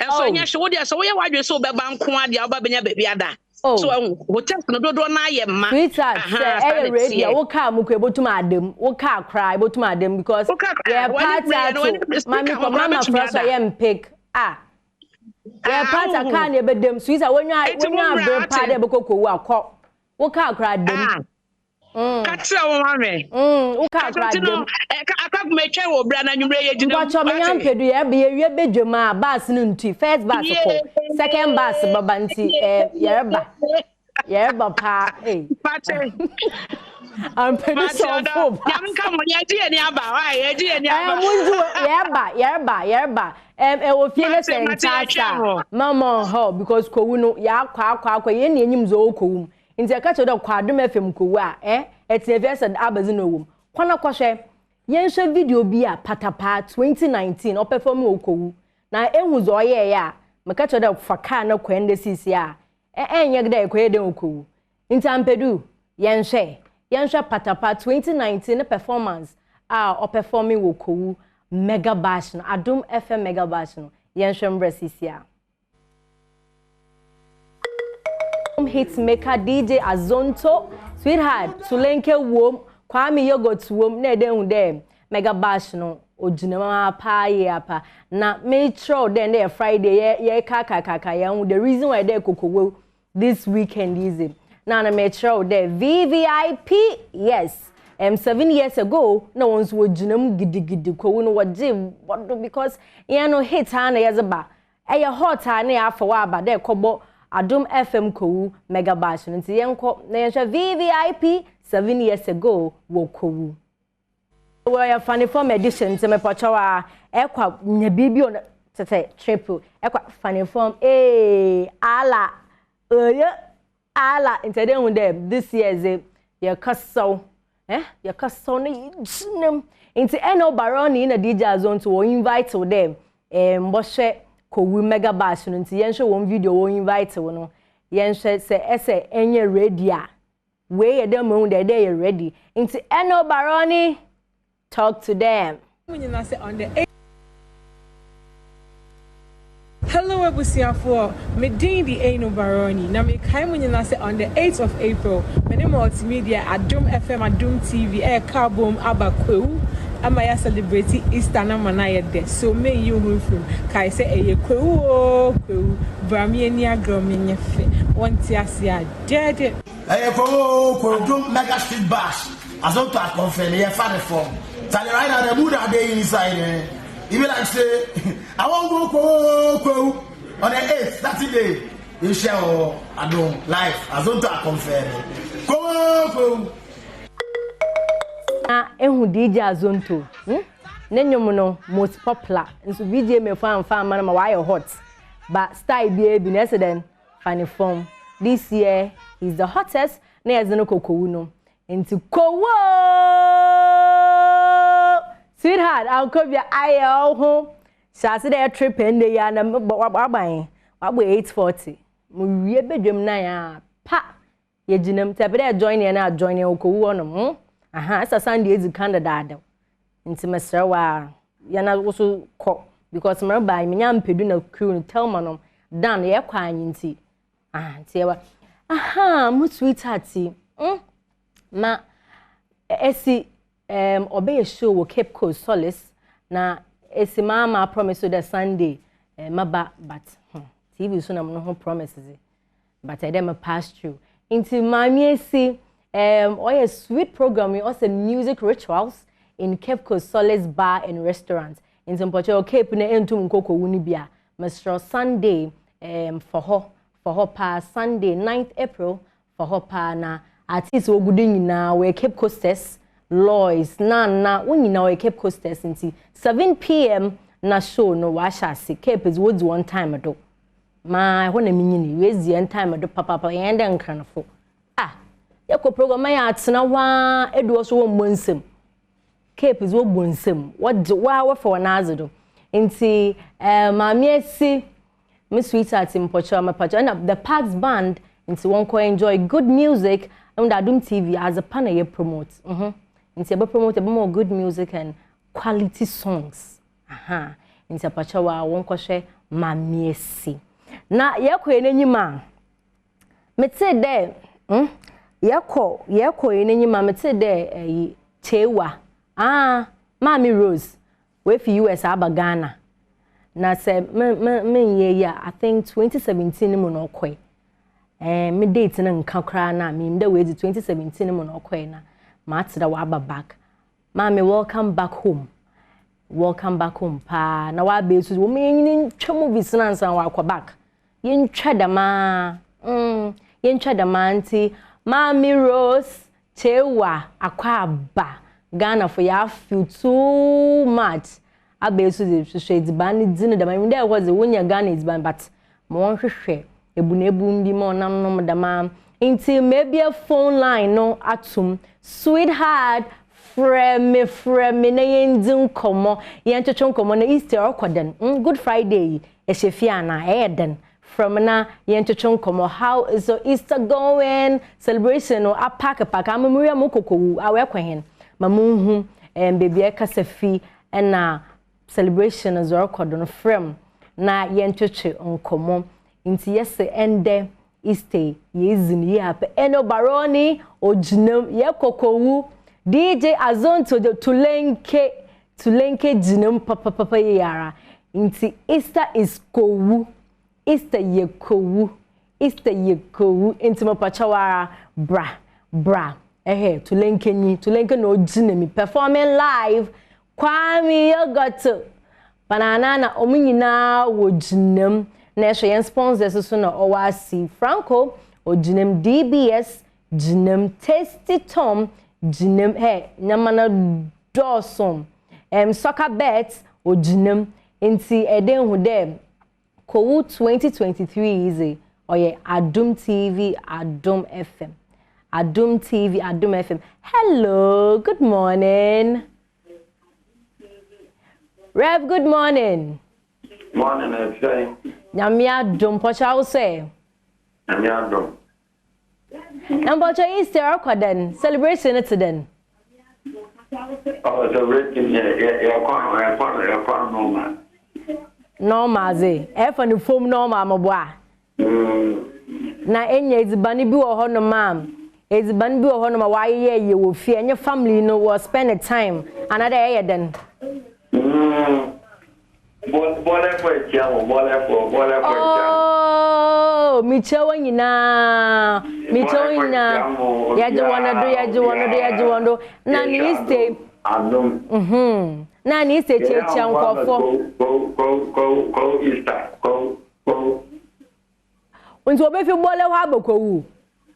ɛnso oh. ɛnyɛ hwɛ wo deɛ sɛ woyɛ w'adwene sɛ wobɛba nko a deɛ woba bɛnya baabi ada oh. so ɛho hotels no dodoɔ naa yɛ mma sweetheart sɛ ɛyɛ ready a wo kaa mu kɔ ebotum adam wo kaa koraa ebotum adam because yɛ party ato maame kɔ mama fura so yɛ mpik ah yɛ party a kaa na ebedam sweetheart wonya wonya abere paa dɛ ebɛkɔ kowu akɔ wo kaa koraa dam. Ah. Mm. Ka kyerɛ wɔn ahwɛ. Mm, wo kaa kora dem. Aka kuma etwa wɔ bra na nwumere yɛ gyina mu. Mpatsɔ me nya mpedu yɛ yɛ wie bedwam a bus no nti first bus kɔ second bus baba nti eh yɛreba yɛreba paa eh. Pate. Ampedu sɔfo ba. Nyame nka mo yɛgye yɛ ni aba wa yɛgye yɛ ni aba. Eh mo nti yɛreba yɛreba yɛreba ɛm ɛwɔ fie ne sɛ ntaasa mama ɔhɔ because kowu no yɛ akɔ akɔ akɔ yɛn ni enyim dza ɔwɔ kowu mu. Ntsi yɛka kyerɛ wo dɛ kɔ Adom FM kowu a, eh, etsena fie sɛ abɛdze na ɔwɔ mu. Kɔ na kɔhwɛ. Yɛnhwɛ video bi a Patapaa 2019 ɔpɛfɔɔme wɔ Kowu. Na ehu dza ɔyɛe a, meka kyerɛ wo dɛ fa kaar no kɔ ndɛ sesei a, eh, ɛnnyɛ dɛ ekɔyɛ dɛn wɔ Kowu. Ntsi Ampedu, yɛnhwɛ. Yɛnhwɛ Patapaa 2019 ne performance a ɔpɛfɔɔme wɔ Kowu Mega Bash no, Adom FM Mega Bash no. Yɛnhwɛ mbrɛ sesei a. Hitmaker DJ Azonto, Sweetheart, Sulenke wom, Kwame Yogot wom na ɛdɛ hu dɛ Mega Bash no ogyina mu ara paa yie apa. Na mekyerɛw dɛ ndɛ yɛ Friday yɛ yɛkaakaakaaka yɛn ho the reason why dɛ kokowo this weekend yi dze na na mekyerɛw dɛ VVIP yes um, seven years ago na wɔn nso wɔgyina mu gidigidi kowu no wɔgye bɔdo because yɛn no hit ara na yɛdze ba Ɛyɛ hot a na yɛafa wo aba dɛ kɔbɔ Adom FM Kowu Mega Bash no ntsi yɛnkɔ na yɛnhwɛ VVIP 7 years ago wɔ Kowu. Wɔyɛ funny form edition ntsi mepɔkyɛw a ɛkwa nya biribi o tete trip ɛkwa funny form ee ala oye Ala ntsi ɛdɛ ehu dɛ this year dze yɛkɛsɛw eh yɛkɛsɛw na yɛgyina mu ntsi ɛna Baroni na DJ Azonto wɔ invite wo dɛ eh mbɔhwɛ Kowu Mega Bash no ntsi yɛnhwɛ wɔn video wɔ invite wo no yɛnhwɛ sɛ ɛsɛ ɛnyɛ ready a wei yɛ dɛ ma ehu dɛ ɛdɛ yɛ ready ntsi ɛna Baroni Talk to them. Mo nyinaa sɛ on the Hello abusuafoɔ, me din de Eino Baroni na mekae mo nyinaa sɛ on the 8th of April me ne Multimedia, Adom FM, Adom TV ɛreka abom aba Kwawu ama yɛ celebrate Easter no ama no ayɛ dɛ so menyi wo ho mfiri mu. Kae sɛ ɛyɛ Kwawu oo Kwawu, bra me ani agorɔ menyɛ fɛ. Wɔnte aseɛ a, dɛɛdɛ. Ɛyɛ kɔm oo Kwadwo mega street bash Azonto akɔnfɛ me yɛ fa ne fɔm Charlie right now the mood I dey inside eh E be like say I wan go koo Kwawu on the 8th Saturday Yɛnhyia wɔ Adom live Azonto akɔnfɛ me Koo Kwawu. Na ehu DJ Azonto hmm ne nnwom no most popular nso VGMA fo amfa amma no ma wayɛ hot but style biara bi no ɛsɛ dɛn fa ne fam this year he's the hottest na yɛdze no kɔ kowu no nti kowu ooo sweetheart ankɔ bia ayɛ ɔho hyɛ ase dɛ ɛtre pɛn ndɛ yi a na waban wabɔ 8:40 mo wie bedwam nan a pa Yɛgyina mu. Sɛ ɛpɛ dɛ join yɛn a, join yɛn wɔ Kowu hɔnom. Hmm? Aha, ɛsɛ Sunday edzi kan dedaadaw. Nti mesrɛ wo ara, yɛn na wo so kɔ. Because mereba yi, menya mpedu na crew no, Thelma nom, Dan, yɛkɔ anyi nti. Ah, nti yɛba. Aha, mo sweetheart yi. Hmm? Ma, esi, um, ɔbɛyɛ show wɔ Cape Coast, Solace, na esi maa ma promise so dɛ Sunday, eh, mɛba, but, hmm, TV so na mo no ho promise dze. But ɛyɛ dɛ me pass through. Nti Maame Esi, um, ɔyɛ sweet program yi, ɔsɛ music rituals in Cape Coast Solace Bar and Restaurant. Nti mpɔkyɛ wɔ Cape na entum nkɔ kɔwu no bi a, mesrɛ Sunday, um, fa hɔ, fa hɔ paa, Sunday 9th April, fa hɔ paa na artists wogu do nyinaa wɔyɛ Cape Coasters, Lois, Nana, wɔn nyinaa wɔyɛ Cape Coasters nti 7pm na show no wɔahyɛ ase. Cape dze wodzi wɔn time do. Maa ɛhɔ na minyinii. Woedzi hɛn time do papaapa, yɛnnyɛ dɛ Nkranfo. Ah! Yɛkɔ program ma yɛatsena hɔ ara, edu hɔ so wɔmmbɔ nsamu. Cape dze wɔbɔ nsamu, wɔgye wo ara wɔfa hɔn adze do. Ntsi eh, Maame Esi, me sweetheart mpɔkyɛw mepakyɛw, nna The Pax Band ntsi wɔnkɔ enjoy good music. Ehu dɛ Adom TV, adze pa na yɛ promote, mhm. Ntsi yɛbɛ promote, yɛbɛma wo good music and quality songs. Ahaa nti apakyɛw a wɔnkɔhwɛ Mamiesi. Na yɛkɔ yɛn enyim a, metsee dɛ hmm, yɛkɔ yɛkɔ yɛn enyim a metsee dɛ ɛyi Chewa, ah, Maame Rose, oefi US aba Ghana. Na sɛ me me mennyɛ yi a, I think 2017 no mu na ɔkɔe. Eh, me date no nka koraa na menyim dɛ oedzi 2017 no mu na ɔkɔe na matse dɛ ɔaba back. Maame welcome back home welcome back home paa na waba esu wɔn yɛn nyina ntwa movies na ansa wakɔ back yɛntwa dɛmaa mm yɛntwa dɛmaa nti maame Rose Chewa akɔ aba Ghana fo yɛ feel too much aba esu dze hwehwɛ edziban no dzi no dɛm ɛmi dɛ ɛhɔ dze wonya Ghana edziban but ma wɔnhwehwɛ ebunebun bi ma ɔnanom dɛm ara ntsi mebue phone line no ato mu, sweetheart frɛ me frɛ me na yɛndzi nkɔmbɔ, yɛntwetwe nkɔmbɔ na Easter ɔkɔ dɛn, mm Good Friday yi ehyɛ fie anaa, ɛyɛ dɛn, frɛ me na yɛntwetwe nkɔmbɔ, how is your Easter going, celebration no apaake paake ama muwia mokɔ kowu, awɔ ɛkɔ hen, ma munhu ɛɛm beebi a ɛkasa fi na celebration no dza ɔrokɔ do no frɛ m na yɛntwetwe nkɔmbɔ. Ntsi yɛse ndɛ Easter yi yeedzi no yie apɛ. Eno Baroni ogyina mu, yɛkɔ kowu, DJ Azonto de Tulenke, Tulenke gyina mu papapapa yie ara. Ntsi Easter is kowu, Easter yɛ kowu, Easter yɛ kowu. Ntsi mepakyɛw ara bra, bra, ɛhɛ Tulenke nyi, Tulenke na ogyina mu performing live Kwame Yogurt, Banana na wɔn nyinaa wɔ gyinam. Na ɛhwɛ yɛn sponsors so na ɔwɔ ase. Franco ogyinam, DBS gyinam, Tasty Tom gyinam. Hɛ, nneɛma no dɔɔso. Um, Soccer Bet ogyinam. Nti ɛdɛ hu dɛ Kowu 2023 yi dze ɔyɛ Adom TV, Adom FM. Adom TV, Adom FM. Hello, good morning. Rev, good morning. Morning, ɛsɛn. Nyame adom, pɔkyɛ wo sɛ. Nyame adom. Na mpɔkyɛ Easter ɔkɔ dɛn? Celebration no te dɛn? Oh, celebration yɛ yɛ yɛkɔ no yɛkɔ no yɛkɔ no normal. Normal dze, ɛfa no fam normal moboa. Mm. Na enya edziban bi wɔ hɔnom a, edziban bi wɔ hɔnom a wɔayeyɛ yɛ wɔ fie, ɛnye family no wɔ spend time, anaadɛ ɛyɛ dɛn? Mm. Bɔlɛfo ekyia mo, bɔlɛfo, bɔlɛfo ekyia mo. Oh, Oh, mekyia wɔn nyinaa. Mekyia wɔn nyinaa. Yɛgye wɔn do, yɛgye wɔn do, yɛgye wɔn do. Na ne Easter. Adom. Mhm. Na ne Easter kyiakyia nkurɔfoɔ. Ko ko ko ko Easter ko ko. Nti obefi bɔlɛ hɔ abɛkɔwu.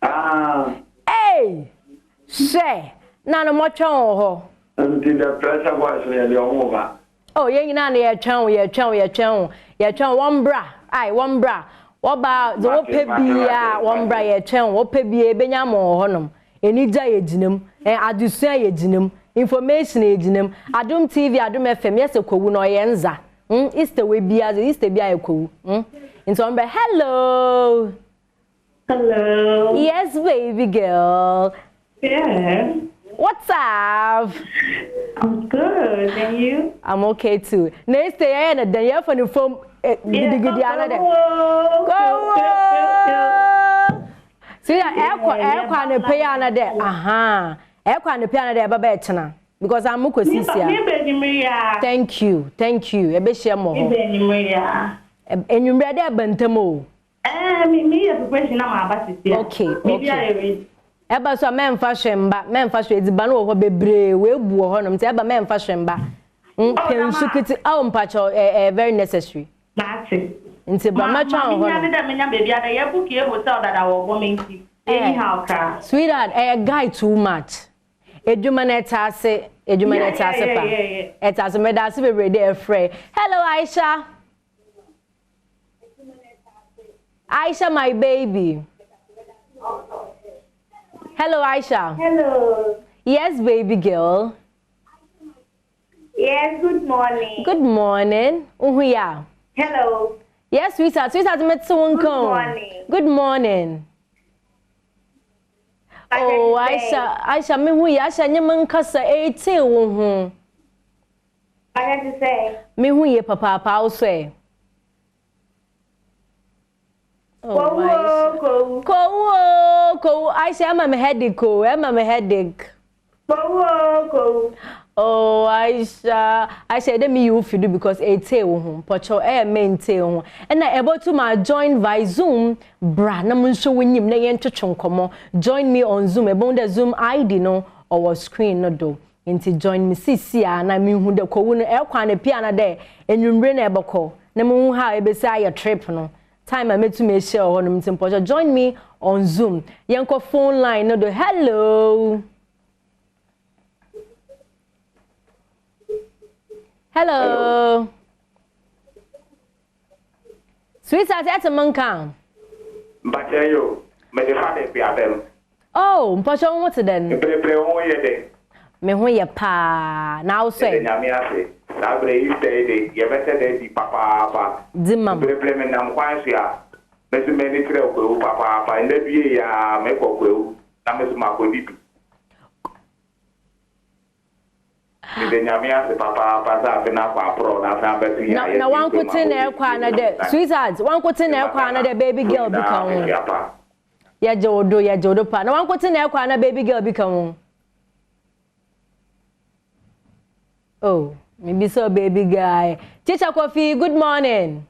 Ah. Ei! Hwɛ! Na no mɔtwɛn wɔ hɔ. Nti the pressure boys no yɛde ɔmo ba. Oh yɛn nyinaa no yɛtwɛn wo yɛtwɛn wo yɛtwɛn wo yɛtwɛn wo wɔn bra ai wɔn bra wɔba dze wɔpɛ biara wɔn bra yɛtwɛn wo wɔpɛ biara ebenya ama wɔ hɔnom anigye a yɛgyina mu eh, adesua a yɛgyina mu information a yɛgyina mu Adom TV Adom FM yɛsɛ kɔwu na ɔyɛ nza mm Easter wei biara dze Easter biara yɛ kɔwu mm nti wɔn bra hello. Hello. Yes, baby girl. Yes. What's up? I'm good. And you? I'm okay too. Next day, yeah, and then you're from the phone. Eh, gidi gidi another. Go. See that air qua air qua and pay another. Aha. Air qua and pay another. Baba etna. Because I'm okay sisi. Thank you. Thank you. Ebe share mo. Enyumre de bantamo. Ɛɛ me me yɛ preparation na ma aba sisi a. Okay okay. Biribi ayɛ ready. Ɛba so a mɛnfa hwɛ mba mɛnfa hwɛ edziban wɔ hɔ bebree woebu wɔ hɔnom ntsi ɛba mɛnfa hwɛ mba. Mm pɛ nsu ketse aw mpakyɛw ɛɛ ɛyɛ very necessary. Mate. Ntsi bra Ma mɛtweɔn ma wɔ mehia hɔnom. ne dɛ menya beebi ada yɛ book yɛ hotel dada wɔ ɔbɔ me ntsi Eh anyhow koraa. Sweetheart ɛyɛ guy too much. Edwuma no ɛte ase edwuma no Yeah ɛte yeah ase yeah pa yeah yeah. ɛte ase meda ase bebree dɛ ɛfrɛɛ. Hello Aisha. Aisha my baby. Hello Aisha. Hello. Yes baby girl. Yes, good morning. Good morning. Uhu ya. Hello. Yes, sweetheart. Sweetheart, me too. Good morning. Good morning. Oh, Aisha, Aisha, me hu ya. Aisha, nye me nkasa ete wo ho. Ɔyɛ te sɛ. Me ho ye papaapa wo so ɛ. Kowu o kowu. Kowu o kowu Aisha ɛma me headache o ɛma me headache. Kowu o kowu. Oh Aisha Aisha ɛdɛ mi yi wo fi do because etee wo ho mpɔkyɛw ɛyɛ me ntee wo ho ɛna ɛbɛtum a join via zoom bra na mo nso wo nyim na yɛn twetwe nkɔmɔ join me on zoom ɛbɛn dɛ zoom ID no ɔwɔ screen no do Ntsi join me sesei na minhu dɛ kowu no ɛkɔ anapa ana dɛ ewimbir na ebɔkɔ na muhu how ebesi ayɛ trip no, time a metum ehyia wɔ hɔnom ntsi mpɔkyɛw join me on zoom yɛnkɔ phone line no do hello. Hello. Sweetheart, ɛte mo nka? Mpakyɛ yo, mede fa de fi abɛm. Oh, mpakyɛ wo ho te dɛn? Mprepre wo ho yɛ dɛn? Me ho yɛ paa, na wo sɛ? Yɛda Nyame ase, saa berɛ Easter yi de, yɛbɛsɛ da adi papaapa. Di ma m. Mprepre menam kwan so a, me nso m'ani kyerɛ Kwawu papaapa. Ndɛ due yi ara, mekɔ Kwawu na me nso makɔdi bi. Meda Nyame ase papaapa sɛ afe no akɔ aprɔw na asan abɛto yɛn Na a na yɛte kurom wankoten na abɔ ɛkɔ ana dɛ sweetheart wankoten na Mema ɛkɔ ana Ghana dɛ baby fo girl bi nyinaa ka ho afehyia pa. yɛgye wo do yɛgye wo do paa na wankoten na ɛkɔ ana baby girl bi ka ho oh mebisa o baby guy teacher Kofi good morning.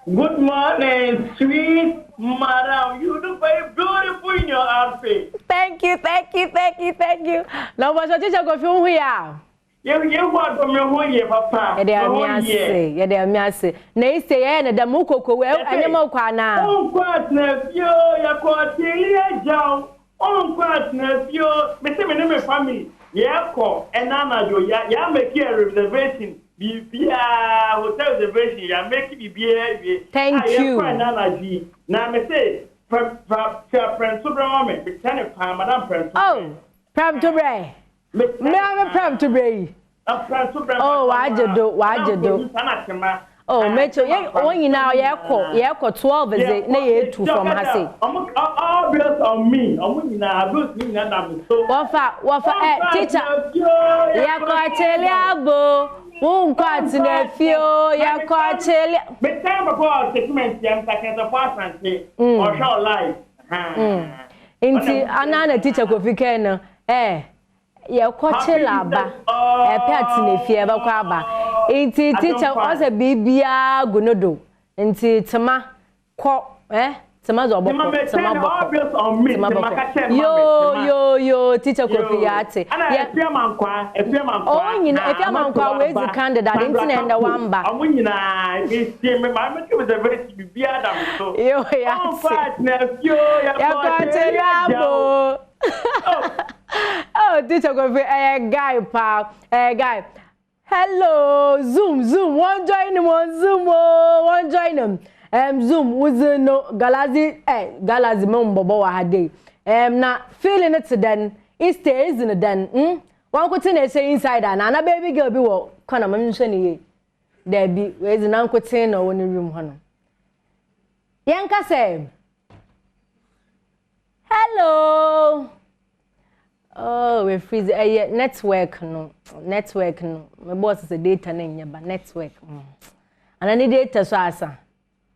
Good morning, sweet madam. You look very beautiful in your outfit. Thank you, thank you, thank you, thank you. Na ɔbɔ sɛ teacher Kofi wo ho yɛ a. Yɛ yɛ hu adɔ me ho yɛ papa. Yɛde ame ase, yɛde ame ase. Na ese yɛyɛ ne dɛm wokɔ kɔ ɛnyɛ ma wokɔ anaa? Wonkɔ atena fie o, yɛkɔ ɔtele agya o. Wonkɔ atena fie o. Mese me ne me family yɛkɔ ɛna anadwo ya ya make a reservation biribiara hotel reservation ya make biribiara awie. Thank you. A yɛkɔ ɛna anadwo yi na mese fa fa fa prɛnto brɛ ma me mekyɛ ne paa madam prɛnto. Oh prɛnto brɛ. Mmea me prɛmto berɛ yi. Oh, wagye do, wagye do. Oh, mecho, yɛ wɔn nyinaa yɛkɔ, yɛkɔ 12 dze na yɛtu from ha sei. All bills on me, ɔmo nyinaa, bills ni nyinaa da me so. Wɔfa, wɔfa, ɛ, teacher, yɛkɔ kyele abo, wo nkɔ atena fie o, yɛkɔ kyele. Metan papa wɔ statement yɛm sakɛnsɛfo asante, ɔhwɛ ɔ live. Nti, ana na teacher Kofi kɛn no, eh. Yɛkɔ kyele aba, ɛpɛ a tena fie ɛbɛkɔ aba. Nti teacher ɔsɛ biribiara gu no do. Nti tema kɔ eh tema. Tema dze ɔbɔkɔ, tema bɔkɔ, tema bɔkɔ. Yoo yoo yoo teacher Kofi yɛate. Ɛna Afia Mankwaa, Afia Mankwaa. Ɔɔ nyina Afia Mankwaa woedzi kan deda ade ntsi na ndɛ wɔammba. Ɔmo nyinaa mesie me maame to me sɛ vɛsi biribiara da me so. Yoo yɛate. Ɔmfa atena fie o yɛkɔ atena abo. Oh teacher Kofi ɛyɛ guy paa, ɛyɛ guy. Hello zoom zoom wɔn join mu on zoom oo wɔn join mu um, zoom wodzi no galazi eh galazi mo mbɔbɔ wɔ ha dei um, na feeling no te dɛn Easter edzi no dɛn hmm wankote na ɛhyɛ inside ana ana baby girl bi wɔ kwan a menhwɛ ne yie daabi wedzi nankote na ɔwɔ ne room hɔ no yɛnka sɛ Hello. Oh, we freeze. Ɛyɛ network no. Network no. Me boss sɛ data no nyɛ ba network. Mm. Ana ne data so asa.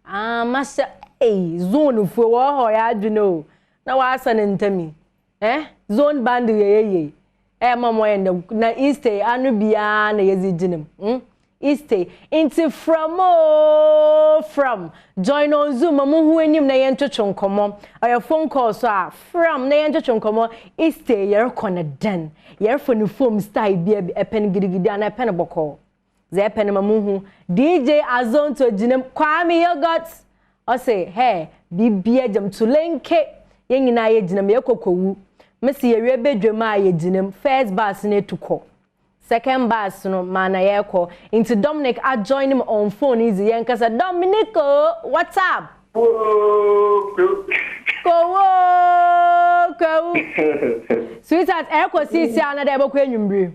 Ah, mahyɛ ei zone fuo wɔ hɔ yɛ adwene o. Na wasa ne ntami. Eh, zone bundle yɛ yɛ yɛ. Ɛyɛ ma mo yɛ ndɛ na Easter ano biara na yɛdze gyina mu. Mm. Easter nti fra mu oo fra mu join on zoom ma mo hu anim na yɛn twetwe nkɔmɔ ɔyɛ phone call so a fra mu na yɛn twetwe nkɔmɔ Easter yɛrekɔ no dɛn yɛrefa no fom style bi ɛpɛ no gidigidi anaa ɛpɛ no bɔkɔɔ dza ɛpɛ no ma mo hu DJ Azonto gyina mu Kwame Yogurt ɔse hɛ bibia gyam tulenke yɛn nyinaa yɛ gyina mu yɛkɔ kɔwu mese yɛwie badwam a yɛ gyina mu first bus no etu kɔ Second bus no maa na yɛkɔ nti Dominic a join me on phone yi dze yɛnkasa Dominic o what's up? Woo Kwawu. Kowoo Kwawu. Sweetheart ɛrekɔ seesia anaa dɛ ɛbɔkɔ ewimbir?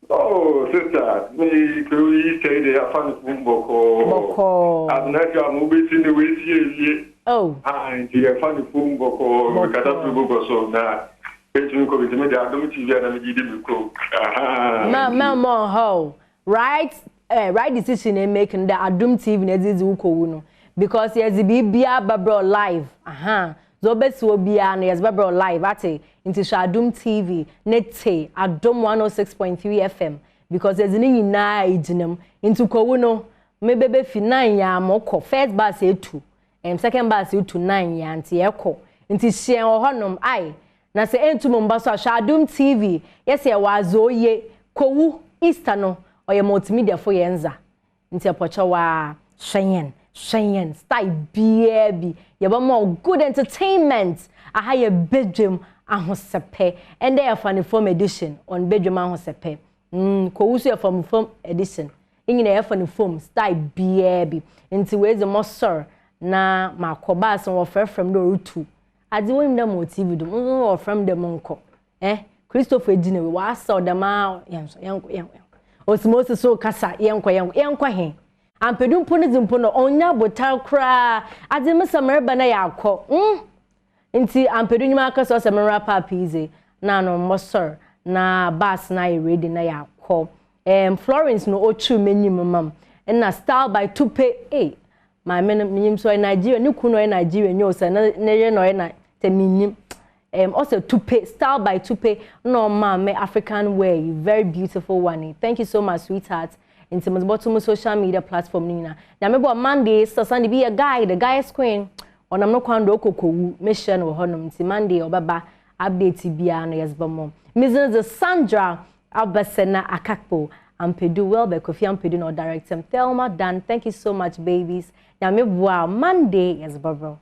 Oh sister me Kwawu yi sɛi de afa no fom bɔkɔɔ. Bɔkɔɔ. Abena fi ama wobɛsi no wesi ewie. Oh. Ah nti yɛfa no fom bɔkɔɔ kata so bɔkɔ so na Mentumi nkɔ bi nti me de Adom TV a na megye di me kurom. Ahaa. Ma ma mo nhɔ o. Right eh, right decision na make no dɛ Adom TV na edze dzi wo kowu no. Because yɛdze biribiara bɛbrɛ wo live. Ahaa. Dza obesi hɔ biara no yɛdze bɛbrɛ wo live atse. Ntsi hwɛ Adom TV ne tse Adom 106.3 FM because yɛdze ne nyinaa egyina mu. Ntsi kowu no me bɛbɛfi nine yi ara mokɔ first bus etu Ɛm second bus to nine yɛ nti yɛkɔ nti hyeɛn wɔ hɔ nom ai na sɛ ɛntum mba so a hwɛ Adom TV yɛsɛ yɛwɔ adze oye kowu Easter no ɔyɛ multimedia fo yɛn dza nti ɛpɔkyɛw aa hwɛ yɛn hwɛ yɛn style biaa bi yɛbɛma wo good entertainment aha yɛ badwam ahosɛpɛ ɛndɛ yɛ fa ne fam edition on badwam ahosɛpɛ mm kowu so yɛ fam fam edition Ne nyina yɛfa no famu style biara bi. Ntsi wei dze mɔsɔr na makɔ. Bus no wɔfrɛfrɛ me dɛ orutu. Adze wonyim dɛ mowɔ TV do, mo so wɔfrɛ me dɛ monkɔ. Eh, Christopher gyina wei, ɔasaw dɛm ara, yɛnkɔ, yɛnkɔ, yɛnkɔ. Osimosi so rekasa, yɛnkɔ, yɛnkɔ, yɛnkɔ he? Ampedu mpo ne dze mpo no, ɔnnyɛ abotar koraa. Adze mesa mereba na yɛakɔ. Mm! Ntsi Ampedu nye m'akasa ɔsɛ me wrap up yi dze, na ano mɔsɔr na bus no ayɛ ready na yɛakɔ. Erm Florence no otwiw m'enyim ma m' nna style by Tupe ei maame no minyim sɛ ɔyɛ Nigeria ne kun na ɔyɛ Nigeria nyi o sɛ ne ne yer na ɔyɛ na sɛ minnyim erm ɔsɛ Tupe style by Tupe nna ɔmaa me African wear yi very beautiful one yi thank you so much sweetheart nti medze bɔto mo social media platform no nyina Nyame boa Monday sɛ Sunday bi yɛ guy the guy queen ɔnam no kwan do ɔkɔ kowu mehyia no wɔ hɔnom nti Monday ɔbɛba update biara no yɛdze bɛmɔ me dzin dze Sandra Abasena Akakpo Ampedu Wilbur Kofi Ampedu na ɔdirectem Thelma Dan thank you so much babies Nyame boa Monday yɛdze bɛbrɛ wo.